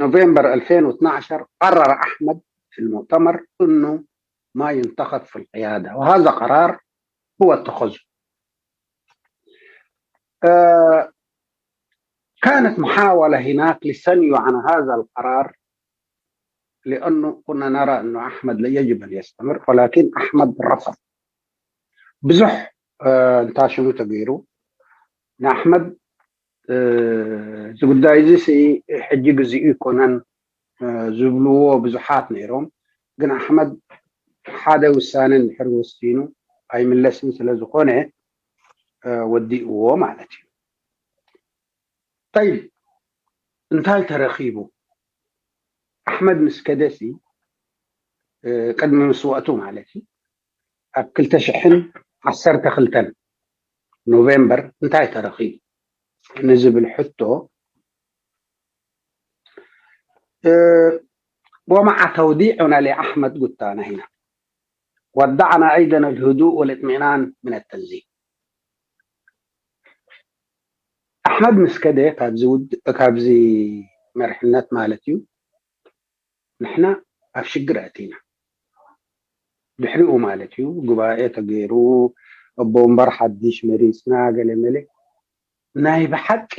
نوفمبر 2012 قرر أحمد في المؤتمر أنه ما ينتخب في القيادة، وهذا قرار هو اتخذه. كانت محاولة هناك للثني عن هذا القرار، لأنه كنا نرى أنه أحمد لا يجب أن يستمر، ولكن أحمد رفض. بزح እንታ ሽሙ ተገይሩ ንኣሕመድ እዚ ጉዳይ እዚ ሕጂ ግዚኡ ይኮነን ዝብልዎ ብዙሓት ነይሮም። ግን ኣሕመድ ሓደ ውሳነ እንድሕር ወሲኑ ኣይምለስን ስለ ዝኾነ ወዲእዎ ማለት እዩ። طيب እንታይ ተረኺቡ? ኣሕመድ ምስ ከደሲ ቅድሚ ምስዋእቱ ማለት እዩ ኣብ 2012 ኖቬምበር እንታይ ተረኺቡ ንዝብል ሕቶ፣ ومع توديعنا لأحمد قلت أنا هنا ودعنا أيضا الهدوء والاطمئنان من التنزيل. ኣሕመድ ምስ ከደ ካብዚ ካብዚ መርሕነት ማለት እዩ ንሕና ኣብ ሽግር ኣቲና። ድሕሪኡ ማለት እዩ ጉባኤ ተገይሩ፣ ኣቦ ወንበር ሓድሽ መሪፅና፣ ገለ መለ ናይ ብሓቂ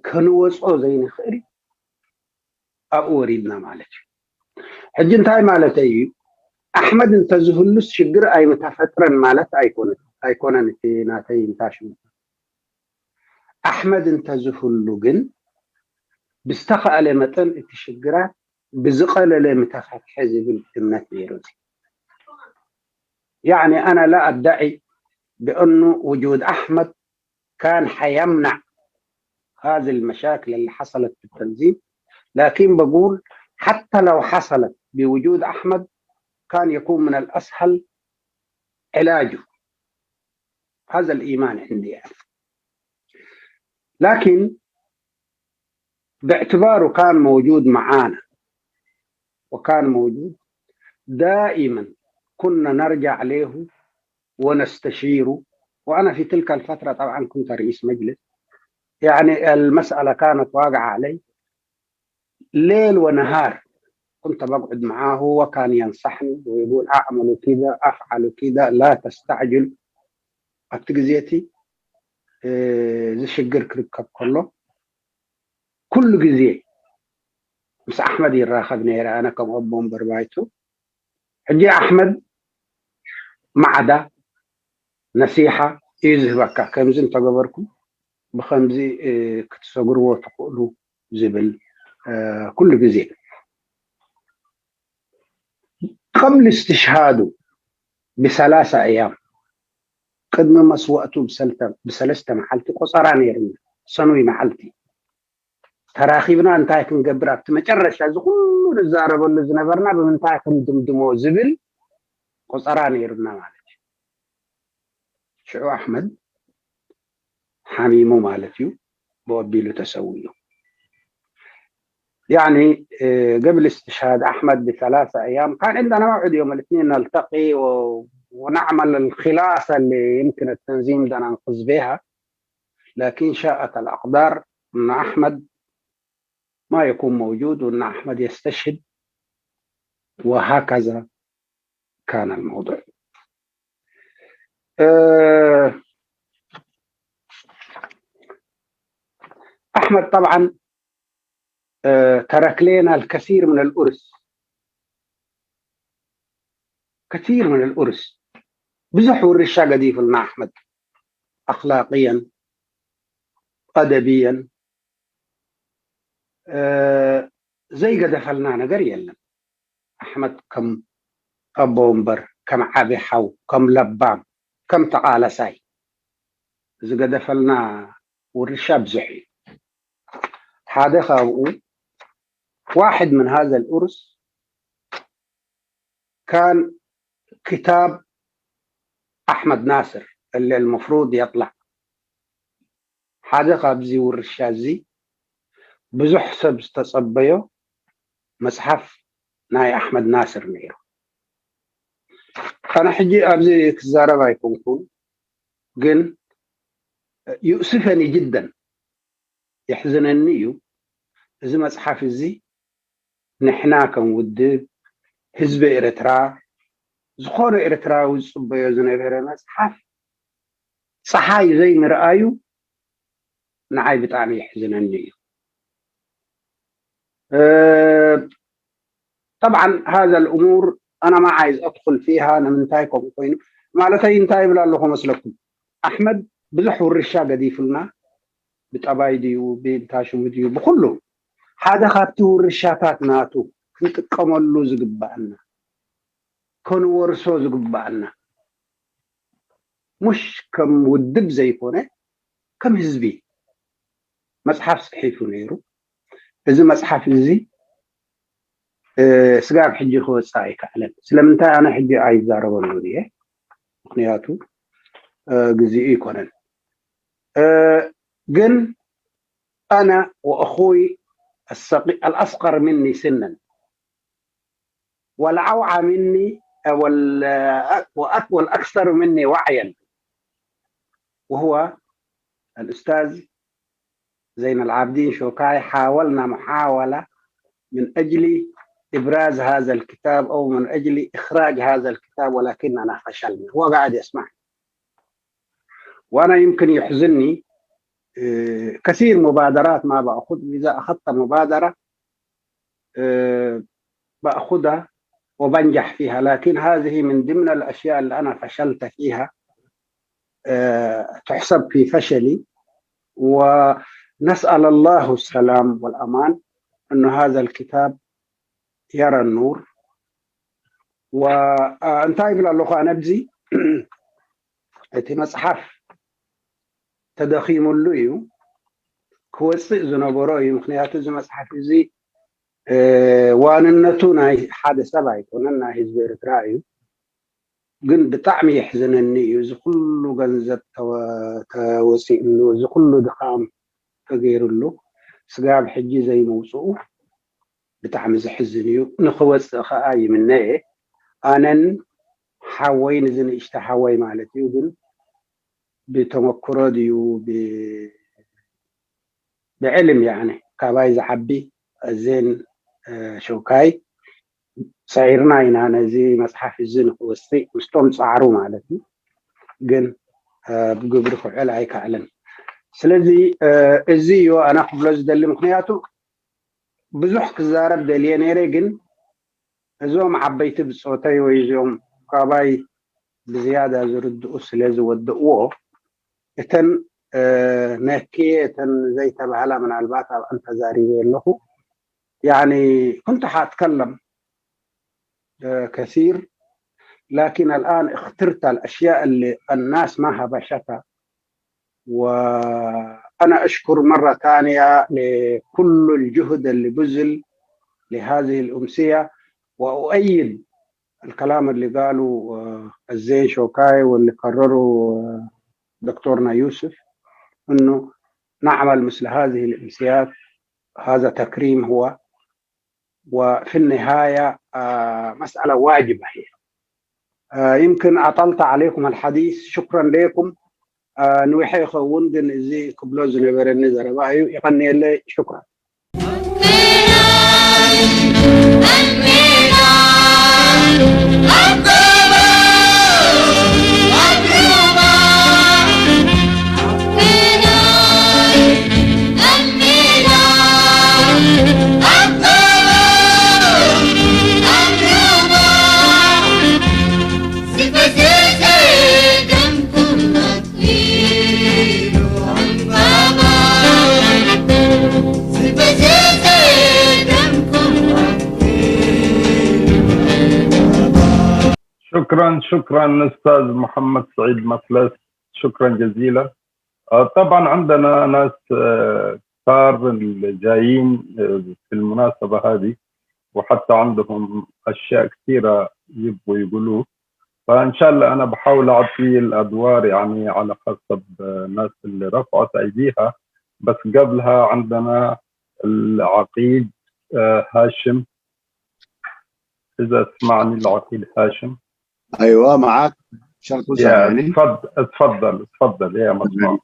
ክንወፆ ዘይንኽእል ኣብኡ ወሪድና ማለት እዩ። ሕጂ እንታይ ማለት እዩ፣ ኣሕመድ እንተዝህሉስ ሽግር ኣይምተፈጥረን ማለት ኣይኮነን። እቲ ናተይ እንታሽሙ ኣሕመድ እንተዝህሉ ግን ብዝተኸኣለ መጠን እቲ ሽግራት ብዝቐለለ ምተፈትሐ ዝብል እምነት ነይሩ። يعني أنا لا أدعي بأنه وجود أحمد كان حيمنع هذه المشاكل اللي حصلت في التنظيم، لكن بقول حتى لو حصلت بوجود أحمد كان يكون من الأسهل علاجه. هذا الإيمان عندي يعني. لكن باعتباره كان موجود معانا وكان موجود دائما، كنا نرجع له ونستشيره. وأنا في تلك الفترة طبعا كنت رئيس مجلس، يعني المسألة كانت واقعة علي ليل ونهار، كنت بقعد معاه وكان ينصحني ويقول أعمل كذا أفعل كذا لا تستعجل። ኣብቲ ግዜ እቲ ዝሽግር ክርከብ ከሎ ኩሉ ግዜ ምስ ኣሕመድ ይራኸብ ነይረ ኣነ ከም ኣቦ ወንበር ባይቱ። ሕጂ ኣሕመድ ማዕዳ ነሲሓ እዩ ዝህበካ፣ ከምዚ እንተገበርኩም ብከምዚ ክትሰግርዎ ትኽእሉ ዝብል ኩሉ ግዜ። قبل استشهاده ب3 أيام ቅድሚ መስዋእቱ ብሰለስተ መዓልቲ ቆፀራ ነይሩና። ሰኑይ መዓልቲ ተራኺብና እንታይ ክንገብር ኣብቲ መጨረሻ እዚ ኩሉ ንዛረበሉ ዝነበርና ብምንታይ ክንድምድሞ ዝብል ቆፀራ ነይሩና ማለት እዩ። ሽዑ ኣሕመድ ሓሚሙ ማለት እዩ፣ ብወቢሉ ተሰዊኡ። يعني قبل استشهاد أحمد ب3 أيام كان عندنا موعد يوم الاثنين نلتقي ونعمل الخلاصة اللي يمكن التنظيم ده ننقذ بها، لكن شاءت الأقدار أن أحمد ما يكون موجود وأن أحمد يستشهد، وهكذا كان الموضوع. أحمد طبعا ترك لنا الكثير من الأرث، كثير من الأرث. ብዙሕ ውርሻ ገዲፉልና ኣሕመድ أخلاقيا أدبيا ዘይገደፈልና ነገር የለን። ኣሕመድ ከም ኣቦ ወንበር፣ ከም ዓብይ ሓው፣ ከም ለባም፣ ከም ተቃለሳይ ዝገደፈልና ውርሻ ብዙሕ እዩ። ሓደ ካብኡ واحد من هذا الأرث كان كتاب أحمد ناصر اللي المفروض يطلع። ሓደ ካብዚ ውርሻ እዚ ብዙሕ ሰብ ዝተፀበዮ መፅሓፍ ናይ ኣሕመድ ናስር ነይሩ። ኣነ ሕጂ ኣብዚ ክዛረብ ኣይኮንኩን፣ ግን يؤسفني جدا የሕዝነኒ እዩ። እዚ መፅሓፍ እዚ ንሕና ከም ውድብ ህዝቢ ኤርትራ ዝኾነ ኤርትራዊ ዝፅበዮ ዝነበረ መፅሓፍ ፀሓይ ዘይምርኣዩ ንዓይ ብጣዕሚ የሕዝነኒ እዩ። طبعا هذا الامور انا ما عايز ادخل فيها። ንምንታይ ከምኡ ኮይኑ ማለተይ እንታይ ይብል ኣለኹ መስለኩም? ኣሕመድ ብዙሕ ውርሻ ገዲፉልና፣ ብጠባይ ድዩ ብእንታሽሙ ድዩ ብኩሉ። ሓደ ካብቲ ውርሻታት ናቱ ክንጥቀመሉ ዝግባአና ክንወርሶ ዝግባአና ሙሽ ከም ውድብ ዘይኮነ ከም ህዝቢ መፅሓፍ ፅሒፉ ነይሩ። እዚ መፅሓፍ እዚ ስጋብ ሕጂ ክወፅእ ኣይከኣለን። ስለምንታይ ኣነ ሕጂ ኣይዛረበሉን እየ? ምክንያቱ ግዚኡ ይኮነን። ግን أنا وأخوي الأصغر مني سنا والأوعى مني والأكثر مني وعيا، وهو الأستاذ زين العابدين شوكاي، حاولنا محاولة من أجل إبراز هذا الكتاب أو من أجل إخراج هذا الكتاب، ولكننا فشلنا. هو قاعد يسمع، وأنا يمكن يحزنني كثير مبادرات ما بأخذ. إذا أخذت مبادرة بأخذها وبنجح فيها، لكن هذه من ضمن الأشياء اللي أنا فشلت فيها، تحسب في فشلي. ونسأل الله السلام والأمان أن هذا الكتاب يرى النور. وأنታይ ይብል ኣለኹ ኣነ ብዚ እቲ መፅሓፍ ተደኺሙሉ እዩ፣ ክወፅእ ዝነበሮ እዩ። ምክንያቱ እዚ መፅሓፍ እዚ ዋንነቱ ናይ ሓደ ሰብ ኣይኮነን፣ ናይ ህዝቢ ኤርትራ እዩ። ግን ብጣዕሚ የሕዝነኒ እዩ፣ እዚ ኩሉ ገንዘብ ተወፂኡሉ፣ እዚ ኩሉ ድኻም ተገይሩሉ ስጋብ ሕጂ ዘይምውፅኡ ብጣዕሚ ዘሕዝን እዩ። ንክወፅእ ከዓ ይምነ እየ። ኣነን ሓወይ ንዚ ንእሽተ ሓወይ ማለት እዩ፣ ግን ብተመክሮ ድዩ بعلم يعني ካባይ ዝዓቢ ዜን ሸውካይ ፀዒርና ኢና ነዚ መፅሓፍ እዚ ንክወፅእ ምስቶም ፃዕሩ ማለት እዩ። ግን ብግብሪ ክውዕል ኣይከኣለን። ስለዚ እዚ እዩ ኣነ ክብሎ ዝደሊ። ምክንያቱ ብዙሕ ክዛረብ ደልየ ነይረ፣ ግን እዞም ዓበይቲ ብፆተይ ወይ እዞም ካባይ ብዝያዳ ዝርድኡ ስለ ዝወድእዎ እተን ነክየ እተን ዘይተባህላ ምናልባት ኣብአን ተዛሪበ ኣለኹ። يعني كنت حاتكلم كثير، لكن الآن اخترت الأشياء اللي الناس ما هبشتها. وأنا أشكر مرة ثانية لكل الجهد اللي بذل لهذه الأمسية، وأؤيد الكلام اللي قاله الزين شوكاي واللي قرره دكتورنا يوسف، أنه نعمل مثل هذه الأمسيات. هذا تكريم هو، وفي النهاية مسألة واجبة هي. يمكن أطلت عليكم الحديث، شكرا لكم. ንዊሐ ይኸውን ግን እዚ ክብሎ ዝነበረኒ ዘረባ እዩ። ይቀኒየለይ፣ شكرا። شكرا شكرا استاذ محمد سعيد مفلس، شكرا جزيلا. طبعا عندنا ناس كتار اللي جايين في المناسبة هذه، وحتى عندهم أشياء كثيرة يبغوا يقولوه. فإن شاء الله أنا بحاول أعطي الأدوار يعني على حسب الناس اللي رفعت أيديها. بس قبلها عندنا العقيد هاشم، إذا سمعني العقيد هاشم. ايوه معاك، ان شاء الله تكون يا سامعني. تفضل تفضل تفضل يا مسموع.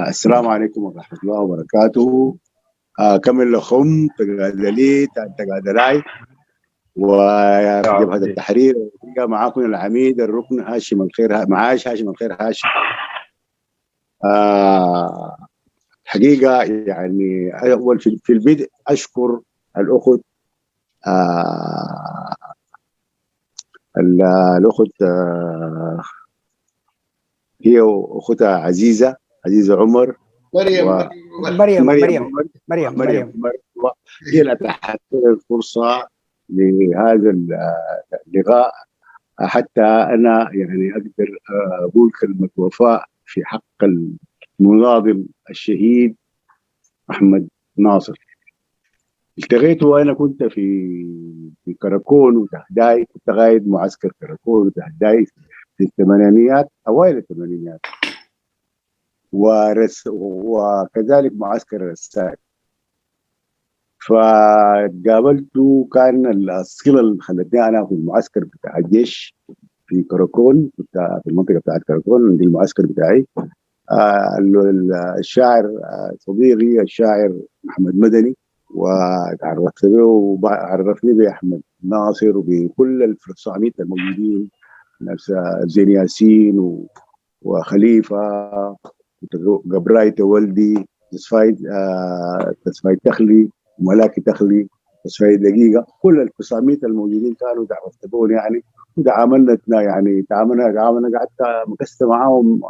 السلام عليكم ورحمة الله وبركاته. كمل لخم تقادلي تقادلاي وفي جبهة التحرير معاكم العميد الركن هاشم الخير، معاش هاشم الخير هاشم. حقيقة يعني أول في البدء أشكر الأخت الأخت هي وأختها عزيزة، عزيزة عمر، مريم. و- مريم. مريم. مريم. عمر. مريم. مريم. مريم. عمر هي اللي اتاحت لي الفرصة لهذا اللقاء حتى انا يعني اقدر اقول كلمة وفاء في حق المناضل الشهيد احمد ناصر. التقيته وانا كنت في كراكون وتهداي، كنت قائد معسكر كراكون وتهداي في الثمانينيات، اوائل الثمانينيات، وكذلك معسكر الرسائل. فقابلته، كان الصلة اللي خلتني انا في المعسكر بتاع الجيش في كراكون، كنت في المنطقة بتاعت كراكون عندي المعسكر بتاعي. الشاعر صديقي الشاعر محمد مدني، وتعرفت به وعرفني باحمد ناصر وبكل الفرسانية الموجودين، نفس زين ياسين وخليفة قبراي تولدي، تسفاي تخلي، وملاكي تخلي، تسفاي دقيقة، كل الفرسانية الموجودين كانوا تعرفت بهم يعني، وتعاملنا يعني تعاملنا قعدت مكست معاهم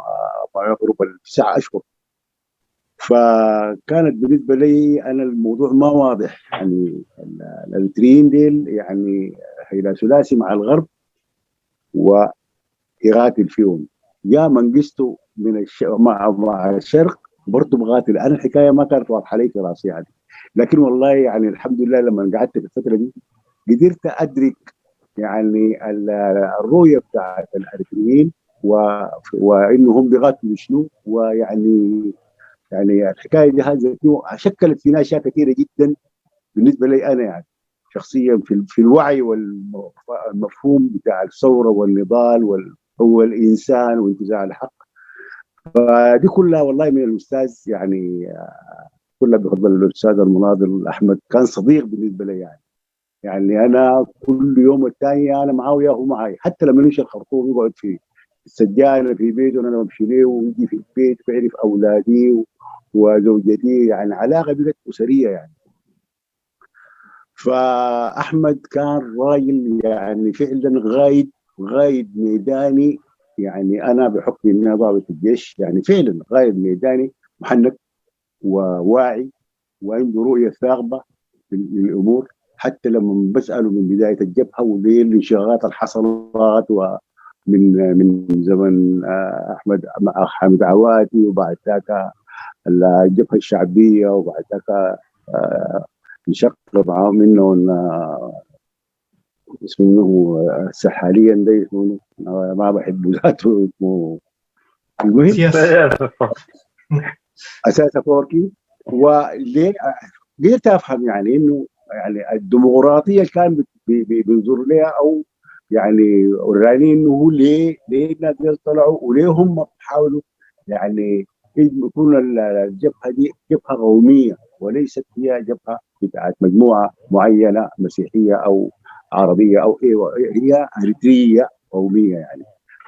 ما يقرب 9 أشهر. فكانت بالنسبة لي انا الموضوع ما واضح، يعني الاريتريين ديل يعني هيلا ثلاثي مع الغرب ويقاتل فيهم، يا منجستو مع الشرق برضه بقاتل. انا الحكاية ما كانت واضحة لي في راسي يعني، لكن والله يعني الحمد لله لما قعدت في الفترة دي قدرت ادرك يعني الرؤية بتاعت الاريتريين وانهم بيقاتلوا شنو، ويعني الحكاية دي هذه شكلت فينا اشياء كثيرة جدا بالنسبة لي انا يعني شخصيا في الوعي والمفهوم بتاع الثورة والنضال هو الانسان وانتزاع الحق. فدي كلها والله من الاستاذ يعني كلها بفضل الاستاذ المناضل احمد، كان صديق بالنسبة لي يعني. يعني انا كل يوم الثاني انا معاه وياه معي، حتى لما نمشي الخرطوم يقعد في السجانه في بيته وانا بمشي له، ويجي في البيت ويعرف اولادي وزوجتي، يعني علاقة بقت اسرية يعني. فاحمد كان راجل يعني فعلا غايد ميداني، يعني انا بحكم اني ضابط الجيش يعني فعلا غايد ميداني محنك وواعي وعنده رؤية ثاقبة للامور. حتى لما بساله من بداية الجبهة وليه الانشغالات اللي حصلت ومن من زمن احمد مع حامد عواتي، وبعد ذاك الجبهة الشعبية، وبعد ذاك انشق معاهم منهم اسمه حاليا ده اسمه ما بحبه ذاته اسمه، المهم اساس افوركي. وليه قدرت افهم يعني انه يعني الديمقراطية اللي كان بينظر لها او يعني وراني انه هو ليه الناس ديل طلعوا وليه هم بيحاولوا يعني يكون الجبهة دي جبهة قومية وليست هي جبهة بتاعت مجموعة معينة مسيحية او عربية او ايه، هي اريتريه قومية يعني.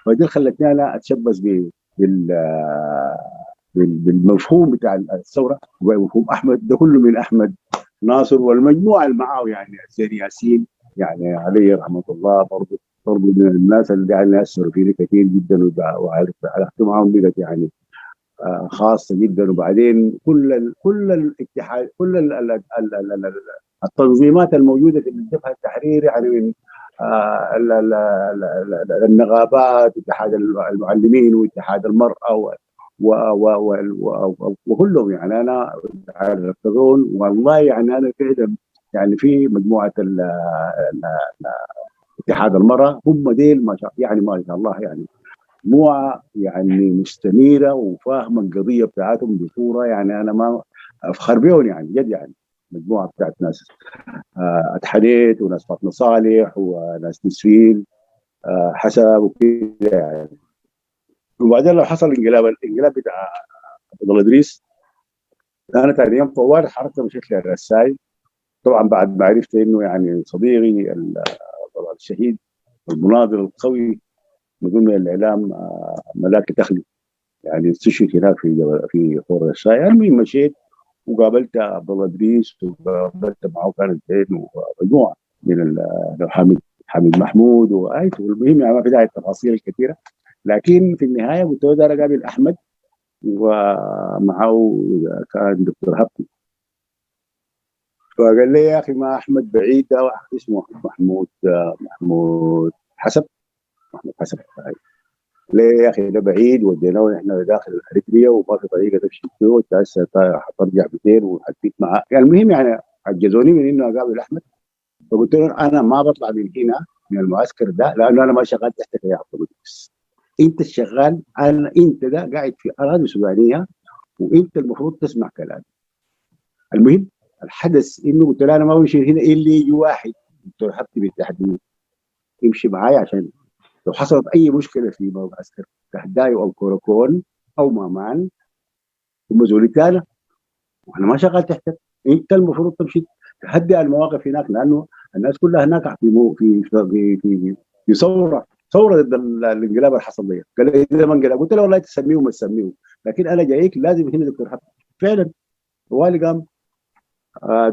فدي خلتني انا اتشبث بالمفهوم بتاع الثورة ومفهوم احمد ده كله من احمد ناصر والمجموعة اللي معاه، يعني زين ياسين يعني عليه رحمه الله برضه من الناس اللي يعني اثروا فيني كثير جدا، وعلاقتي معاهم بقت يعني خاصة جدا. وبعدين كل الاتحاد كل ال ال ال ال التنظيمات الموجودة في الجبهة التحرير يعني من النغابات، اتحاد المعلمين واتحاد المراة. و و و وكلهم يعني انا عرفتون والله. يعني انا فعلا يعني في مجموعة اتحاد المراة، هم ديل ما شاء يعني ما شاء الله، يعني مجموعة يعني مستنيره وفاهمه القضية بتاعتهم بصورة يعني انا ما افخر بهم يعني جد. يعني مجموعة بتاعت ناس اتحديت وناس فاطمة صالح وناس نسرين حسب وكده يعني. وبعدين لو حصل انقلاب، الانقلاب بتاع عبد الله ادريس، انا ثاني يوم طوال حركة مشيت للرساي، طبعا بعد ما عرفت انه يعني صديقي الشهيد المناضل القوي من ضمن الاعلام ملاك تخلي يعني استشهد هناك في جبل في خور الرساي. المهم مشيت وقابلت عبد الله ادريس وقابلت معه كانت زين ومجموعة من حامد محمود وايت. المهم يعني ما في داعي التفاصيل الكثيرة، لكن في النهاية قلت له داير اقابل احمد ومعه كان دكتور هبتي. فقال لي يا اخي ما احمد بعيد، ده واحد اسمه محمود محمود حسب، محمود حسب. ليه يا اخي ده بعيد، وديناه احنا داخل الاريتريا وما في طريقه تمشي فيه، وانت هسه حترجع 200 وحتفيت معاه يعني. المهم يعني عجزوني من انه اقابل احمد. فقلت لهم انا ما بطلع من هنا من المعسكر ده لانه انا ما شغال تحتك يا عبد القدوس، انت الشغال، انا انت ده قاعد في اراضي سودانيه وانت المفروض تسمع كلامي. المهم الحدث انه قلت له انا ما بمشي هنا الا يجي واحد دكتور حبتي بالتحديد يمشي معاي، عشان لو حصلت اي مشكلة في معسكر تهدايو او كوروكون او مامان هم زولي وانا ما شغال تحتك، انت المفروض تمشي تهدئ المواقف هناك، لانه الناس كلها هناك في في في في, في ثورة ضد الانقلاب اللي حصل لي. قال لي اذا ما انقلاب، قلت له والله تسميه وما تسميه، لكن انا جايك لازم هنا دكتور حبي. فعلا طوالي قام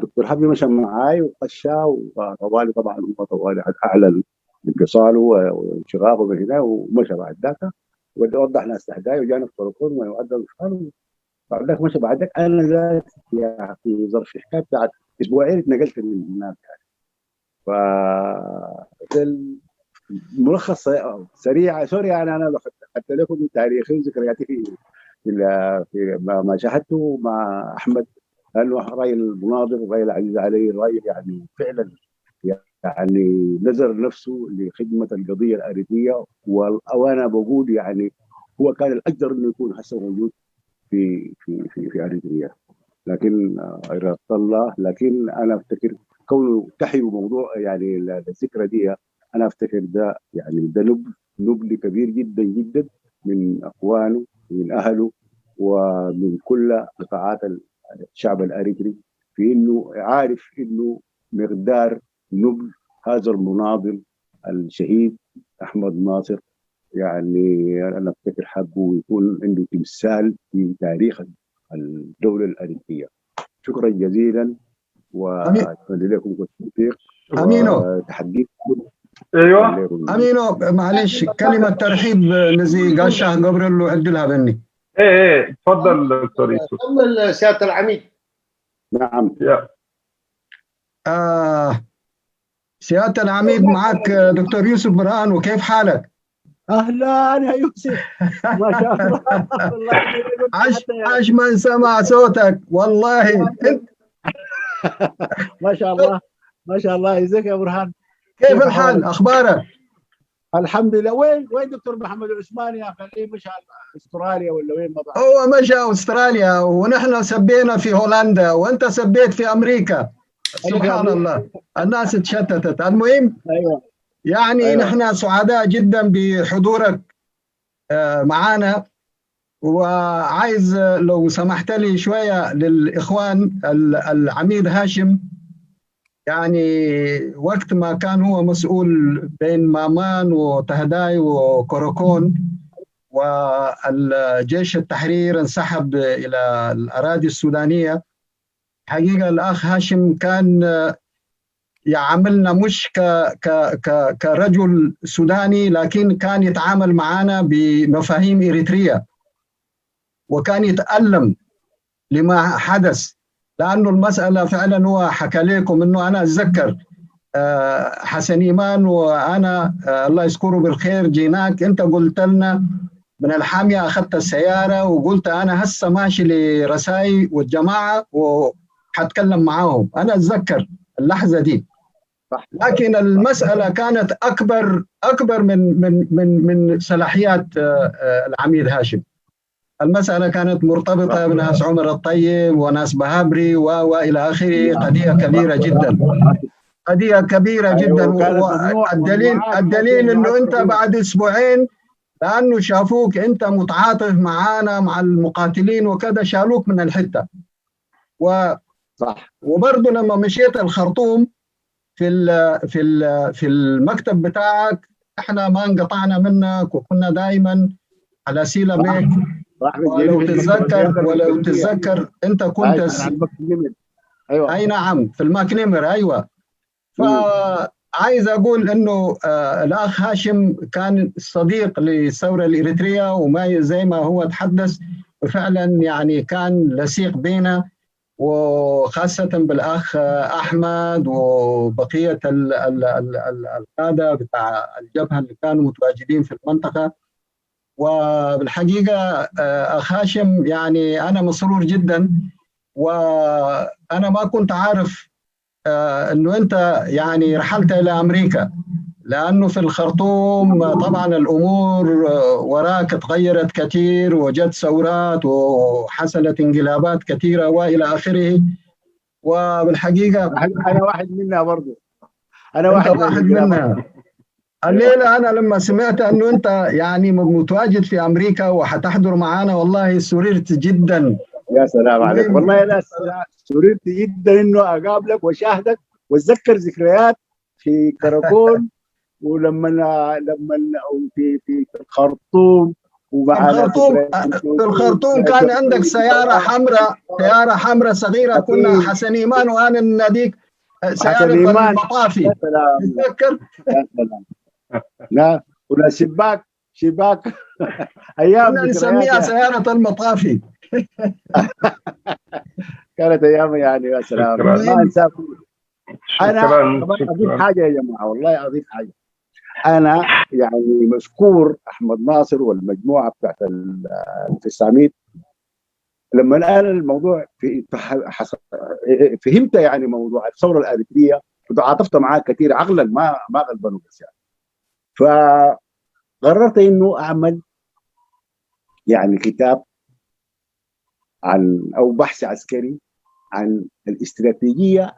دكتور حبي مشى معاي وخشى، وطوالي طبعا هو طوالي اعلن انفصاله وانشغاله من هنا ومشى بعد ذاك ووضح ناس تحداي وجانا في كوروكون وادى انفصاله بعد ذاك مشى. بعد ذاك انا ذات في ظرف حكاية بتاعت اسبوعين اتنقلت من هناك يعني. ف ملخص سريع، sorry يعني انا اخذت لكم تاريخي وذكرياتي في في ما شاهدته مع احمد، لانه راي المناضل، راي العزيز علي، راي يعني فعلا يعني نذر نفسه لخدمة القضية الاريتريه، وانا بقول يعني هو كان الاجدر انه يكون هسه موجود في في في في اريتريا، لكن اراده الله. لكن انا افتكر كونه تحيوا موضوع يعني الذكرى دي، انا افتكر ده يعني ده نبل كبير جدا جدا من اخوانه ومن اهله ومن كل قطاعات الشعب الاريتري، في انه عارف انه مقدار نبل هذا المناضل الشهيد احمد ناصر. يعني انا افتكر حقه يكون عنده تمثال في تاريخ الدولة الاريتريه. شكرا جزيلا واتمنى لكم كل التوفيق. امينو تحقيق. ايوه امينو معلش كلمة ترحيب نزي قاشه قبل له عدلها بني. ايه تفضل دكتور يوسف. تفضل سيادة العميد. نعم يا سيادة العميد معك دكتور يوسف برهان، وكيف حالك؟ اهلا يا يوسف، ما شاء الله. عاش من سمع صوتك والله. انت ما شاء الله ما شاء الله. ازيك يا برهان؟ كيف الحال؟ اخبارك؟ الحمد لله. وين دكتور محمد عثمان يا اخي؟ مشى استراليا ولا وين؟ ما بعرف. هو مشى استراليا ونحن سبينا في هولندا وانت سبيت في امريكا. سبحان الله الناس اتشتتت. المهم ايوه يعني أيوة. نحن سعداء جدا بحضورك معانا، وعايز لو سمحت لي شوية للإخوان العميد هاشم، يعني وقت ما كان هو مسؤول بين مامان وتهداي وكوروكون، والجيش التحرير انسحب إلى الأراضي السودانية، حقيقة الأخ هاشم كان يعاملنا مش ك ك ك كرجل سوداني، لكن كان يتعامل معنا بمفاهيم إريتريا، وكان يتألم لما حدث، لأنه المسألة فعلا هو حكى لكم أنه أنا أتذكر حسن إيمان وأنا الله يذكره بالخير جيناك أنت قلت لنا من الحامية اخذت السيارة وقلت انا هسه ماشي لرساي والجماعة وحتكلم معاهم. انا اتذكر اللحظة دي. لكن المسالة كانت اكبر من صلاحيات العميد هاشم. المسألة كانت مرتبطة بناس عمر الطيب وناس بهابري وإلى آخره. قضية كبيرة جدا، قضية كبيرة جدا. الدليل إنه أنت بعد أسبوعين، لأنه شافوك أنت متعاطف معانا مع المقاتلين وكذا، شالوك من الحتة. صح. وبرضه لما مشيت الخرطوم في ال في ال في المكتب بتاعك، احنا ما انقطعنا منك وكنا دائما على سيلة بيك. ولو تتذكر انت كنت ايوه، اي نعم، في الماكنمر. ايوه. فعايز اقول انه الاخ هاشم كان صديق للثورة الاريتريه، وما زي ما هو تحدث فعلا يعني كان لصيق بينا، وخاصة بالاخ احمد وبقية القادة بتاع الجبهة اللي كانوا متواجدين في المنطقة. وبالحقيقة أخ هاشم يعني أنا مسرور جدا، وأنا ما كنت عارف أنه أنت يعني رحلت إلى أمريكا، لأنه في الخرطوم طبعا الأمور وراك تغيرت كثير، وجت ثورات وحصلت انقلابات كثيرة وإلى آخره. وبالحقيقة أنا واحد منها برضو، أنا واحد منها. الليلة أنا لما سمعت أنه أنت يعني متواجد في أمريكا وحتحضر معانا، والله سررت جدا. يا سلام عليك، والله أنا سررت جدا إنه أقابلك وأشاهدك وأتذكر ذكريات في كراكون ولما لما في الخرطوم. ومعنا في الخرطوم كان عندك سيارة حمراء، سيارة حمراء صغيرة، كنا حسن إيمان وأنا نناديك سيارة المطافي. تتذكر؟ لا ولا شباك ايام كنا نسميها سيارة المطافي. كانت ايام يعني، يا سلام، ما انساكم. انا اضيف حاجة يا جماعة، والله اضيف حاجة. انا يعني مشكور احمد ناصر والمجموعة بتاعت التساميد. لما الان الموضوع في فهمت يعني موضوع الثورة الاريتريه، وتعاطفت معاه كثير عقلا، ما غلبنه بس يعني. فقررت انه اعمل يعني كتاب عن او بحث عسكري عن الاستراتيجية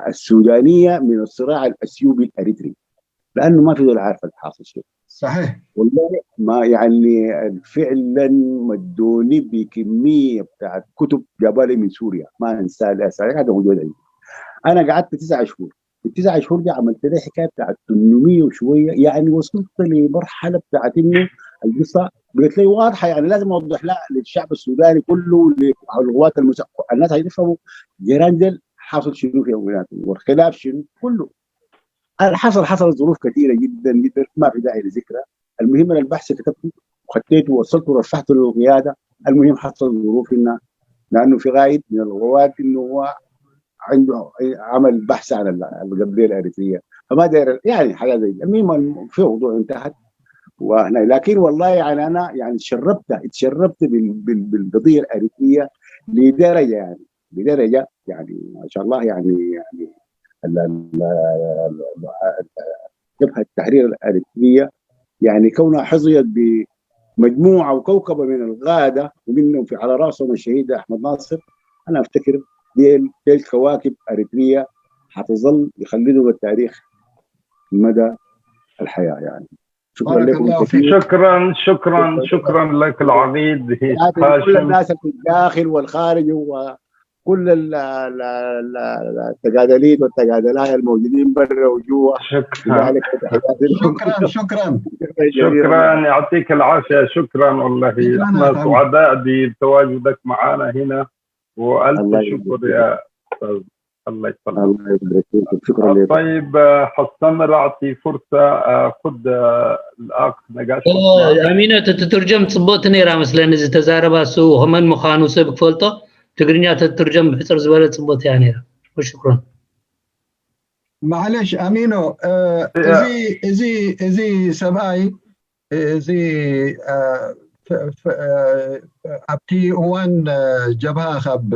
السودانية من الصراع الاثيوبي الاريتري، لانه ما في دول عارفه الحاصل شيء. صحيح والله. ما يعني فعلا مدوني بكمية بتاعت كتب جابها لي من سوريا، ما انساها لها، هذا موجود عندي. انا قعدت 9 شهور، في ال9 شهور دي عملت لي حكاية بتاعت 800 وشوية، يعني وصلت لمرحلة بتاعت انه القصة بقت لي واضحة، يعني لازم اوضح لها للشعب السوداني كله، للقوات المسلحة، الناس هيفهموا جيران ديل حاصل شنو في يومياتهم والخلاف شنو كله. حصلت ظروف كثيرة جدا جدا ما في داعي لذكرها. المهم انا البحث كتبته وخطيته ووصلته ورشحته للقياده. المهم حصلت ظروف انه لانه في غايب من الغوات انه هو عنده عمل بحث عن القضية الاريتريه، فما داير يعني حاجة زي. المهم في موضوع انتهت وهنا، لكن والله يعني انا يعني اتشربت بالقضية الاريتريه لدرجة يعني لدرجة يعني ما شاء الله يعني جبهة التحرير الاريتريه يعني كونها حظيت بمجموعه وكوكبه من الغاده، ومنهم في على راسهم الشهيد احمد ناصر، انا افتكر دي الكواكب اريتريه حتظل يخلدوا التاريخ مدى الحياة يعني. شكرا لكم كثير. شكرا شكرا شكرا لك العقيد هاشم، كل الناس في الداخل والخارج وكل التجادلين والتجادلاء الموجودين برا وجوا. شكرا شكرا شكرا شكرا، يعطيك العافية. شكرا والله، احنا سعداء بتواجدك معنا هنا، والف شكر يا استاذ. الله يسلمك. الله يبارك فيك، شكرا لك. طيب حستمر اعطي فرصة خد الاخ نقاش. امينه تترجم ፅቡቅ ነይራ መስለኒ ዝተዛረባ እሱ ከመን ምዃኑ ሰብ ክፈልጦ ትግርኛ ተትርጀም ብሕፅር ዝበለ ፅቡቅ እያ ነይራ። وشكرا. معلش امينو، እዚ እዚ እዚ ሰብኣይ እዚ ኣብቲ እዋን ጀብሃ ካብ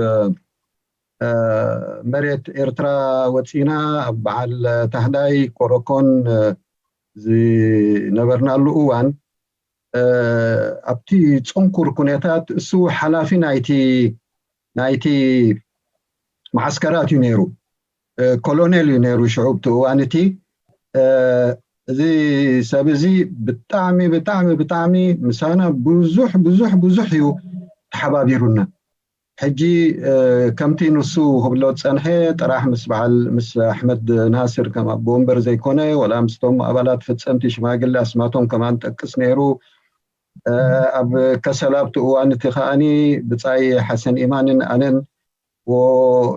መሬት ኤርትራ ወፂና ኣብ በዓል ታህዳይ ኮረኮን ዝነበርናሉ እዋን ኣብቲ ፅንኩር ኩነታት እሱ ሓላፊ ናይቲ ማዓስከራት እዩ ነይሩ። ኮሎኔል እዩ ነይሩ ሽዑ ብቲ እዋን እቲ። እዚ ሰብ እዚ ብጣዕሚ ብጣዕሚ ብጣዕሚ ምሳና ብዙሕ ብዙሕ ብዙሕ እዩ ተሓባቢሩና። ሕጂ ከምቲ ንሱ ክብሎ ዝፀንሐ ጥራሕ ምስ በዓል ምስ ኣሕመድ ናስር ከም ኣቦ ወንበር ዘይኮነ ወላ ምስቶም ኣባላት ፈፀምቲ ሽማግለ ኣስማቶም ከማን ጠቅስ ነይሩ። ኣብ ከሰላ ኣብቲ እዋን እቲ ከዓኒ ብፃይ ሓሰን ኢማንን ኣነን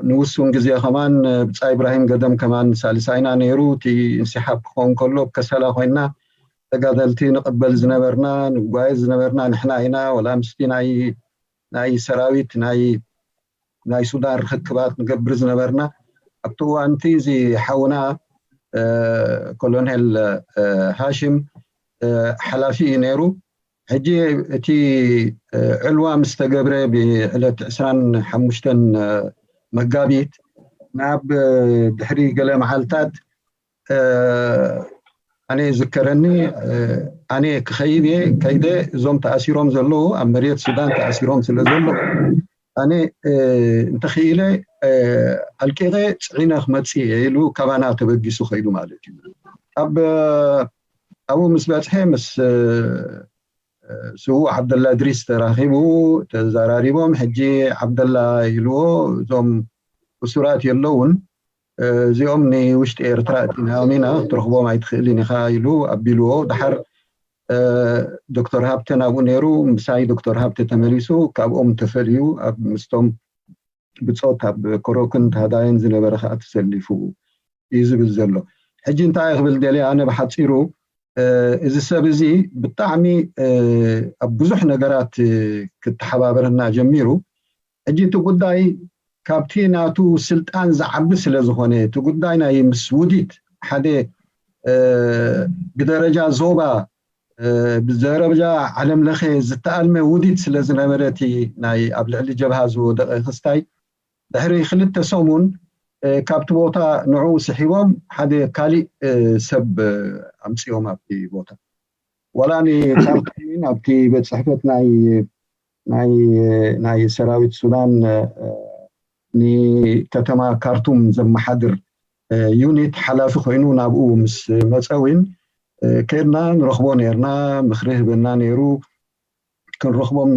ንውሱን ግዜ ከማን ብፃይ ኢብራሂም ገደም ከማን ሳልሳይና ነይሩ። እቲ انسحاب ክኸውን ከሎ ከሰላ ኮይና ተጋደልቲ ንቅበል ዝነበርና ንጓየ ዝነበርና ንሕና ኢና። ወላ ምስቲ ናይ ሰራዊት ናይ ሱዳን ርክክባት ንገብር ዝነበርና ኣብቲ እዋን እቲ እዚ ሓውና ኮሎኔል ሃሽም ሓላፊ እዩ ነይሩ። ሕጂ እቲ ዕልዋ ምስ ተገብረ ብዕለት 25 መጋቢት ናብ ድሕሪ ገለ መዓልትታት ኣነ ዝከረኒ ኣነ ክኸይድ እየ ከይደ እዞም ተኣሲሮም ዘለዉ ኣብ መሬት ሱዳን ተኣሲሮም ስለ ዘለዉ ኣነ እንተኽኢለ ኣልቂቐ ፅዒነ ክመፅእ እየ ኢሉ ካባና ተበጊሱ ከይዱ ማለት እዩ። ኣብ ኣብኡ ምስ በፅሐ ምስ ስዉእ ዓብደላ እድሪስ ተራኺቡ ተዘራሪቦም። ሕጂ ዓብደላ ኢልዎ እዞም እሱራት የለውን እዚኦም ንውሽጢ ኤርትራ እቲናዮም ኢና ክትረክቦም ኣይትኽእልን ኢኻ ኢሉ ኣቢልዎ። ድሓር ዶክተር ሃብተ ናብኡ ነይሩ ምሳይ ዶክተር ሃብተ ተመሊሱ ካብኦም ተፈልዩ ኣብ ምስቶም ብፆት ኣብ ኮሮክን ታህዳይን ዝነበረ ከዓ ተሰሊፉ እዩ ዝብል ዘሎ። ሕጂ እንታይ ክብል ደልየ ኣነ ብሓፂሩ እዚ ሰብ እዚ ብጣዕሚ ኣብ ብዙሕ ነገራት ክተሓባበረና ጀሚሩ። ሕጂ እቲ ጉዳይ ካብቲ ናቱ ስልጣን ዝዓቢ ስለ ዝኾነ እቲ ጉዳይ ናይ ምስ ውዲት ሓደ ብደረጃ ዞባ ብደረጃ ዓለም ለኸ ዝተኣልመ ውዲት ስለ ዝነበረ እቲ ናይ ኣብ ልዕሊ ጀብሃ ዝወደቐ ክስታይ ድሕሪ 2 ሰሙን ካብቲ ቦታ ንዑ ስሒቦም ሓደ ካሊእ ሰብ ኣምፂኦም ኣብቲ ቦታ። ዋላ ንካርቱም ኣብቲ ቤት ፅሕፈት ናይ ናይ ናይ ሰራዊት ሱዳን ንከተማ ካርቱም ዘመሓድር unit ሓላፊ ኮይኑ ናብኡ ምስ መፀዊን ከድና ንረክቦ ነርና፣ ምክሪ ህበና ነይሩ። ክንረክቦም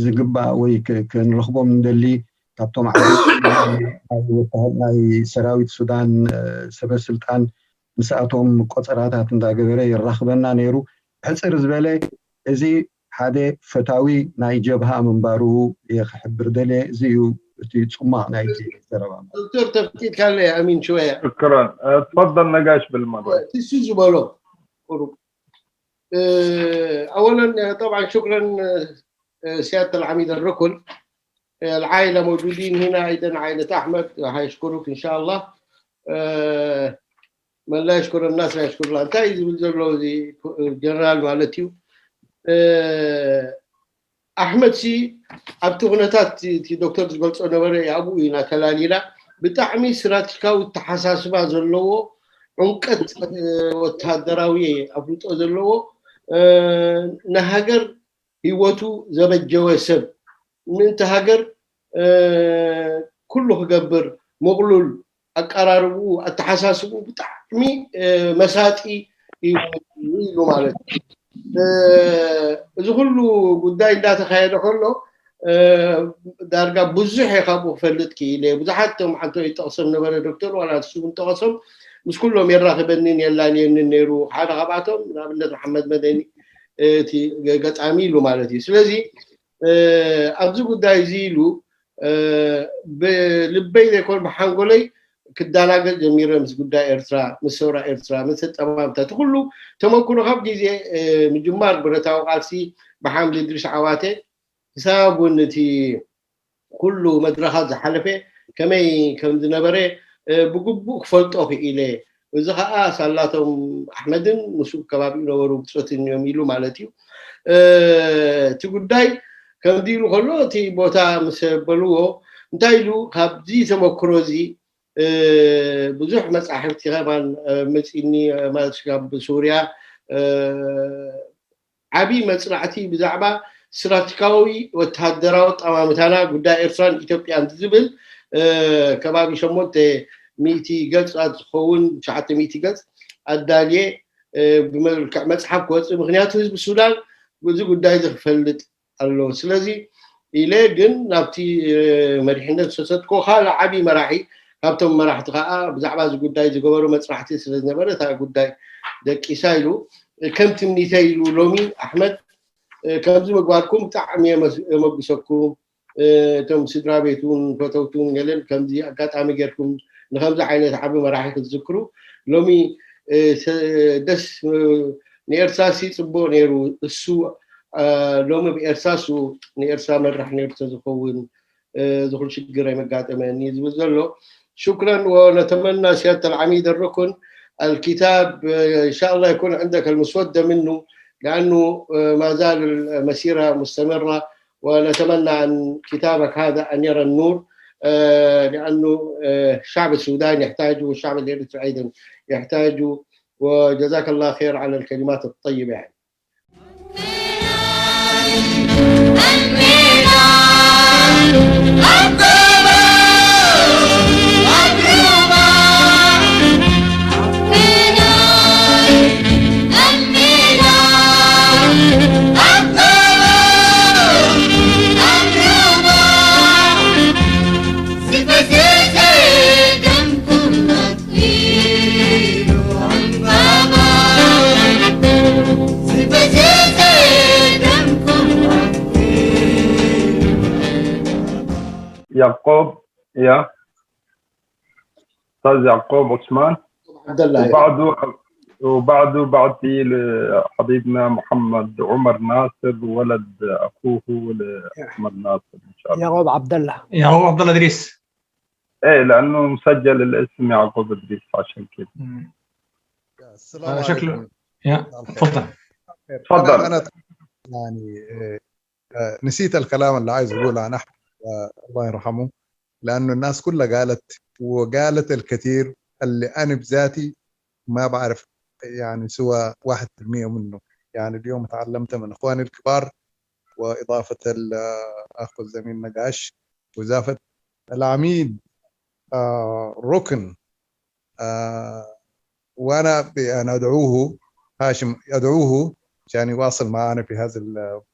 ዝግባእ ወይ ክንረክቦም ንደሊ ካብቶም ናይ ሰራዊት ሱዳን ሰበስልጣን ምስኣቶም ቆፀራታት እንዳገበረ ይራክበና ነይሩ። ሕፅር ዝበለ እዚ ሓደ ፈታዊ ናይ ጀብሃ ምንባሩ እየ ክሕብር ደልየ። እዚ እዩ እቲ ፅሟቅ ናይቲ ዘረባ። دكتور تفكير كان لي امين شويه. شكرا، تفضل نقاش بالمره. تسجبلو اولا طبعا شكرا سياده العميد الركن، العائله موجودين هنا ايضا، عائله احمد هيشكروك ان شاء الله. من لا يشكر الناس لا يشكر الله. እንታይ ዝብል ዘሎ እዚ ጀነራል ማለት እዩ ኣሕመድ ሲ ኣብቲ ኩነታት እቲ ዶክተር ዝገልፆ ነበረ ኣብኡ ኢና ተላሊና። ብጣዕሚ ስትራቴጂካዊ ተሓሳስባ ዘለዎ፣ ዕምቀት ወተሃደራዊ ኣፍልጦ ዘለዎ፣ ንሃገር ሂወቱ ዘበጀወ ሰብ፣ ምእንቲ ሃገር ኩሉ ክገብር ምቕሉል ኣቀራርብኡ ኣተሓሳስብኡ ብጣዕሚ መሳጢ እዩ ኢሉ ማለት እዩ። እዚ ኩሉ ጉዳይ እንዳተካየደ ከሎ ዳርጋ ብዙሕ እየ ካብኡ ክፈልጥ ክኢለ። ብዙሓት ቶም ሓንቶ ይጠቕሶም ነበረ ዶክተር፣ ዋላ ንሱ እውን ጠቐሶም፣ ምስ ኩሎም የራኽበኒን የላንየንን ነይሩ። ሓደ ካብኣቶም ንኣብነት መሓመድ መደኒ እቲ ገጣሚ ኢሉ ማለት እዩ። ስለዚ ኣብዚ ጉዳይ እዚ ኢሉ ብልበይ ዘይኮነ ብሓንጎለይ ክደናገጥ ጀሚረ ምስ ጉዳይ ኤርትራ፣ ምስ ሰውራ ኤርትራ፣ ምስ ኣጠማምታ እቲ ኩሉ ተመክሮ ካብ ግዜ ምጅማር ብረታዊ ቃልሲ ብሓምሊ እድሪስ ዓዋተ ክሳብ እውን እቲ ኩሉ መድረኻት ዝሓለፈ ከመይ ከም ዝነበረ ብግቡእ ክፈልጦ ክኢለ። እዚ ከዓ ሳላቶም ኣሕመድን ምስኡ ከባቢኡ ነበሩ ብፆትን እዮም ኢሉ ማለት እዩ። እቲ ጉዳይ ከምዚ ኢሉ ከሎ እቲ ቦታ ምስ በልዎ እንታይ ኢሉ፣ ካብዚ ተመክሮ እዚ ብዙሕ መፃሕፍቲ ከማን መፂኒ ማለት ካብ ሱርያ ዓብይ መፅናዕቲ ብዛዕባ ስትራቴጂካዊ ወተሃደራዊ ኣጠማምታና ጉዳይ ኤርትራን ኢትዮጵያን ዝብል ከባቢ 800 ገፃት ዝኸውን 900 ገፅ ኣዳልየ ብመልክዕ መፅሓፍ ክወፅእ፣ ምክንያቱ ህዝቢ ሱዳን እዚ ጉዳይ እዚ ክፈልጥ ኣሎ። ስለዚ ኢለ ግን ናብቲ መሪሕነት ዝተሰትኮ ካልእ ዓብይ መራሒ ካብቶም መራሕቲ ከዓ ብዛዕባ እዚ ጉዳይ ዝገበሩ መፅናዕቲ ስለ ዝነበረ እታ ጉዳይ ደቂሳ ኢሉ። ከም ትምኒተይ ኢሉ ሎሚ ኣሕመድ ከምዚ ምግባርኩም ብጣዕሚ የመጉሰኩም፣ እቶም ስድራ ቤቱን ፈተውቱን ገለን ከምዚ ኣጋጣሚ ጌርኩም ንከምዚ ዓይነት ዓቢ መራሒ ክትዝክሩ ሎሚ ደስ ንኤርትራ ሲ ፅቡቅ ነይሩ፣ እሱ ሎሚ ብኤርትራ እሱ ንኤርትራ መራሕ ነይሩ ተዝኸውን ዝኩሉ ሽግር ኣይመጋጠመኒ ዝብል ዘሎ። شكرا ونتمنى سيادة العميد الركن الكتاب إن شاء الله يكون عندك المسودة منه، لأنه ما زال المسيرة مستمرة، ونتمنى أن كتابك هذا أن يرى النور، لأنه الشعب السوداني يحتاجه والشعب الإريتري أيضا يحتاجه، وجزاك الله خير على الكلمات الطيبة يعني. يعقوب، يا استاذ يعقوب عثمان. عبد الله. وبعده بعطي لحبيبنا محمد عمر ناصر، ولد اخوه لاحمد ناصر ان شاء الله. يعقوب عبد الله. يعقوب عبد الله ادريس. ايه، لانه مسجل الاسم يعقوب ادريس عشان كده. السلام عليكم. شكله يا تفضل. تفضل. انا يعني نسيت الكلام اللي عايز اقوله عن احمد الله يرحمه، لانه الناس كلها قالت وقالت الكثير اللي انا بذاتي ما بعرف يعني سوى 1% منه. يعني اليوم تعلمت من اخواني الكبار واضافه الاخ الزميل نقاش واضافه العميد ركن، وانا انا ادعوه هاشم، ادعوه عشان يواصل معنا في هذا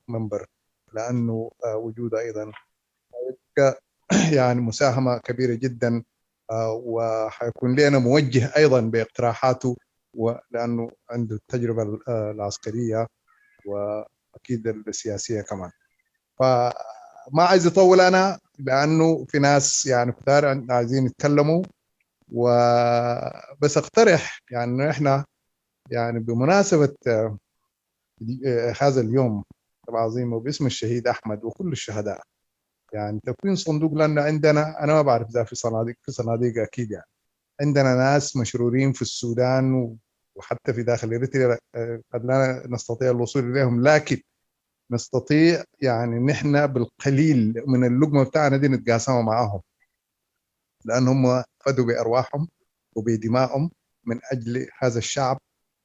المنبر، لانه وجوده ايضا يعني مساهمة كبيرة جدا، وحيكون لنا موجه ايضا باقتراحاته، ولانه عنده التجربة العسكرية واكيد السياسية كمان. فما عايز اطول انا، لانه في ناس يعني كتار عايزين يتكلموا، وبس اقترح يعني انه احنا يعني بمناسبة هذا اليوم العظيم وباسم الشهيد احمد وكل الشهداء يعني تكوين صندوق، لانه عندنا انا ما بعرف اذا في صناديق، في صناديق اكيد، يعني عندنا ناس مشرورين في السودان وحتى في داخل اريتريا قد لا نستطيع الوصول اليهم، لكن نستطيع يعني نحن بالقليل من اللقمة بتاعنا دي نتقاسمها معاهم، لان هم فدوا بارواحهم وبدمائهم من اجل هذا الشعب.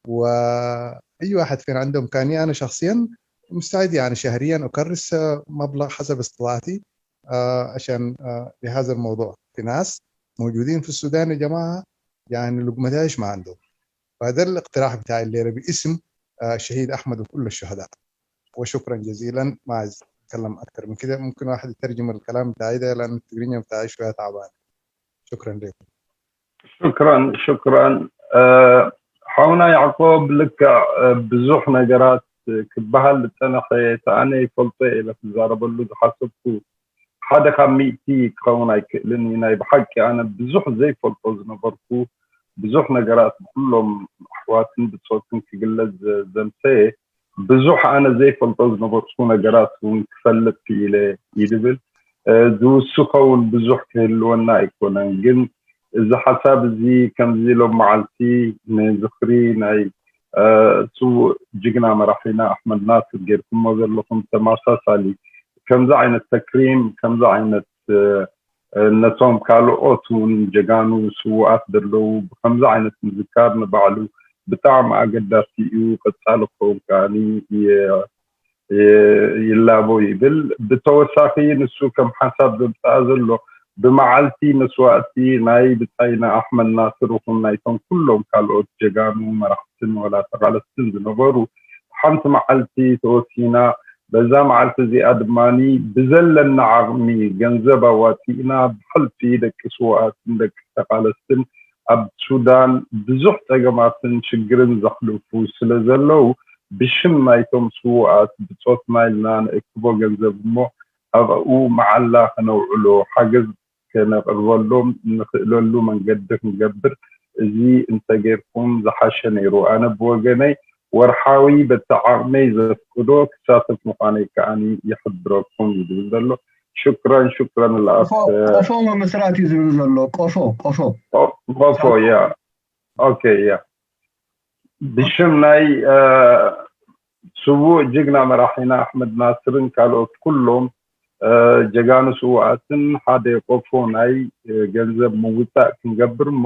واي واحد فينا عنده امكانية، انا شخصيا مستعد يعني شهريا اكرس مبلغ حسب استطاعتي عشان لهذا الموضوع. في ناس موجودين في السودان يا جماعة يعني لقمة عيش ما عندهم. فهذا الاقتراح بتاع الليلة باسم الشهيد احمد وكل الشهداء، وشكرا جزيلا. ما عايز اتكلم اكثر من كده، ممكن واحد يترجم الكلام بتاعي ده لان التجرينيا بتاعي شوية تعبان. شكرا لكم. شكرا شكرا ሓውና ያዕቆብ። ልክዕ ብዙሕ ነገራት ክበሃል ዝፀንሐ ኣነ ይፈልጦ እየ ክዛረበሉ ዝሓሰብኩ 1 ካብ 100 ክኸውን ኣይክእልን እዩ። ናይ ብሓቂ ኣነ ብዙሕ ዘይፈልጦ ዝነበርኩ ብዙሕ ነገራት ብኩሎም ኣሕዋትን ብፆትን ክግለጽ ዘምሰየ፣ ብዙሕ ኣነ ዘይፈልጦ ዝነበርኩ ነገራት እውን ክፈልጥ ክኢለ ይድብል። ዝውስኸውን ብዙሕ ክህልወና ኣይኮነን፣ ግን እዚ ሓሳብ እዚ ከምዚ ሎም መዓልቲ ንዝኽሪ ናይ ስዉእ ጅግና መራሒና ኣሕመድ ናስር ጌርኩሞ ዘለኹም ተመሳሳሊ ከምዚ ዓይነት تكريم ከምዚ ዓይነት ነቶም ካልኦት እውን ጀጋኑ ስዉኣት ዘለዉ ብከምዚ ዓይነት ምዝካር ንባዕሉ ብጣዕሚ ኣገዳሲ እዩ። ቀፃሊ ክኸውን ከዓኒ ይላቦ ይብል። ብተወሳኺ ንሱ ከም ሓሳብ ዘምፅኣ ዘሎ ብመዓልቲ መስዋእቲ ናይ ብፃይና ኣሕመድ ናስር ይኹን ናይቶም ኩሎም ካልኦት ጀጋኑ መራሕትን ወላ ተቃለስትን ዝነበሩ ሓንቲ መዓልቲ ተወሲና፣ በዛ መዓልቲ እዚኣ ድማኒ ብዘለና ዓቕሚ ገንዘብ ኣዋፂእና ብሕልፊ ደቂ ስዋኣትን ደቂ ተቃለስትን ኣብ ሱዳን ብዙሕ ፀገማትን ሽግርን ዘሕልፉ ስለ ዘለው ብሽም ናይቶም ስዉኣት ብፆትና ኢልና ንእክቦ ገንዘብ እሞ ኣብኡ መዓላ ከነውዕሎ ሓገዝ ከነቕርበሎም ንኽእለሉ መንገዲ ክንገብር እዚ እንተጌርኩም ዝሓሸ ነይሩ። ኣነ ብወገነይ ወርሓዊ በቲ ዓቕመይ ዘፍቅዶ ክሳተፍ ምዃነይ ከዓኒ ይሕብረኩም እዩ ዝብል ዘሎ። شكرا شكرا الأخ. ቆፎ መመስራት እዩ ዝብል ዘሎ። ቆፎ ቆፎ። ቆፎ፣ yeah, okay, yeah. ብሽም ናይ ስዉእ ጅግና መራሒና ኣሕመድ ናስርን ካልኦት ኩሎም ጀጋኑ ስዉኣትን ሓደ ቆፎ ናይ ገንዘብ ምውፃእ ክንገብር እሞ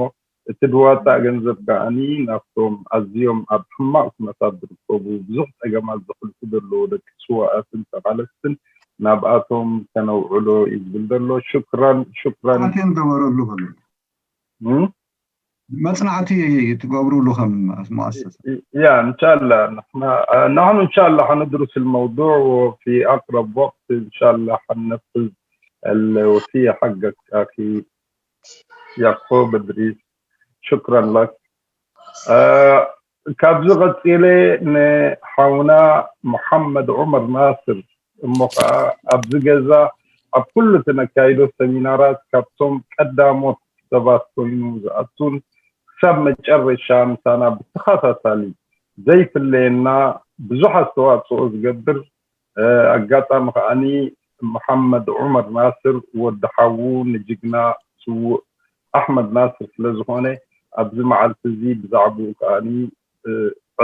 እቲ ድዋፃእ ገንዘብ ከዓኒ ናብቶም ኣዝዮም ኣብ ሕማቅ ኩነታት ዝርከቡ ብዙሕ ፀገማት ዘሕልፉ ዘለዉ ደቂ ስዋኣትን ተቃለስትን ናብኣቶም ከነውዕሎ እዩ ዝብል ዘሎ። شكرا شكرا. መፅናዕቲ ንገበረሉ በሉ። መፅናዕቲ ትገብሩሉ ከም مؤسسة. يا ان شاء الله نحن ان شاء الله حندرس الموضوع وفي اقرب وقت ان شاء الله حننفذ الوصيه حقك اخي يعقوب ادريس. شكرا لك. ካብዚ ቀፂለ ንሓውና محمد عمر ናስር እሞ ከዓ ኣብዚ ገዛ ኣብ ኩሉ እቲ ነካይዶ ሰሚናራት ካብቶም ቀዳሞት ሰባት ኮይኑ ዝኣቱን ክሳብ መጨረሻ ምሳና ብተኸታታሊ ዘይፍለየና ብዙሕ ኣስተዋፅኦ ዝገብር፣ ኣጋጣሚ ከዓኒ መሓመድ ዑመር ናስር ወዲ ሓዉ ንጅግና ስዉእ ኣሕመድ ናስር ስለ ዝኾነ ኣብዚ መዓልቲ እዚ ብዛዕባኡ ከዓኒ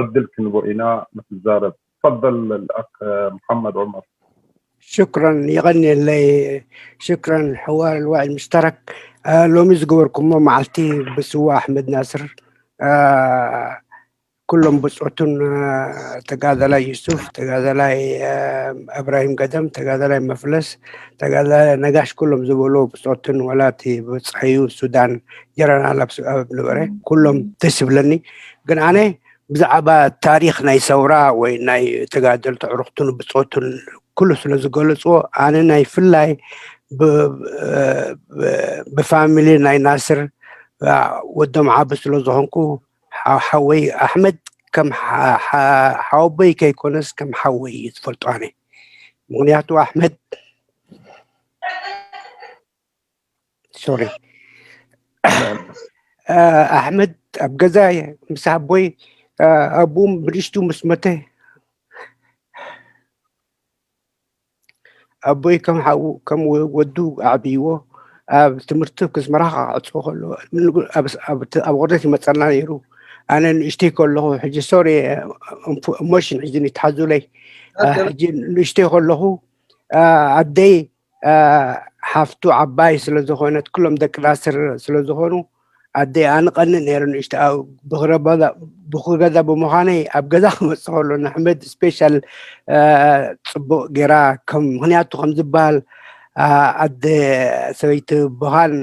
ዕድል ክንቦ ኢና ንክዛረብ። تفضل الأخ محمد عمر. شكرا የቐንየለይ። شكرا حوار الوعي المشترك. ሎሚ ዝገበርኩሞ መዓልቲ ብስዋ ኣሕመድ ናስር ኩሎም ብፆቱን ተጋዳላይ ዩሱፍ፣ ተጋዳላይ እብራሂም ገደም፣ ተጋዳላይ መፍለስ፣ ተጋዳላይ ነጋሽ፣ ኩሎም ዝበልዎ ብፆትን ወላቲ ብፅሐዩ ሱዳን ጀነራል ኣብ ነበረ ኩሎም ደስ ይብለኒ። ግን ኣነ ብዛዕባ ታሪክ ናይ ሰውራ ወይ ናይ ተጋደልቲ ኣዕሩኽቱን ብፆቱን ኩሉ ስለ ዝገለፅዎ ኣነ ናይ ፍላይ ብ family ናይ ናስር ወዶም ዓቢ ስለ ዝኾንኩ ሓወይ ኣሕመድ ከም ሓወበይ ከይኮነስ ከም ሓወይ እዩ ዝፈልጦ ኣነ። ምክንያቱ ኣሕመድ፣ sorry፣ ኣሕመድ ኣብ ገዛ ምስ ኣቦይ ኣቦኡ ብንእሽቱ ምስ መተ ኣቦይ ከም ሓዉ ከም ወዱ ኣዕብይዎ። ኣብ ትምህርቲ ክዝመራ ክዓፅዎ ከሎ ኣብ ቆርደት ይመፀና ነይሩ ኣነ ንእሽተይ ከለኹ። ሕጂ sorry, emotion ሕጂ ይትሓዙለይ። ሕጂ ንእሽተይ ከለኹ ኣደይ ሓፍቱ ዓባይ ስለ ዝኾነት ኩሎም ደቂ ናስር ስለ ዝኾኑ ኣደይ ኣነ ቀንእ ነይረ ንእሽተ ብኩር ገዛ ብምዃነይ ኣብ ገዛ ክመፅእ ከሎ ንኣሕመድ special ፅቡቅ ጌራ ከም ምክንያቱ ከም ዝበሃል ኣደ ሰበይቲ ቦኻን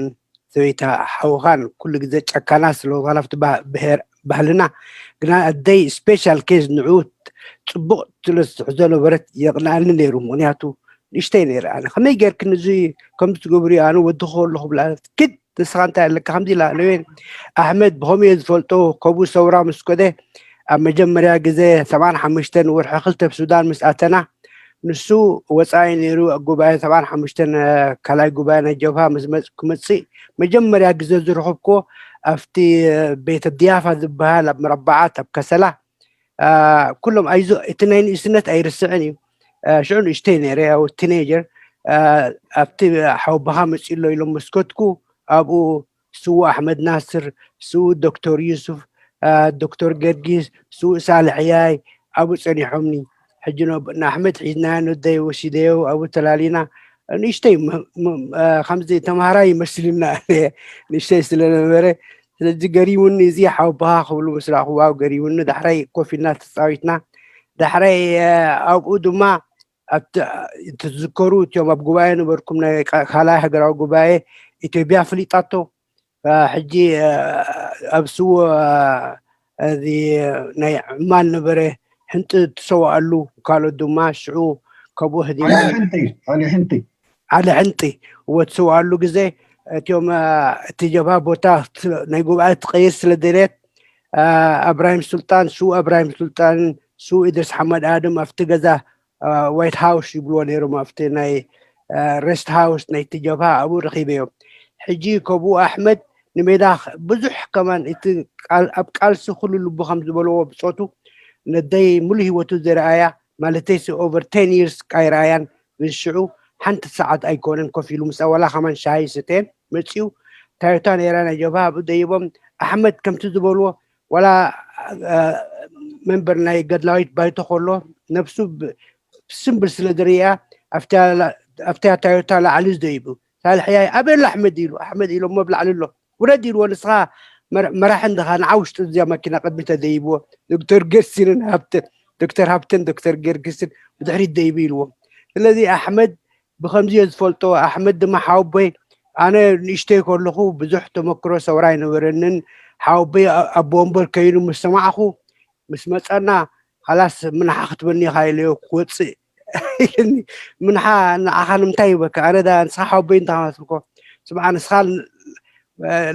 ሰበይቲ ሓውኻን ኩሉ ግዜ ጨካና ስለዝኾና ኣብቲ ባህልና ግና ኣደይ special case ንዑ ፅቡቅ ስለ ዝትሕዞ ነበረት የቕንኣኒ ነይሩ። ምክንያቱ ንእሽተይ ነይረ ኣነ። ከመይ ጌርክ ንዚ ከምዚ ትገብሩ ኣነ ወዲ ከለኹ ብላ ክድ ንስኻ እንታይ ኣለካ ከምዚ ኢላ ንበይን። ኣሕመድ ብከምኡ እየ ዝፈልጦ። ከምኡ ሰውራ ምስ ከደ ኣብ መጀመርያ ግዜ 75 ወርሒ 2 ሱዳን ምስ ኣተና ንሱ ወፃኢ ነይሩ። ጉባኤ 75 ካልኣይ ጉባኤ ናይ ጀብሃ ክመፅእ መጀመርያ ግዜ ዝረኸብክዎ ኣብቲ ቤተ ዲያፋ ዝበሃል ኣብ መረባዓት ኣብ ከሰላ ኩሎም ኣይዞ እቲ ናይ ንእስነት ኣይርስዕን እዩ። ሽዑ ንእሽተይ ነይረ ያው teenager። ኣብቲ ሓወቦኻ መፂሎ ኢሎም መስኮትኩ ኣብኡ ስዉእ ኣሕመድ ናስር፣ ስዉእ ዶክተር ዩሱፍ፣ ዶክተር ገርጊስ፣ ስዉእ ሳልሕ ሕያይ ኣብኡ ፀኒሖምኒ። ሕጂ ንኣሕመድ ሒዝናዮ ንደይ ወሲደዮ ኣብኡ ተላሊና። ንእሽተይ ከምዚ ተምሃራይ ይመስልና ንእሽተይ ስለነበረ፣ ስለዚ ገሪሙኒ እዚ ሓወቦኻ ክብሉ ምስ ረኣኹ wow ገሪሙኒ። ዳሕራይ ኮፍ ኢልና ተፃዊትና። ዳሕራይ ኣብኡ ድማ ትዝከሩ እትዮም ኣብ ጉባኤ ነበርኩም፣ ናይ ካልኣይ ሃገራዊ ጉባኤ ኢትዮጵያ ፍሊጣቶ። ሕጂ ኣብ ስዎ እዚ ናይ ዕማል ነበረ ሕንጢ ትሰዋኣሉ፣ ካልኦት ድማ ሽዑ ከምኡ ህዲማ። ዓሊ ሕንጢ፣ ዓሊ ሕንጢ። ዓሊ ሕንጢ ወትሰዋኣሉ ግዜ እትዮም እቲ ጀብሃ ቦታ ናይ ጉባኤ ትቀይር ስለ ደለየት ኣብራሂም ሱልጣን፣ ስዉእ ኣብራሂም ሱልጣንን ስዉእ ኢድሪስ ሓመድ ኣድም ኣብቲ ገዛ White House ይብልዎ ነይሮም፣ ኣብቲ ናይ rest house ናይቲ ጀብሃ ኣብኡ ረኪበዮም። ሕጂ ከምኡ ኣሕመድ ንሜዳ ብዙሕ ከማን እቲ ኣብ ቃልሲ ኩሉ ልቡ ከም ዝበልዎ ብፆቱ ነደይ ሙሉእ ሂወቱ ዝረኣያ ማለተይሲ over 10 years ኣይረኣያን። ግን ሽዑ ሓንቲ ሰዓት ኣይኮነን ኮፍ ኢሉ ምሳ ዋላ ከማን ሻሂ ሰተየን መፂኡ። ታዮታ ነይራ ናይ ጀብሃ ኣብኡ ደይቦም። ኣሕመድ ከምቲ ዝበልዎ ዋላ መንበር ናይ ገድላዊት ባይቶ ከሎ ነብሱ simple ስለ ዝርያ ኣብታ ታዮታ ላዕሊ ዝደይቡ ሳልሕ ያይ ኣበይ ኣሎ ኣሕመድ ኢሉ። ኣሕመድ ኢሎ እሞ ብላዕሊ ኣሎ ውረድ ኢልዎ። ንስኻ መራሒ እንድኻ ንዓ ውሽጢ እዚያ መኪና ቅድሚ ተደይብዎ። ዶክተር ገርሲንን ሃብተን፣ ዶክተር ሃብተን ዶክተር ገርግስን ብድሕሪት ደይቡ ኢልዎም። ስለዚ ኣሕመድ ብከምዚ እየ ዝፈልጦ። ኣሕመድ ድማ ሓወቦይ፣ ኣነ ንእሽተይ ከለኹ ብዙሕ ተመክሮ ሰውራ ኣይነበረንን። ሓወቦይ ኣቦ ወንበር ከይኑ ምስ ሰማዕኹ ምስ መፀና خلاص ምንሓ ክትበኒ ኢኻ ኢለዮ ክወፅእ። ምንሓ ንዓኻ ንምንታይ ይበካ ኣነ ዳ ንስኻ ሓወቦይ እንታይ መስልኮ ስምዓ ንስኻ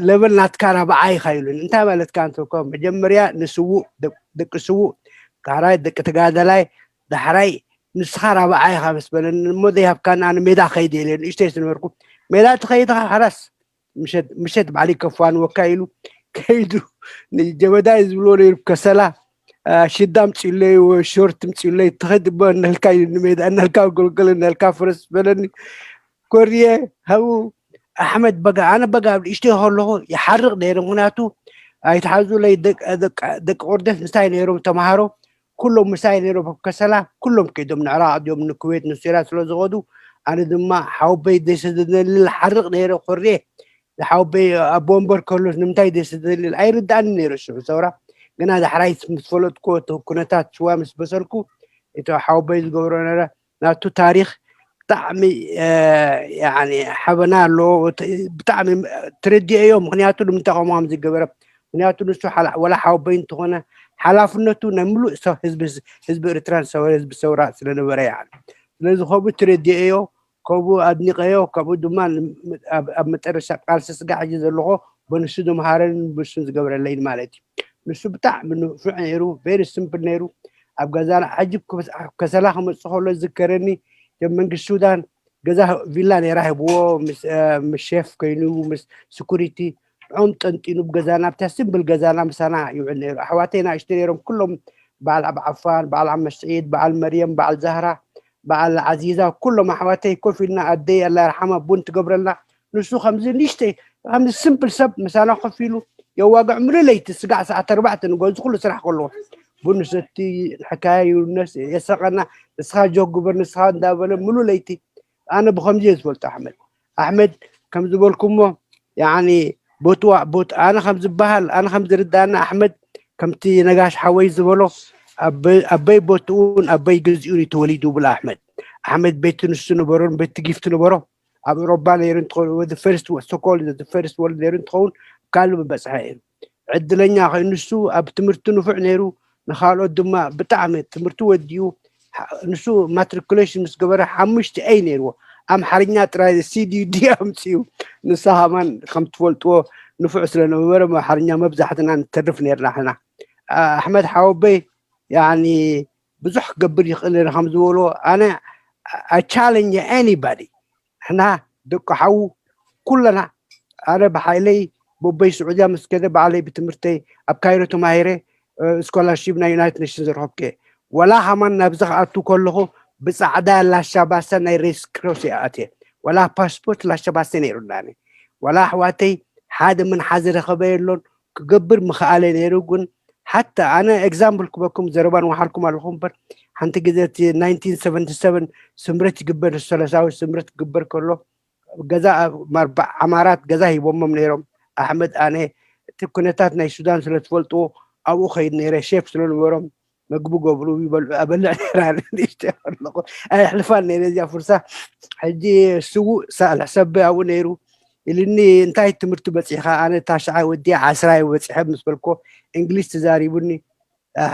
level ናትካ ራብዓይ ኢኻ ኢሉኒ። እንታይ ማለትካ እንትልኮ መጀመርያ ንስዉእ ደቂ ስዉእ፣ ዳሕራይ ደቂ ተጋዳላይ፣ ዳሕራይ ንስኻ ራብዓይ ኢኻ ምስ በለኒ እሞ ዘይሃብካኒ ኣነ ሜዳ ከይድ የለ ንእሽተይ ዝነበርኩ። ሜዳ ትኸይድ ኢኻ خلاص ምሸት ምሸት ባዕለይ ከፋንወካ ኢሉ ከይዱ። ንጀበዳይ ዝብልዎ ነይሩ ከሰላ ሽዳ ምፅለይ short ምፅለይ ትኸድ እሞ እነህልካ ኢሉ ንሜዳ እነህልካ ጎልጎል እነህልካ ፍረስ በለኒ። ኮርየ ሃቡ ኣሕመድ በጋ ኣነ በጋ ኣብ ንእሽተይ ከለኹ ይሓርቕ ነይረ። ምክንያቱ ኣይተሓዙለይ ደቂ ቆርደት ምሳይ ነይሮም፣ ተምሃሮ ኩሎም ምሳይ ነይሮም ኣብ ከሰላ። ኩሎም ከይዶም ንዕራቅ ድዮም ንኩዌት ንሱርያ ስለ ዝኸዱ ኣነ ድማ ሓወበይ ዘይሰደደኒ ሓርቕ ነይረ። ኮርየ ሓወበይ ኣቦ ወንበር ከሎ ንምንታይ ዘይሰደደኒ ኣይርዳእኒ ነይሩ ሽዑ ሰውራ። ግና ዳሕራይ ምስ ፈለጥክዎ እቲ ኩነታት ሽዋ ምስ በሰልኩ እቲ ሓወበይ ዝገብሮ ነረ ናቱ ታሪክ ብጣዕሚ ሓበና ኣለዎ። ብጣዕሚ ትረዲአዮ ምክንያቱ ንምንታይ ከምኡ ከም ዝገበረ። ምክንያቱ ንሱ ወላ ሓወበይ እንተኾነ ሓላፍነቱ ናይ ሙሉእ ህዝቢ ኤርትራን ህዝቢ ሰውራ ስለነበረ يعني ስለዚ ከምኡ ትረዲአዮ፣ ከምኡ ኣድኒቀዮ። ከምኡ ድማ ኣብ መጨረሻ ቃልሲ ስጋዕ ሕጂ ዘለኹ በንሱ ዝምሃረን ብንሱ ዝገብረለይን ማለት እዩ። ንሱ ብጣዕሚ ንፉዕ ነይሩ፣ very simple ነይሩ። ኣብ ገዛና ሕጂ ከሰላ ክመፅእ ከሎ ዝከረኒ መንግስቲ ሱዳን ገዛ ቪላ ነይራ ሂብዎ፣ ምስ chef ኮይኑ ምስ security ንዖም ጠንጢኑ ብገዛና ኣብታ simple ገዛና ምሳና ይውዕል ነይሩ። ኣሕዋተይ ናእሽተ ነይሮም ኩሎም፣ በዓል ኣብ ዓፋን፣ በዓል ዓመ ስዒድ፣ በዓል መርየም፣ በዓል ዛህራ፣ በዓል ዓዚዛ፣ ኩሎም ኣሕዋተይ ኮፍ ኢልና ኣደይ الله يرحمها ቡን ትገብረልና። ንሱ ከምዚ ንእሽተይ ከምዚ simple ሰብ ምሳና ኮፍ ኢሉ የዋግዕ ሙሉእ ለይቲ ስጋዕ ሰዓት 4 ንገዙ ኩሉ ስራሕ ከለዎ ቡን ሰቲ ሕካያ ይውነስ የሰቐና። ንስኻ joke ግበር ንስኻ እንዳበለ ሙሉእ ለይቲ። ኣነ ብከምዚ እየ ዝፈልጦ ኣሕመድ። ኣሕመድ ከም ዝበልኩሞ يعني ቦትዋ ቦት ኣነ ከም ዝበሃል ኣነ ከም ዝርዳእና ኣሕመድ ከምቲ ነጋሽ ሓወይ ዝበሎ ኣበይ ቦትኡን ኣበይ ገዚኡን እዩ ተወሊዱ ብላ ኣሕመድ። ኣሕመድ ቤቲ ንሱ ነበሮን ቤቲ gift ነበሮ ኣብ ኤውሮፓ ነይሩ እንትኸውን first so-called first world ነይሩ እንትኸውን ካልእ ምበፅሐ እዩ። ዕድለኛ ኮይኑ ንሱ ኣብ ትምህርቲ ንፉዕ ነይሩ። ንካልኦት ድማ ብጣዕሚ ትምህርቲ ወዲኡ ንሱ matriculation ምስ ገበረ 5 A ነይርዎ። ኣምሓርኛ ጥራይ C D D ኣምፅኡ። ንሳ ከማን ከም ትፈልጥዎ ንፉዕ ስለነበረ ኣምሓርኛ መብዛሕትና ንተርፍ ነርና ሕና። ኣሕመድ ሓወበይ يعني ብዙሕ ክገብር ይኽእል ነይሩ ከም ዝበልዎ። ኣነ I challenge anybody፣ ሕና ደቂ ሓዉ ኩለና ኣነ ብሓይለይ ቦበይ ስዑድያ ምስ ከደ ባዕለይ ብትምህርተይ ኣብ ካይሮ ተማሂረ scholarship ናይ United Nation ዝረከብከ። ወላ ከማን ናብዚ ክኣቱ ከለኹ ብፃዕዳ ላሻባሳ ናይ Red Cross እየ ኣትየ። ወላ ፓስፖርት ላሻባሰ ነይሩና። ወላ ኣሕዋተይ ሓደ ምንሓ ዝረኸበ የሎን። ክገብር ምኽኣለ ነይሩ ግን ሓታ ኣነ example ክበኩም ዘረባ ንወሓልኩም ኣለኹ እምበር ሓንቲ ግዜ እቲ 1977 ስምረት ይግበር፣ ሰለሳዊ ስምረት ክግበር ከሎ ገዛ ዓማራት ገዛ ሂቦሞም ነይሮም። ኣሕመድ ኣነ እቲ ኩነታት ናይ ሱዳን ስለ ትፈልጥዎ ኣብኡ ከይድ ነይረ። ሼፍ ስለነበሮም መግቢ ገብሩ ይበልዑ ኣበልዕ ነይረ ኣነ ንእሽተይ ከለኹ፣ ኣየሕልፋን ነይረ እዚኣ ፍርሳ። ሕጂ ስዉእ ሳልሕ ሰበ ኣብኡ ነይሩ። ኢልኒ እንታይ ትምህርቲ በፂሕካ? ኣነ ታሽዓይ ወዲአ ዓስራይ በፂሐ ምስ በልኮ እንግሊዝ ተዛሪቡኒ።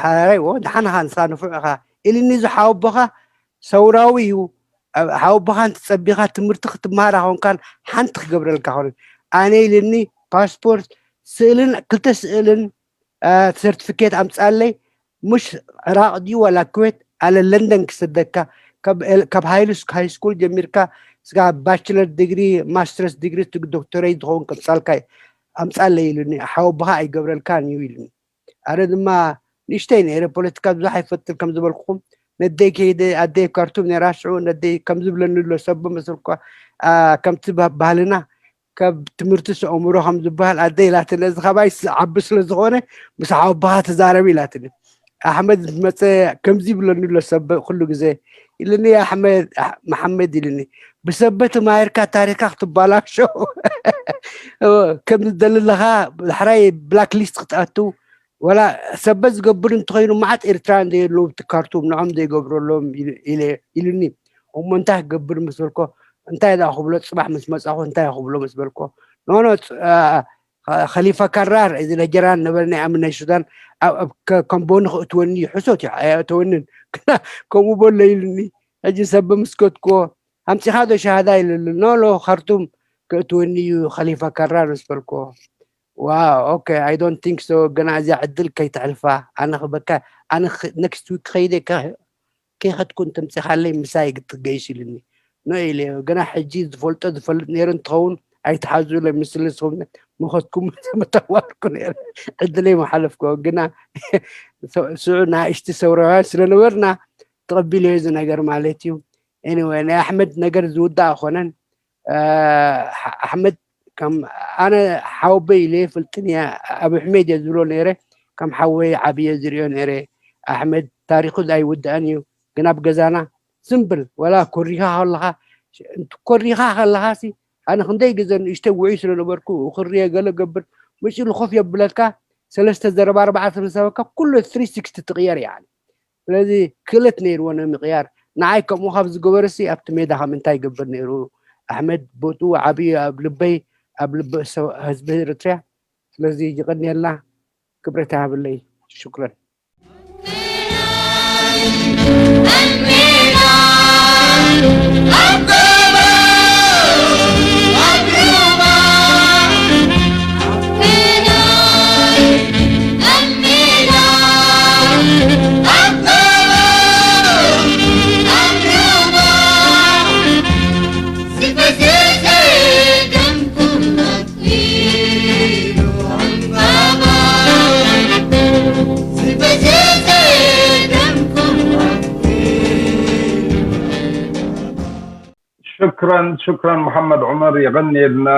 ሓራይ ድሓንኻ ንስኻ ንፉዕ ኢኻ ኢልኒ። እዚ ሓወቦኻ ሰውራዊ እዩ፣ ሓወቦኻ እንትፀቢኻ ትምህርቲ ክትመሃር ኮንካን ሓንቲ ክገብረልካ ኮነ ኣነ ኢልኒ። ፓስፖርት ስእልን ክልተ ስእልን ሰርቲፊኬት ኣምፃለይ፣ ምሽ ዕራቅ ድዩ ዋላ ኩዌት ኣለ ለንደን ክሰደካ፣ ካብ high school ጀሚርካ ስጋብ bachelor degree፣ masters degree፣ ዶክተረይ ዝኸውን ከምፃልካ ኣምፃለይ ኢሉኒ። ሓወቦኻ ኣይገብረልካን እዩ ኢሉኒ። ኣነ ድማ ንእሽተይ ነይረ፣ ፖለቲካ ብዙሕ ኣይፈጥን ከም ዝበልኩኹም። ነደይ ከይደ፣ ኣደይ ካርቱም ነይራ ሽዑ፣ ነደይ ከም ዝብለኒ ኣሎ ሰብ መሰልኳ ከምቲ ባህልና ካብ ትምህርቲ ሰእምሮ ከም ዝበሃል ኣደይ ኢላትኒ እዚ ካባይ ዓቢ ስለ ዝኾነ ምስ ሓወቦኻ ተዛረብ ኢላትኒ። ኣሕመድ መፀ ከምዚ ይብለኒ ኣሎ ሰብ ኩሉ ግዜ ኢልኒ። ኣሕመድ መሓመድ ኢልኒ፣ ብሰበ ተማሂርካ ታሪክካ ክትባላሾ ከም ዝደሊ ኣለኻ፣ ዳሕራይ black list ክትኣቱ፣ ወላ ሰበ ዝገብር እንተኮይኑ መዓት ኤርትራውያን ዘየለዉ ኣብቲ ካርቱም ንዖም ዘይገብረሎም ኢሉኒ። እሞ እንታይ ክገብር ምስ በልኮ፣ እንታይ ዳ ክብሎ ፅባሕ ምስ መፃኹ እንታይ ክብሎ ምስ በልኮ፣ no no ከሊፋ ካራር እዚ ነጀራን ነበረ ናይ ኣምን ናይ ሱዳን ከምቦኒ ክእትወኒ ሕሶት እዩ ኣየእተወንን ከምኡ በሎ ኢሉኒ። ሕጂ ሰብ ምስ ከትክዎ ኣምፂኻ ዶ ሸሃዳ ኢሉኒ። No no ካርቱም ክእትወኒ እዩ ከሊፋ ካራር ምስ በልክዎ፣ wow okay, I don't think so፣ ገና እዚኣ ዕድል ከይትሕልፋ ኣነ ክበካ፣ ኣነ next week ከይደ ከይኸድኩ እንተምፂኻለይ ምሳይ ክትገይሽ ኢሉኒ። No ኢለ፣ ገና ሕጂ ዝፈልጦ ዝፈልጥ ነይሩ እንትኸውን ኣይተሓዙለይ ምስሊ ንስኹም ምኸትኩም መተዋርኩ ነይረ ዕድለይ መሓለፍኮ። ግና ስዑ ናእሽቲ ሰውራውያን ስለነበርና ተቐቢለዮ እዚ ነገር ማለት እዩ። Anyway ናይ ኣሕመድ ነገር ዝውዳእ ኣይኮነን። ኣሕመድ ከም ኣነ ሓወበይ ኢለ ፍልጥን እየ፣ ኣብ ሕሜድ እየ ዝብሎ ነይረ፣ ከም ሓወይ ዓብየ ዝሪኦ ነይረ። ኣሕመድ ታሪኩ ኣይውዳእን እዩ። ግን ኣብ ገዛና simple ወላ ኮሪኻ ከለኻ ኮሪኻ ከለኻ ሲ ኣነ ክንደይ ግዜ ንእሽተይ ውዑይ ስለነበርኩ ክርየ ገለ ገብር መፂሉ ኮፍ የብለካ፣ ሰለስተ ዘረባ ኣርባዕተ ምሰበካ ኩሉ 360 ትቕየር يعني። ስለዚ ክእለት ነይርዎ ንምቕያር። ንዓይ ከምኡ ካብ ዝገበረሲ ኣብቲ ሜዳ ከም እንታይ ይገብር ነይሩ ኣሕመድ? ቦትኡ ዓብዪ ኣብ ልበይ፣ ኣብ ልቢ ህዝቢ ኤርትራ። ስለዚ ይቐኒየልና፣ ክብረት ይሃብለይ፣ شكرا። شكرا شكرا محمد عمر የቐንየልና።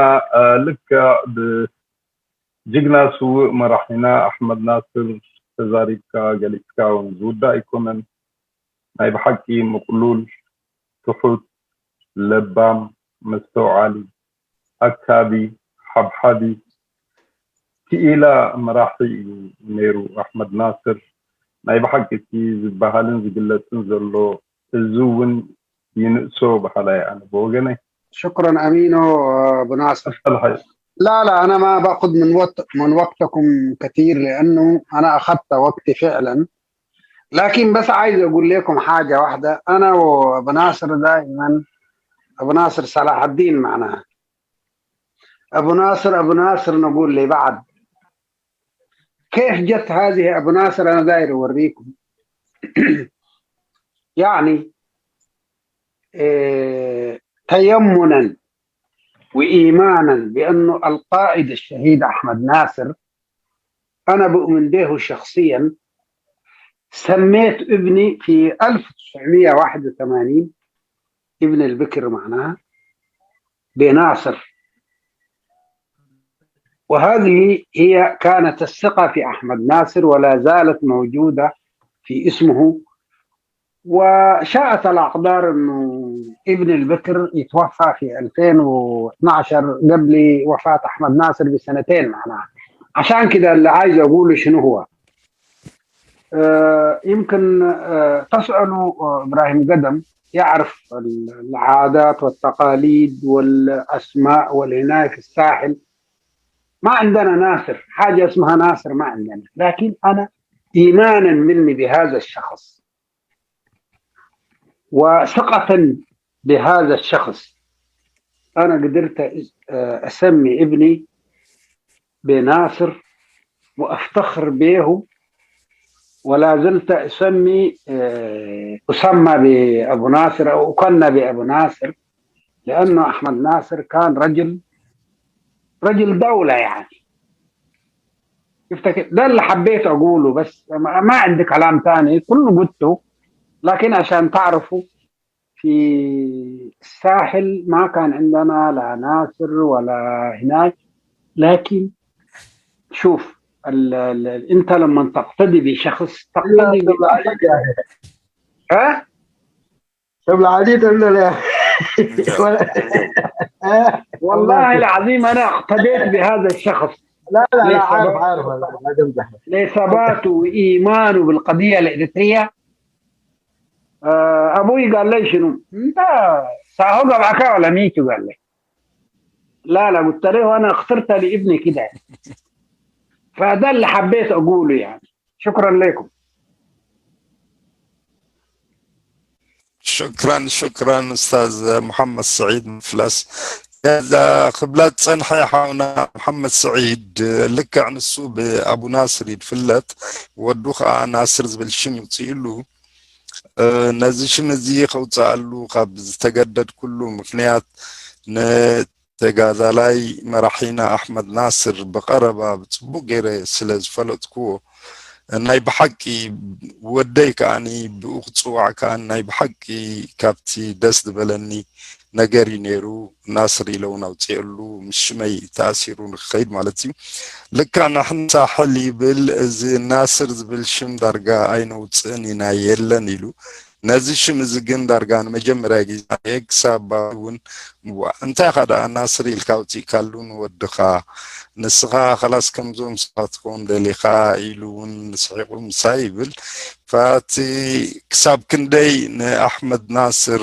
ልክዕ ብጅግና ስውእ መራሒና ኣሕመድ ናስር ተዛሪብካ ገሊፅካ እውን ዝውዳእ ኣይኮነን። ናይ ብሓቂ ምቕሉል፣ ትሑት፣ ለባም፣ መስተውዓሊ፣ ኣካቢ፣ ሓብሓቢ፣ ክኢላ መራሒ እዩ ነይሩ ኣሕመድ ናስር። ናይ ብሓቂ እቲ ዝበሃልን ዝግለፅን ዘሎ እዚ እውን ይንእሶ በሃላይ ኣነ ብወገነይ። شكرا امينو ابو ناصر. الحي. لا لا، انا ما باخذ من وقتكم كثير لانه انا اخذت وقتي فعلا، لكن بس عايز اقول لكم حاجه واحده. انا وابو ناصر دائما، ابو ناصر صلاح الدين معناها ابو ناصر، ابو ناصر نقول لبعض. كيف جت هذه ابو ناصر؟ انا داير اوريكم يعني إيه تيمنا وإيمانا بأنه القائد الشهيد أحمد ناصر أنا بؤمن به شخصيا، سميت ابني في 1981 ابن البكر معناها بناصر. وهذه هي كانت الثقة في أحمد ناصر ولا زالت موجودة في اسمه. وشاءت الأقدار أنه ابن البكر يتوفى في 2012 قبل وفاة أحمد ناصر بسنتين معناها. عشان كده اللي عايز أقوله شنو هو، يمكن تسألوا إبراهيم قدم يعرف العادات والتقاليد والأسماء والهناية في الساحل. ما عندنا ناصر، حاجة اسمها ناصر ما عندنا، لكن أنا إيمانا مني بهذا الشخص وثقة بهذا الشخص أنا قدرت أسمي ابني بناصر وأفتخر به، ولا زلت أسمي أسمى بأبو ناصر أو أكنى بأبو ناصر، لأنه أحمد ناصر كان رجل دولة يعني. ده اللي حبيت أقوله، بس ما عندي كلام تاني، كله قلته، لكن عشان تعرفوا في الساحل ما كان عندنا لا ناصر ولا هناك. لكن شوف انت لما تقتدي بشخص تقتدي ها؟ العديد لا والله العظيم انا اقتديت بهذا الشخص. لا لا لا، عارف لثباته وايمانه بالقضية الاريتريه. ابوي قال لي شنو انت ساهو قبعك ولا ميتو؟ قال لي لا لا، قلت له انا اخترت لابني كده. فده اللي حبيت اقوله يعني. شكرا لكم. شكرا شكرا استاذ محمد سعيد مفلس. هذا خبلات صنحي حونا محمد سعيد لك ንሱ ብኣቡ ናስር ይፍለጥ ወዱ ከዓ ናስር ዝብል ሽም ይውፅኢሉ። ነዚ ሽም እዚ ከውፅኣሉ ካብ ዝተገደድ ኩሉ ምክንያት ንተጋዳላይ መራሒና ኣሕመድ ናስር ብቀረባ ብፅቡቅ ገይረ ስለ ዝፈለጥክዎ ናይ ብሓቂ ወደይ ከዓኒ ብኡ ክፅዋዕ ከዓ ናይ ብሓቂ ካብቲ ደስ ዝበለኒ ነገር እዩ ነይሩ። ናስር ኢለ እውን ኣውፅአሉ ምስ ሽመይ ተኣሲሩ ንክኸይድ ማለት እዩ። ልክዕ ንሕና ሳሕል ይብል እዚ ናስር ዝብል ሽም ዳርጋ ኣይነውፅእን ኢና የለን ኢሉ። ነዚ ሽም እዚ ግን ዳርጋ ንመጀመርያ ግዜ ክሳብ እውን እንታይ ኻ ደኣ ናስር ኢልካ ኣውፂእካሉ ንወድኻ ንስኻ خلاص ከምዞም ሰባት ትኸውን ደሊኻ ኢሉ እውን ስሒቁ ምሳይ ይብል። ፋቲ ክሳብ ክንደይ ንኣሕመድ ናስር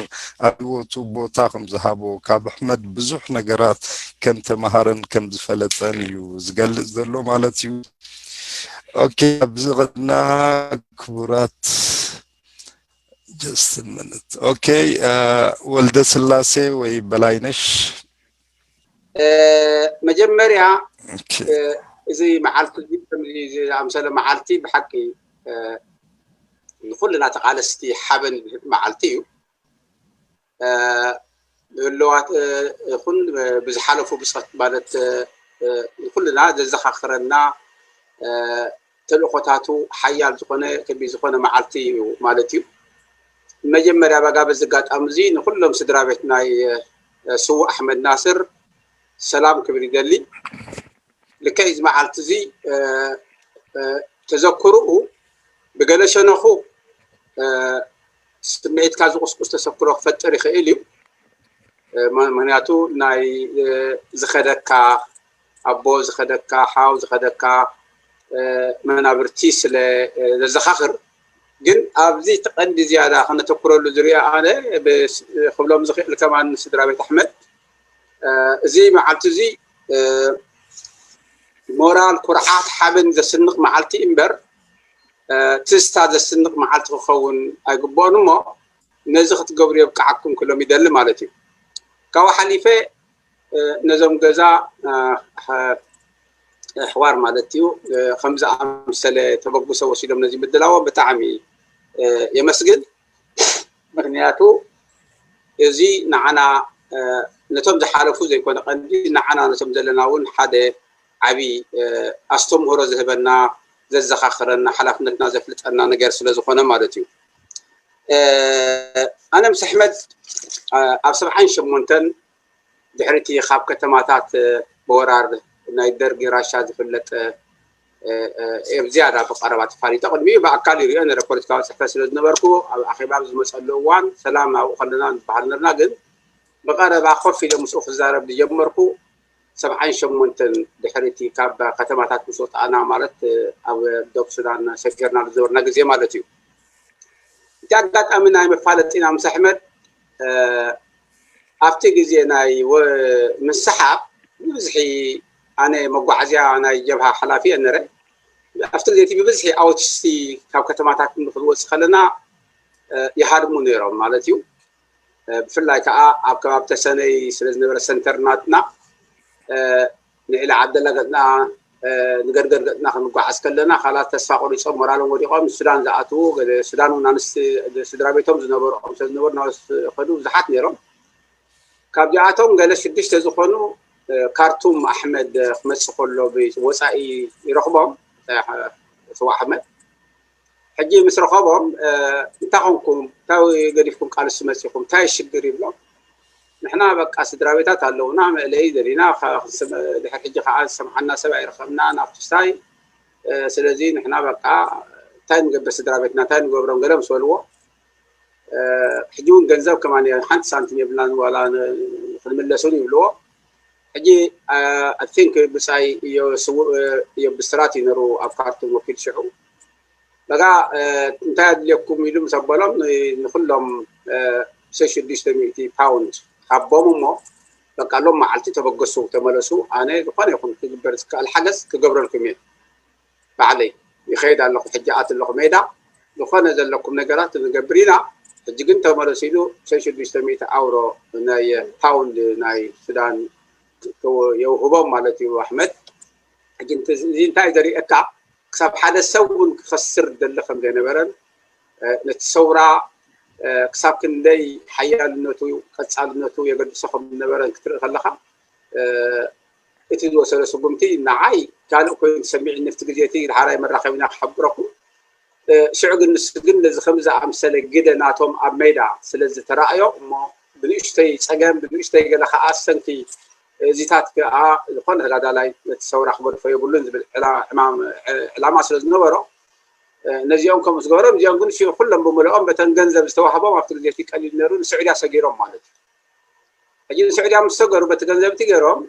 ኣብ ሂወቱ ቦታ ከም ዝሃቦ ካብ ኣሕመድ ብዙሕ ነገራት ከም ተምሃረን ከም ዝፈለጠን እዩ ዝገልፅ ዘሎ ማለት እዩ። okay ኣብዚ ቅድና ክቡራት just a minute. Okay, ወልደ ስላሴ ወይ በላይነሽ። መጀመርያ እዚ መዓልቲ ዝኣምሰለ መዓልቲ ብሓቂ ንኩልና ተቃለስቲ ሓበን ዝህብ መዓልቲ እዩ። ብህልዋት ይኹን ብዝሓለፉ ብፆት ማለት ንኩልና ዘዘኻኽረና ተልእኮታቱ ሓያል ዝኾነ ከቢድ ዝኾነ መዓልቲ እዩ ማለት እዩ። መጀመርያ ባጋ በዚ ኣጋጣሚ እዚ ንኩሎም ስድራ ቤት ናይ ስዉእ ኣሕመድ ናስር ሰላም ክብል ይደሊ። ልክዕ እዚ መዓልቲ እዚ ተዘክርኡ ብገለ ሸነኹ ስምዒትካ ዝቁስቁስ ተሰክሮ ክፈጥር ይኽእል እዩ። ምክንያቱ ናይ ዝኸደካ ኣቦ ዝኸደካ ሓው ዝኸደካ መናብርቲ ስለ ዘዘኻኽር፣ ግን ኣብዚ ተቐንዲ ዝያዳ ክነተኩረሉ ዝሪኦ ኣነ ክብሎም ዝኽእል ከማን ስድራ ቤት ኣሕመድ እዚ መዓልቲ እዚ ሞራል ኩርዓት ሓበን ዘስንቕ መዓልቲ እምበር ትዝታ ዘስንቕ መዓልቲ ክኸውን ኣይግብኦን እሞ ነዚ ክትገብሩ የብቅዓኩም ክሎም ይደሊ ማለት እዩ። ካብኡ ሓሊፈ ነዞም ገዛ ሕዋር ማለት እዩ ከምዚ ኣምሰለ ተበግሶ ወሲዶም ነዚ ምድላዎም ብጣዕሚ የመስግን። ምክንያቱ እዚ ንዓና ነቶም ዝሓለፉ ዘይኮነ ቀንዲ ንዓና ነቶም ዘለና እውን ሓደ ዓብይ ኣስተምህሮ ዝህበና ዘዘኻኽረና ሓላፍነትና ዘፍልጠና ነገር ስለ ዝኾነ ማለት እዩ። ኣነ ምስ ኣሕመድ ኣብ 78 ድሕሪቲ ካብ ከተማታት ብወራር ናይ ደርጊ ራሻ ዝፍለጥ ብዝያዳ ብቀረባ ተፋሊጠ። ቅድሚኡ ብኣካል ይሪኦ ነረ፣ ፖለቲካዊ ፅሕፈት ስለ ዝነበርኩ ኣብ ኣኼባ ዝመፀሉ እዋን ሰላም ኣብኡ ከለና ዝበሃል ነርና። ግን ብቀረባ ኮፍ ኢለ ምስኡ ክዛረብ ዝጀመርኩ 78 ድሕሪ እቲ ካብ ከተማታት ምስ ወፃእና፣ ማለት ኣብ ዶብ ሱዳን ሰጊርና ዝነበርና ግዜ ማለት እዩ። እቲ ኣጋጣሚ ናይ መፋለጢና ምስ ኣሕመድ ኣብቲ ግዜ ናይ ምስሓብ ብብዝሒ ኣነ መጓዓዝያ ናይ ጀብሃ ሓላፊ እየ ነረ። ኣብቲ ግዜ እቲ ብብዝሒ ኣውቲስቲ ካብ ከተማታት ክንወፅእ ከለና ይሃድሙ ነይሮም ማለት እዩ። ብፍላይ ከዓ ኣብ ከባቢ ተሰነይ ስለ ዝነበረ center ናትና፣ ንዒላ ዓብደላ ገጥና ንገርገር ገጥና ክንጓዓዝ ከለና ካልኣት ተስፋ ቆሪፆም ሞራሎም ወዲቆም ሱዳን ዝኣትዉ፣ ሱዳን እውን ኣንስቲ ስድራ ቤቶም ዝነበርኦም ስለ ዝነበሩ ናብ ዝኸዱ ብዙሓት ነይሮም። ካብዚኣቶም ገለ ሽዱሽተ ዝኾኑ ካርቱም ኣሕመድ ክመፅእ ከሎ ብወፃኢ ይረኽቦም ስዋ ኣሕመድ። ሕጂ ምስ ረኸቦም እንታይ ኮንኩም፣ እንታይ ገዲፍኩም ቃልሲ መፂኹም፣ እንታይ ሽግር ይብሎም። ንሕና በቃ ስድራ ቤታት ኣለውና፣ መእለይ ደሊና፣ ድሕሪ ሕጂ ከዓ ዝሰምዓና ሰብ ኣይረኸብና ናብቲ ስታይ፣ ስለዚ ንሕና በቃ እንታይ ንገብር፣ ስድራ ቤትና እንታይ ንገብሮም ገለ ምስ በልዎ፣ ሕጂ እውን ገንዘብ ከማን ሓንቲ ሳንቲም የብልናን ዋላ ክንምለሱን ይብልዎ። ሕጂ I think ብፃይ እዮ ብስራት እዩ ነሩ ኣብ ካርቱም ወኪል ሽዑ። በቃ እንታይ ኣድልየኩም ኢሉ ምስ ኣበሎም ንኩሎም 600 ፓውንድ ሃቦም እሞ በቃ ሎም መዓልቲ ተበገሱ ተመለሱ፣ ኣነ ዝኾነ ይኹን ክግበር ዝከኣል ሓገዝ ክገብረልኩም እየ፣ ባዕለይ ይኸይድ ኣለኹ፣ ሕጂ ኣት ኣለኹ ሜዳ፣ ዝኾነ ዘለኩም ነገራት ንገብር ኢና፣ ሕጂ ግን ተመለሱ ኢሉ 600 ኣውሮ ናይ ፓውንድ ናይ ሱዳን የውህቦም ማለት እዩ ኣሕመድ። ሕጂ እዚ እንታይ ዘርእየካ፣ ክሳብ ሓደ ሰብ እውን ክኸስር ደሊ ከም ዘይነበረን ነቲ ሰውራ ክሳብ ክንደይ ሓያልነቱ ቀፃልነቱ የገድሶ ከም ዝነበረን ክትርኢ ከለካ፣ እቲ ዝወሰደ ስጉምቲ ንዓይ ካልእ ኮይኑ ተሰሚዕኒ ኣብቲ ግዜ እቲ። ዳሕራይ መራኸቢና ክሕብረኩም ሽዑ። ግን ንሱ ግን ነዚ ከምዚ ዝኣምሰለ ግደ ናቶም ኣብ ሜዳ ስለ ዝተረኣዮ እሞ ብንእሽተይ ፀገም ብንእሽተይ ገለ ከዓ ሰንኪ እዚታት ከዓ ዝኾነ ተጋዳላይ ነቲ ሰውራ ክገድፎ የብሉን ዝብል ዕላማ ስለ ዝነበሮ ነዚኦም ከምኡ ዝገበሮም። እዚኦም ግን ኩሎም ብምልኦም በተን ገንዘብ ዝተዋህቦም ኣብቲ ግዜ እቲ ቀሊል ነይሩ ንስዑድያ ሰጊሮም ማለት እዩ። ሕጂ ንስዑድያ ምስ ሰገሩ በቲ ገንዘብ እቲ ገይሮም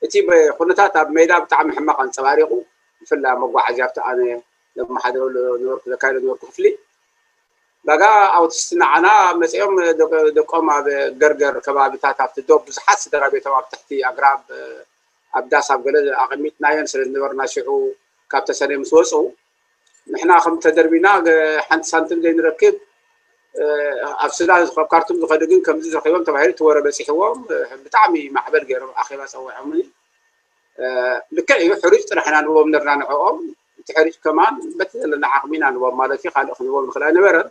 እቲ ኩነታት ኣብ ሜዳ ብጣዕሚ ሕማቅ ኣንፀባሪቑ፣ ብፍላይ ኣብ መጓዓዝያ ኣብቲ ኣነ ዘመሓድረሉ ነበርኩ ዘካይዶ ነበርኩ ክፍሊ። ባጋ ኣውቲስቲ ንዓና መፂኦም ደቆም ኣብ ገርገር ከባቢታት ኣብቲ ዶብ ብዙሓት ስድራ ቤቶም ኣብ ትሕቲ ኣግራብ ኣብ ዳስ ኣብ ገለ ኣቐሚጥናየን ስለ ዝነበርና፣ ሽዑ ካብ ተሰነይ ምስ ወፁ ንሕና ከም ተደርቢና ሓንቲ ሳንቲም ዘይንረክብ፣ ኣብ ሱዳን ኣብ ካርቱም ዝኸዱ ግን ከምዚ ረኪቦም ተባሂሉ እቲ ወረ በፂሕዎም ብጣዕሚ ማዕበል ገይሮም ኣኼባ ፀዊዖምኒ። ልክዕ እዩ ሕሩጭ ጥራሕ ኢና ንህቦም ነርና ንዕኦም፣ እቲ ሕሩጭ ከማን በቲ ዘለና ዓቕሚ ኢና ንህቦም ማለት እዩ፣ ካልእ ክንህቦም ንኽእል ኣይነበረን።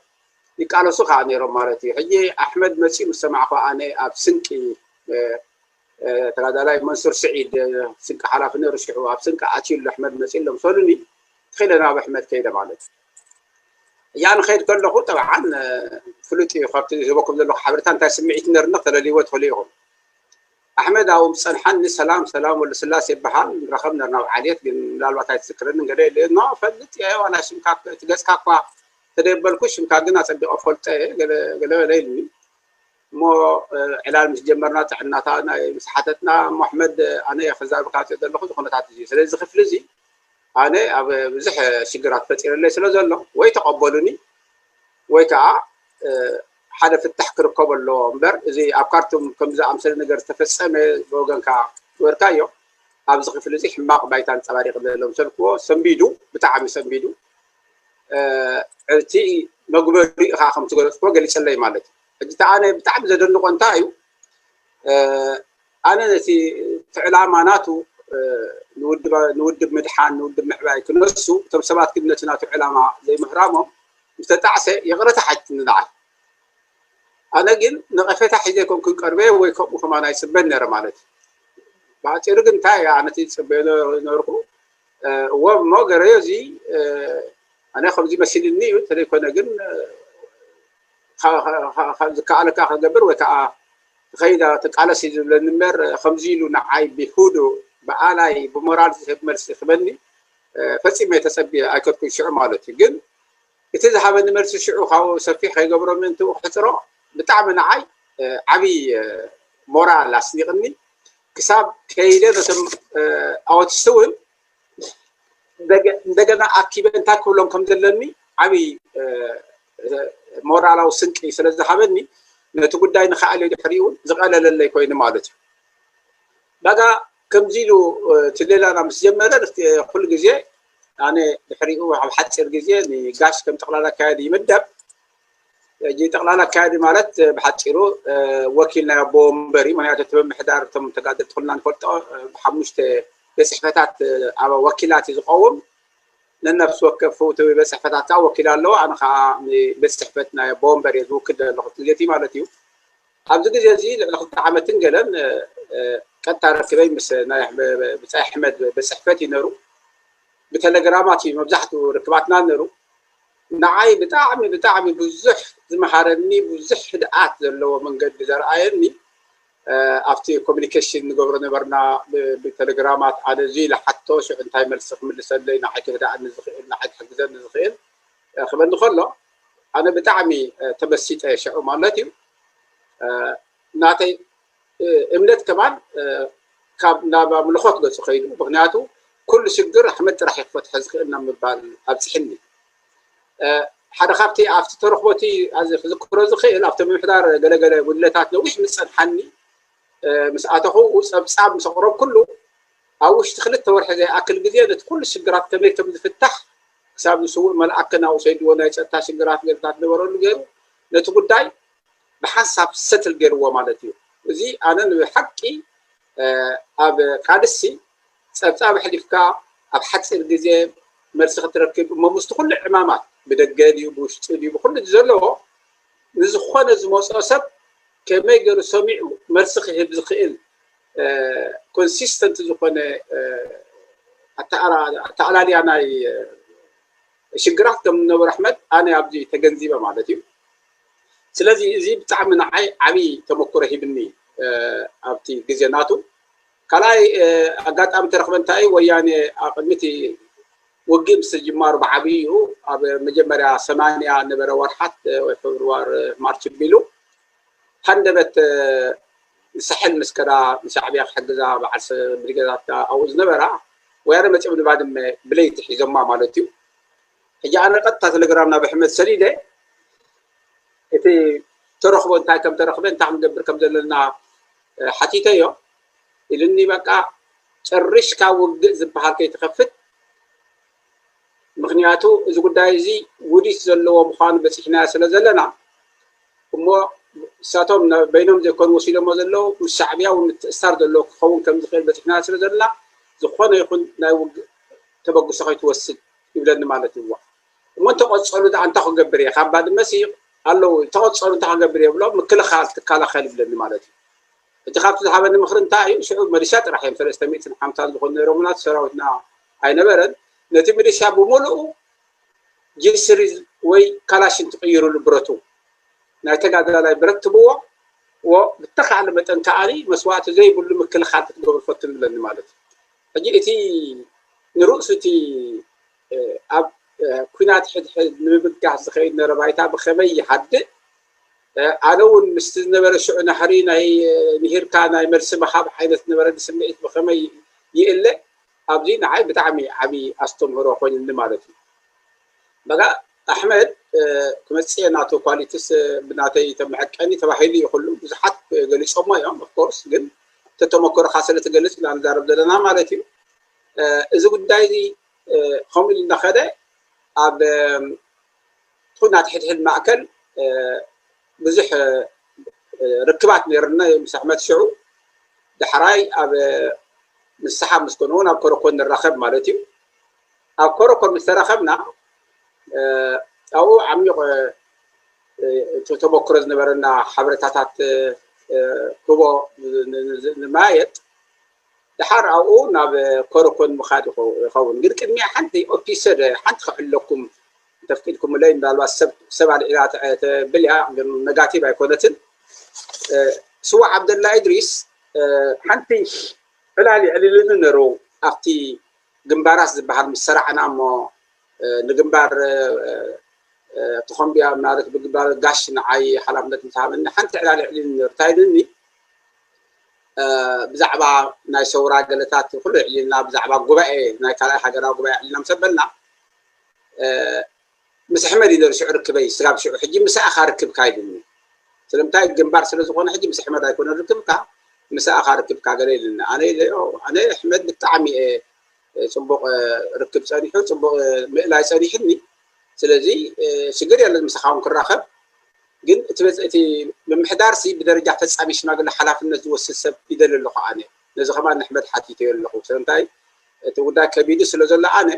ይቃለሱ ከዓ ነይሮም ማለት እዩ። ሕጂ ኣሕመድ መፂኡ ምስ ሰማዕኩ ኣነ ኣብ ስንቂ ተጋዳላይ መንሱር ስዒድ ስንቂ ሓላፊ ነይሩ ሽዑ፣ ኣብ ስንቂ ኣትዩሉ ኣሕመድ መፂኡ ሎም ሰሉኒ ትኺለ ናብ ኣሕመድ ከይደ ማለት እዩ። ያ ንኸይድ ከለኹ ጠብዓን ፍሉጥ እዩ ካብቲ ዝህበኩም ዘለኹ ሓበሬታ እንታይ ስምዒት ነርኒ ተለልይዎ ትኽእሉ ኢኹም። ኣሕመድ ኣብኡ ምስ ፀንሓኒ ሰላም ሰላም ወልደ ስላሴ ይበሃል፣ ንረኸብ ነርና ኣብ ዓልየት ግን ምናልባት ኣይትዝክረንን ገለ ኢለ። No ፈልጥ እየ፣ ዋላ ሽምካ እቲ ገፅካ እኳ ተደየበልኩ ሽምካ ግን ኣፀቢቐ ፈልጦ እየ ገለ ገለ ኢልኒ። እሞ ዕላል ምስ ጀመርና ጥዕናታ ናይ ምስ ሓተትና፣ እሞ ኣሕመድ ኣነ ክዛረበካ ዘለኹ እዚ ኩነታት እዚ፣ ስለዚ ክፍሊ እዚ ኣነ ኣብ ብዙሕ ሽግራት ፈጢረለይ ስለ ዘሎ ወይ ተቐበሉኒ ወይ ከዓ ሓደ ፍታሕ ክርከቦ ኣለዎ እምበር እዚ ኣብ ካርቱም ከም ዝኣምሰለ ነገር ዝተፈፀመ ብወገንካ ገበርካዮ ኣብዚ ክፍሊ እዚ ሕማቅ ባይታ ኣንፀባሪቕ ዘሎ ምሰልክዎ። ሰንቢዱ፣ ብጣዕሚ ሰንቢዱ። እቲ መግበሪኡ ከዓ ከም ዝገለፅክዎ ገሊፀለይ ማለት እዩ። ሕጂ እቲ ኣነ ብጣዕሚ ዘደንቆ እንታይ እዩ፣ ኣነ ነቲ እቲ ዕላማ ናቱ ንውድብ ምድሓን ንውድብ ምዕባይ ክነሱ እቶም ሰባት ግን ነቲ ናቱ ዕላማ ዘይምህራሞም ምስ ተጣዕሰ ይቕረታ ሓቲትኒ ንዓይ። ኣነ ግን ነቐፌታ ሒዘ ኮንኩን ቀርበ ወይ ከምኡ ከማን ኣይፅበን ነይረ ማለት እዩ። ብሓፂሩ ግን እንታይ ኣነ እቲ ዝፅበዮ ነበርኩ እዎ እሞ ገረዮ እዚ ኣነ ከምዚ መሲልኒ እዩ፣ እንተዘይኮነ ግን ዝከኣለካ ክገብር ወይ ከዓ ትኸይድ ትቃለስ እዩ ዝብለኒ እምበር ከምዚ ኢሉ ንዓይ ብህዱ ብኣላይ ብሞራል ዝህብ መልሲ ክበኒ ፈፂመ ተፀቢየ ኣይከድኩን ሽዑ ማለት እዩ። ግን እቲ ዝሃበኒ መልሲ ሽዑ ካብኡ ሰፊሕ ከይገብሮ ምእንትኡ ክሕፅሮ ብጣዕሚ ንዓይ ዓብይ ሞራል ኣስኒቕኒ፣ ክሳብ ከይደ ነቶም ኣወትስቲ እውን እንደገና ኣኪበ እንታይ ክብሎም ከም ዘለኒ ዓብይ ሞራላዊ ስንቂ ስለ ዝሃበኒ ነቲ ጉዳይ ንክኣልዮ ድሕሪኡ እውን ዝቐለለለይ ኮይኑ ማለት እዩ። በጋ ከምዚ ኢሉ እቲ ሌላና ምስ ጀመረ ኩሉ ግዜ ኣነ ድሕሪኡ ኣብ ሓፂር ግዜ ንጋሽ ከም ጠቅላላ ኣካያዲ ይምደብ። ሕጂ ጠቅላላ ኣካያዲ ማለት ብሓፂሩ ወኪል ናይ ኣቦ ወንበር እዩ። ምክንያቱ እቲ ምምሕዳር እቶም ተጋደልቲ ኩልና ንፈልጦ ብሓሙሽተ ቤት ፅሕፈታት ኣብ ወኪላት እዩ ዝቀውም። ነነፍሲ ወከፍ እቲ ቤት ፅሕፈታት ከዓ ወኪል ኣለዎ። ኣነ ከዓ ንቤት ፅሕፈት ናይ ኣቦ ወንበር እየ ዝውክል ዘለኹ እቲ ግዜ እቲ ማለት እዩ። ኣብዚ ግዜ እዚ ልዕሊ 2 ዓመትን ገለን ቀጥታ ረክበይ ምስ ናይ ብፃይ ኣሕመድ ቤት ፅሕፈት እዩ ነይሩ። ብቴሌግራማት እዩ መብዛሕትኡ ርክባትና ነይሩ። ንዓይ ብጣዕሚ ብጣዕሚ ብዙሕ ዝመሃረኒ፣ ብዙሕ ህድኣት ዘለዎ መንገዲ ዘርኣየኒ ኣብቲ communication ንገብሮ ነበርና ብቴሌግራማት፣ ኣነ እዚ ኢለ ሓቶ ሽዑ እንታይ መልሲ ክምልሰለይ ንዓይ ክህድኣኒ ዝኽእል ንዓይ ክሕግዘኒ ዝኽእል ክበኒ ከሎ ኣነ ብጣዕሚ ተመሲጠ ሽዑ ማለት እዩ። ናተይ እምነት ከማን ካብ ናብ ኣምልኾት ገፁ ከይዱ፣ ምክንያቱ ኩሉ ሽግር ኣሕመድ ጥራሕ እዩ ክፈትሖ ዝኽእል ናብ ምባል ኣብፅሕኒ። ሓደ ካብቲ ኣብቲ ተረክቦቲ ክዝክሮ ዝኽእል፣ ኣብቲ ምምሕዳር ገለገለ ጉድለታት ነዊሕ ምስ ፀንሓኒ ምስ ኣተኹ ፀብፃብ ምስ ኣቕረብ ኩሉ ኣብ ውሽጢ 2 ወርሒ ዘይኣክል ግዜ ነቲ ኩሉ ሽግራት ከመይ ከም ዝፍታሕ ክሳብ ዝስውእ መልኣከ ናብኡ ሰይድዎ ናይ ፀጥታ ሽግራት ገለታት ነበረሉ ገይሩ ነቲ ጉዳይ ብሓንሳብ settle ገይርዎ ማለት እዩ። እዚ ኣነ ንሓቂ ኣብ ቃልሲ ፀብፃብ ኣሕሊፍካ ኣብ ሓፂር ግዜ መልሲ ክትረክብ እሞ ምስቲ ኩሉ ዕማማት ብደገ ድዩ ብውሽጢ ድዩ ብኩሉ ዘለዎ ንዝኾነ ዝመፆ ሰብ ከመይ ገይሩ ሰሚዑ መልሲ ክህብ ዝኽእል consistent ዝኾነ ኣተኣላልያ ናይ ሽግራት ከም ዝነበሩ ኣሕመድ ኣነ ኣብዚ ተገንዚበ ማለት እዩ። ስለዚ እዚ ብጣዕሚ ንዓይ ዓብይ ተመክሮ ሂብኒ ኣብቲ ግዜ ናቱ። ካልኣይ ኣጋጣሚ ተረክበ እንታይ እዩ፣ ወያኔ ኣብ ቅድሚቲ ውግእ ምስ ጅማሩ ብዓብይኡ ኣብ መጀመርያ 80 ነበረ ወርሓት ወይ February March ቢሉ ሃንደበት ንሳሕል ምስ ከዳ ንሻዕብያ ክሕግዛ በዓል ብሪጌዳት ኣብኡ ዝነበራ ወያነ መፂኦም ንባድመ ብለይቲ ሒዞማ ማለት እዩ። ሕጂ ኣነ ቀጥታ ቴሌግራም ናብ ኣሕመድ ሰዲደ እቲ ተረክቦ እንታይ ከም ተረክበ እንታይ ክንገብር ከም ዘለና ሓቲተዮ። ኢልኒ በቃ ጨሪሽካ ውግእ ዝበሃል ከይትኸፍት፣ ምክንያቱ እዚ ጉዳይ እዚ ውዲት ዘለዎ ምኳኑ በፂሕናዮ ስለ ዘለና እሞ ንሳቶም በይኖም ዘይኮኑ ወሲዶሞ ዘለዉ ምስ ሻዕብያ እውን ምትእስሳር ዘለዎ ክኸውን ከም ዝኽእል በፂሕናዮ ስለ ዘለና ዝኾነ ይኹን ናይ ውግእ ተበግሶ ከይትወስድ ይብለኒ ማለት እዩ። እሞ እንተቆፀሉ ዳ እንታይ ክገብር እየ? ካብ ባድመሲ ኣለዉ እንተቆፀሉ እንታይ ክገብር እየ ብሎ፣ ምክልኻል ትከላኸል ይብለኒ ማለት እዩ። እቲ ካብቲ ዝሃበኒ ምክሪ እንታይ እዩ፣ ሽዑ ሚሊሻ ጥራሕ እዮም 350 ዝኾኑ ነይሮምና፣ ሰራዊትና ኣይነበረን። ነቲ ሚሊሻ ብምሉኡ G3 ወይ ካላሽን ትቕይርሉ፣ ብረቱ ናይ ተጋዳላይ ብረት ትብዎ ብተኻእለ መጠን ከዓኒ መስዋእቲ ዘይብሉ ምክልኻል ክትገብሩ ፈትኑ ብለኒ ማለት እዩ። ሕጂ እቲ ንርእሱ እቲ ኣብ ኩናት ሕድሕድ ንምብጋስ ዝኸይድ ነረ ባይታ ብኸመይ ይሃድእ፣ ኣነ እውን ምስቲ ዝነበረ ሽዑ ናህሪ ናይ ምሂርካ ናይ መልሲ ምሃብ ዓይነት ዝነበረ ስምዒት ብኸመይ ይእለ፣ ኣብዚ ንዓይ ብጣዕሚ ዓብይ ኣስተምህሮ ኮይኑኒ ማለት እዩ። በጋ ኣሕመድ ክመፅእ ናቱ qualities ብናተይ ተመዐቀኒ ተባሂሉ እዩ ኩሉ ብዙሓት ገሊፆሞ እዮም። Of course ግን ተተመክሮካ ስለ ትገልፅ ኢና ንዛረብ ዘለና ማለት እዩ። እዚ ጉዳይ እዚ ከምኡ ኢሉ እንዳኸደ ኣብ ኩናት ሕድሕድ ማእከል ብዙሕ ርክባት ነይሩና ምስ ኣሕመድ ሽዑ። ዳሕራይ ኣብ ንስሓብ ምስ ኮነ እውን ኣብ ኮረኮን ንራኸብ ማለት እዩ። ኣብ ኮረኮን ምስ ተራኸብና ኣብኡ ዓሚቕ ተመክሮ ዝነበረና ሓበሬታታት ክቦ ንማየጥ፣ ድሓር ኣብኡ ናብ ኮረኮን ምኻድ ይኸውን። ግን ቅድሚያ ሓንቲ episode ሓንቲ ክዕለኩም ተፍቂድኩምለይ፣ ምናልባት ሰብ ኣልዒላ ተብል እያ ግን negative ኣይኮነትን። ስዋዕ ዓብደላ ኢድሪስ ሓንቲ ዕላል ይዕልልኒ ነይሩ። ኣብቲ ግንባራት ዝበሃል ምስ ሰራሕና እሞ ንግንባር ተኾምቢያ ማለት ብግንባር ጋሽ ንዓይ ሓላፍነት ምስ ሃበኒ ሓንቲ ዕላል ይዕልልኒ ነይሩ። እንታይ ኢሉኒ? ብዛዕባ ናይ ሰውራ ገለታት ኩሉ ይዕሊልና፣ ብዛዕባ ጉባኤ ናይ ካልኣይ ሃገራዊ ጉባኤ ዕሊልና ምስ ኣበልና፣ ምስ ኣሕመድ እዩ ነይሩ ሽዑ ርክበይ ስጋብ ሽዑ። ሕጂ ምስኣኻ ርክብካ ኢሉኒ። ስለምንታይ? ግንባር ስለ ዝኾነ ሕጂ ምስ ኣሕመድ ኣይኮነን ርክብካ፣ ምስኣኻ ርክብካ ገለ ኢሉኒ። ኣነ ኢለዮ ኣነ ኣሕመድ ብጣዕሚ እየ ፅቡቅ ርክብ ፀኒሑ፣ ፅቡቅ ምእላይ ፀኒሑኒ፣ ስለዚ ሽግር የለን ምሳኻ እውን ክራኸብ፣ ግን እቲ ምምሕዳር ሲ ብደረጃ ፈፃሚ ሽማግለ ሓላፍነት ዝወስድ ሰብ ይደሊ ኣለኹ። ኣነ ነዚ ከማ ንኣሕመድ ሓቲተዮ ኣለኹ። ስለምንታይ? እቲ ጉዳይ ከቢዱ ስለ ዘሎ ኣነ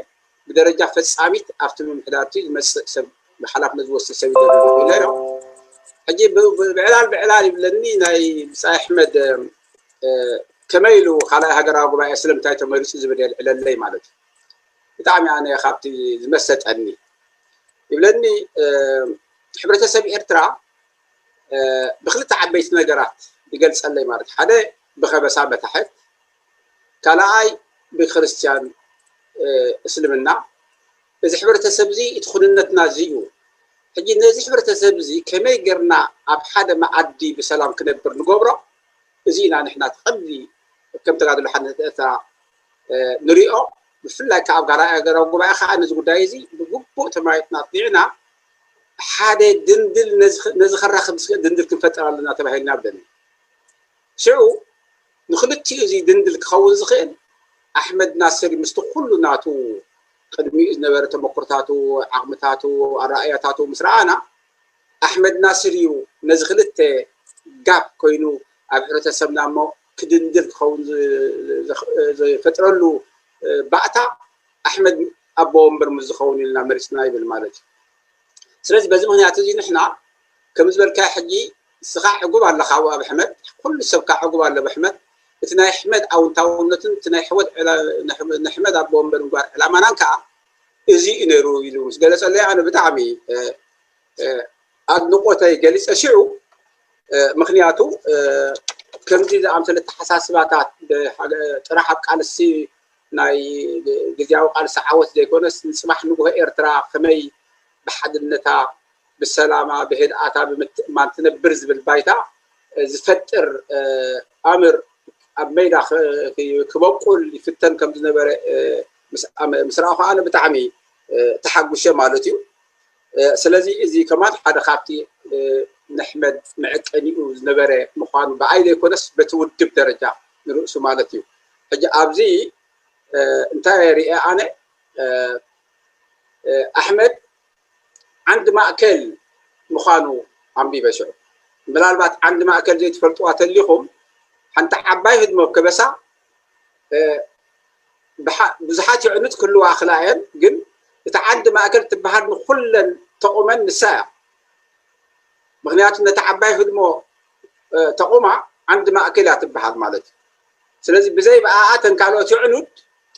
ብደረጃ ፈፃሚት ኣብቲ ምምሕዳር እቲ ዝመፅእ ሰብ ሓላፍነት ዝወስድ ሰብ ይደሊ ኣለኹ ኢለዮ። ሕጂ ብዕላል ብዕላል ይብለኒ ናይ ብፃይ ኣሕመድ ከመይ ኢሉ ካልኣይ ሃገራዊ ጉባኤ ስለምንታይ ተመሪፁ ዝብል የልዕለለይ ማለት እዩ። ብጣዕሚ ኣነ ካብቲ ዝመሰጠኒ ይብለኒ፣ ሕብረተሰብ ኤርትራ ብክልተ ዓበይቲ ነገራት ይገልፀለይ ማለት እዩ። ሓደ ብከበሳ መታሕት፣ ካልኣይ ብክርስትያን እስልምና። እዚ ሕብረተሰብ እዚ እቲ ኩንነትና እዚ እዩ። ሕጂ ነዚ ሕብረተሰብ እዚ ከመይ ጌርና ኣብ ሓደ መኣዲ ብሰላም ክነብር ንገብሮ፣ እዚ ኢና ንሕና ትቐንዲ ከም ተጋድሎ ሓድነት ኤርትራ ንሪኦ። ብፍላይ ከዓ ኣብ ካልኣይ ሃገራዊ ጉባኤ ከዓ ነዚ ጉዳይ እዚ ብግቡእ ተማይጥና ኣፅኒዕና ሓደ ድንድል ነዚ ከራኽብ ዝኽእል ድንድል ክንፈጥር ኣለና ተባሂልና ብለኒ። ሽዑ ንክልቲኡ እዚ ድንድል ክኸውን ዝኽእል ኣሕመድ ናስር ምስቲ ኩሉ ናቱ ቅድሚኡ ዝነበረ ተመክሮታቱ፣ ዓቕምታቱ፣ ኣረኣእያታቱ ምስ ረኣና ኣሕመድ ናስር እዩ ነዚ ክልተ gap ኮይኑ ኣብ ሕብረተሰብና እሞ ክድንድል ክኸውን ዝፈጥረሉ ባእታ ኣሕመድ ኣቦ ወንበር ምስ ዝኸውን ኢልና መሪፅና ይብል ማለት እዩ። ስለዚ በዚ ምክንያት እዚ ንሕና ከም ዝበልካዮ ሕጂ ንስኻ ዕጉብ ኣለኻ ኣብ ኣሕመድ፣ ኩሉ ሰብካ ዕጉብ ኣሎ ብኣሕመድ። እቲ ናይ ኣሕመድ ኣውንታውነትን እቲ ናይ ንኣሕመድ ኣቦ ወንበር ምግባር ዕላማናን ከዓ እዚ እዩ ነይሩ ኢሉ ምስ ገለፀለይ ኣነ ብጣዕሚ ኣድንቆተይ ገሊፀ ሽዑ። ምክንያቱ ከምዚ ዝኣምሰለ ተሓሳስባታት ጥራሕ ኣብ ቃልሲ ናይ ግዝያዊ ቃልሲ ዓወት ዘይኮነስ ንፅባሕ ንግሆ ኤርትራ ከመይ ብሓድነታ፣ ብሰላማ፣ ብህድኣታ፣ ብምትእማን ትነብር ዝብል ባይታ ዝፈጥር ኣምር ኣብ ሜዳ ክበቁል ይፍተን ከም ዝነበረ ምስ ረኣኹ ኣነ ብጣዕሚ ተሓጉሸ ማለት እዩ። ስለዚ እዚ ከማን ሓደ ካብቲ ንኣሕመድ መዐቀኒኡ ዝነበረ ምኳኑ ብኣይ ዘይኮነስ በቲ ውድብ ደረጃ ንርእሱ ማለት እዩ። ሕጂ ኣብዚ እንታይ ርአ ኣነ? ኣሕመድ ዓንዲ ማእከል ምኳኑ ኣንቢበ ሽዑ። ምናልባት ዓንዲ ማእከል ዘይትፈልጥዋ ተሊኹም፣ ሓንቲ ዓባይ ህድሞ ከበሳ ብዙሓት የዕኑት ክህልዋ ክላ እየን፣ ግን እቲ ዓንዲ ማእከል ትበሃል ንኩለን ተቑመን ንሳ እያ። ምክንያቱ ነቲ ዓባይ ህድሞ ተቑማ ዓንዲ ማእከል እያ ትበሃል ማለት እዩ። ስለዚ ብዘይ ብኣኣ ተን ካልኦት የዕኑድ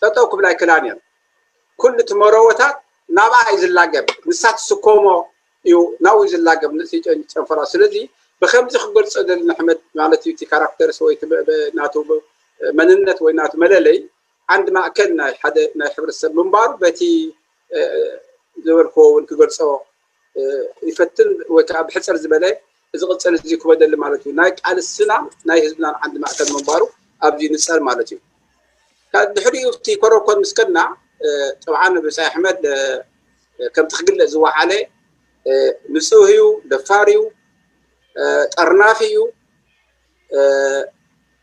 ጠጠው ክብላ ኣይክላን እየን። ኩሉ እቲ መረወታት ናብኣ እዩ ዝላገብ፣ ንሳ ትስከሞ እዩ ናብኡ እዩ ዝላገብ ንእሲ ጨንፈራ። ስለዚ ብከምዚ ክገልፆ ደሊ ኣሕመድ ማለት እዩ እቲ characters ወይ ናቱ መንነት ወይ ናቱ መለለይ ዓንዲ ማእከል ናይ ሓደ ናይ ሕብረተሰብ ምንባሩ በቲ ዝበልክዎ እውን ክገልፆ ይፈትን ወይ ከዓ ብሕፅር ዝበለ እዚ ቅፅል እዚ ክበደሊ ማለት እዩ። ናይ ቃልስና ናይ ህዝብናን ዓንዲ ማእከል ምንባሩ ኣብዚ ንፀር ማለት እዩ። ድሕሪኡ እቲ ኮረኮር ምስ ከድና طبعا ብፃይ ኣሕመድ ከምቲ ክግለፅ ዝወዓለ ንፁህ እዩ፣ ደፋር እዩ፣ ጠርናፊ እዩ።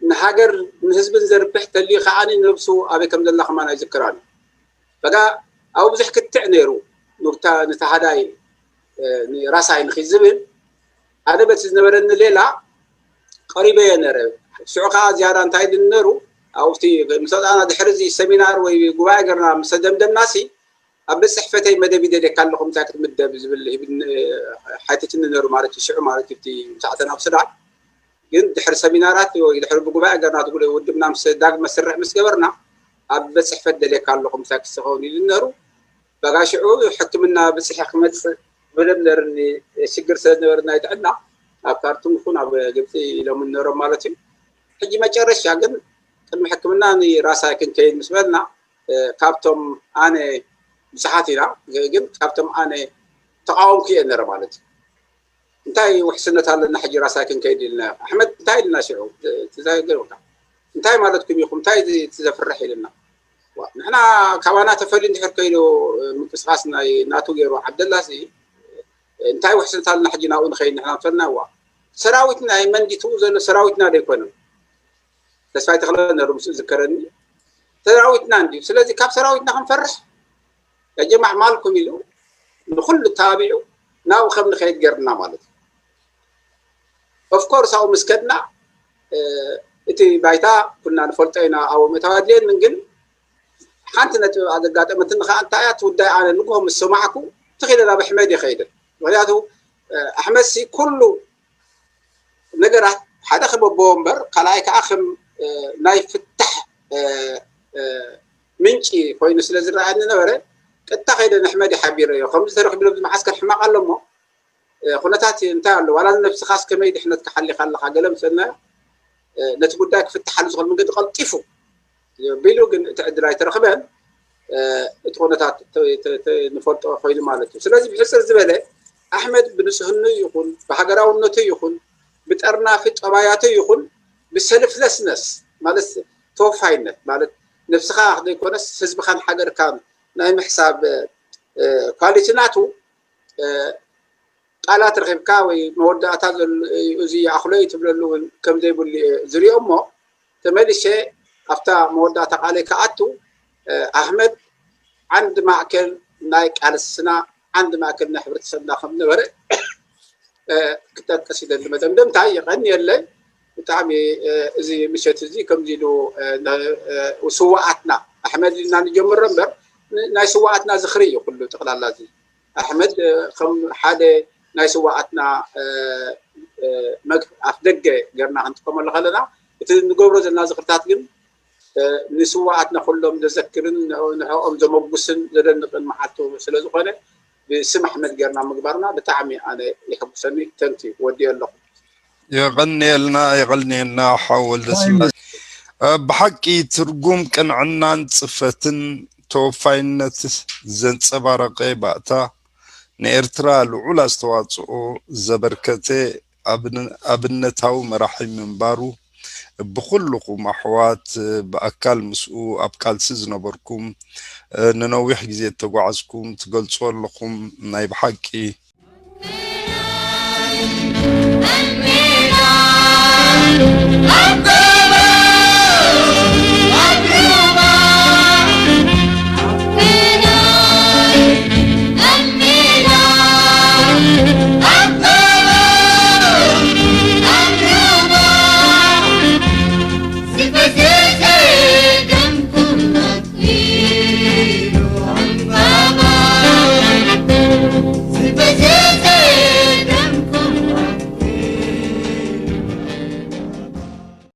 ንሃገር ንህዝብን ዘርብሕ ተልዩ ከዓኒ ነብሱ ኣበይ ከም ዘላ ከማን ኣይዝክራን። በጋ ኣብኡ ብዙሕ ክትዕ ነይሩ ንተሃዳይ ራሳይ ንኺድ ዝብል። ኣነ በቲ ዝነበረኒ ሌላ ቀሪበየ ነረ። ሽዑ ከዓ ዝያዳ እንታይ ኢልኒ ነይሩ ኣብቲ ምስ ወፃእና፣ ድሕሪ እዚ ሰሚናር ወይ ጉባኤ ገርና ምስ ተደምደምናሲ ኣብ ቤት ፅሕፈተይ መደብ ይደልየካ ኣለኹ ምንታይ ክትምደብ ዝብል ሓቲትኒ ነይሩ ማለት እዩ። ሽዑ ማለት እዩ እቲ ምስዓተን ኣብ ሱዳን ግን ድሕሪ ሰሚናራት ወይ ድሕሪ ብጉባኤ ገርና ውድብና ምስ ዳግመ ስርዕ ምስ ገበርና ኣብ ቤት ፅሕፈት ደልየካ ኣለኹ ምሳይ ክትኸውን ኢሉ ነይሩ። በጋ ሽዑ ሕክምና ብፅሐ ክመፅእ መደብ ነርኒ፣ ሽግር ስለ ዝነበረ ናይ ጥዕና ኣብ ካርቱም ይኹን ኣብ ግብፂ ኢሎም ነሮም ማለት እዩ። ሕጂ መጨረሻ ግን ቅድሚ ሕክምና ንራሳይ ክንከይድ ምስ በልና ካብቶም ኣነ ብዙሓት ኢና ግን ካብቶም ኣነ ተቃወምኩ እየ ነረ ማለት እዩ። እንታይ ውሕስነት ኣለና ሕጂ ራሳይ ክንከይድ ኢልና? ኣሕመድ እንታይ ኢልና ሽዑ ትዘገርካ እንታይ ማለትኩም ኢኹም? እንታይ ዘፍርሕ ኢልና? ንሕና ካባና ተፈልዩ እንድሕር ከይዱ ምንቅስቃስ ናይ ናቱ ገይሩ ዓብደላ እንታይ ውሕስነት ኣለና ሕጂ ናብኡ ንኸይድ ንሕና ንፈልና? ዋ ሰራዊትና ናይ መንዲትኡ ዘሎ ሰራዊትና ዶ ኣይኮነን? ተስፋይ ተክለ ነሩ ምስኡ ዝከረኒ ሰራዊትና እንድዩ። ስለዚ ካብ ሰራዊትና ክንፈርሕ يا جماعة ማልኩም ኢሉ ንኩሉ ተባቢዑ ናብኡ ከም ንኸይድ ገርና ማለት እዩ። Of course ኣብኡ ምስ ከድና እቲ ባይታ ኩልና ንፈልጦ ኢና፣ ኣብኡ ምእታው ኣድልየንን። ግን ሓንቲ ነጥቢ ዘጋጠመትኒ ከዓ እንታይ እያ? እቲ ውዳይ ኣነ ንግሆ ምስ ሰማዕኩ ትኺለ ናብ ኣሕመድ እየ ከይደ። ምክንያቱ ኣሕመድ ሲ ኩሉ ነገራት ሓደ ከም ኣቦ ወንበር ካልኣይ ከዓ ከም ናይ ፍታሕ ምንጪ ኮይኑ ስለ ዝረኣየኒ ነበረ ቀጥታ ከይደ ንኣሕመድ ሓቢረዮ። ከምዚ ተረኪቡ ኣብዚ መዓስከር ሕማቅ ኣሎ እሞ ኩነታት እንታይ ኣሎ፣ ዋላ ንነብስኻስ ከመይ ድሕነት ክሓሊኻ ኣለካ ገለ ምስ በልናዮ ነቲ ጉዳይ ክፍትሓሉ ዝኽእል መንገዲ ቀልጢፉ ቢሉ ግን እቲ ዕድል ኣይተረኽበን። እቲ ኩነታት ንፈልጦ ኮይኑ ማለት እዩ። ስለዚ ብሕፅር ዝበለ ኣሕመድ ብንፅህኑ ይኹን ብሃገራውነቱ ይኹን ብጠርናፊ ጠባያቱ ይኹን ብ selflessness ማለት ተወፋይነት ማለት ነብስኻ ዘይኮነስ ህዝብኻን ሃገርካን ናይ ምሕሳብ quality ናቱ ቃላት ረኪብካ ወይ መወዳእታ እዚ ኣኽሎ እዩ ትብለሉ እውን ከም ዘይብሉ እየ ዝሪኦ። እሞ ተመሊሰ ኣብታ መወዳእታ ቃለይ ክኣቱ፣ ኣሕመድ ዓንዲ ማእከል ናይ ቃልስና፣ ዓንዲ ማእከል ናይ ሕብረተሰብና ከም ነበረ ክጠቅስ ይደሊ። መደምደምታ ይቐኒየለይ ብጣዕሚ። እዚ ምሸት እዚ ከምዚ ኢሉ ስዋኣትና ኣሕመድ ኢልና ንጀምሮ እምበር ናይ ስዋኣትና ዝኽሪ እዩ ኩሉ ጠቕላላ። እዚ ኣሕመድ ከም ሓደ ናይ ስዋኣትና ኣፍ ደገ ገርና ክንጥቀመሉ ከለና እቲ ንገብሮ ዘለና ዝኽርታት ግን ንስዋኣትና ኩሎም ዘዘክርን ንዕኦም ዘመጉስን ዘደንቅን መዓልቱ ስለ ዝኾነ ብስም ኣሕመድ ጌርና ምግባርና ብጣዕሚ ኣነ የሐጉሰኒ። Thank you፣ ወዲኦ ኣለኹ። የቐንየልና የቐንየልና ሓው ወልደስላሴ። ብሓቂ ትርጉም ቅንዕናን ፅፈትን ተወፋይነት ዘንፀባረቀ ባእታ፣ ንኤርትራ ልዑል ኣስተዋፅኦ ዘበርከተ ኣብነታዊ መራሒ ምንባሩ ብኩልኩም ኣሕዋት ብኣካል ምስኡ ኣብ ቃልሲ ዝነበርኩም ንነዊሕ ግዜ እተጓዓዝኩም ትገልፁ ኣለኹም። ናይ ብሓቂ I'm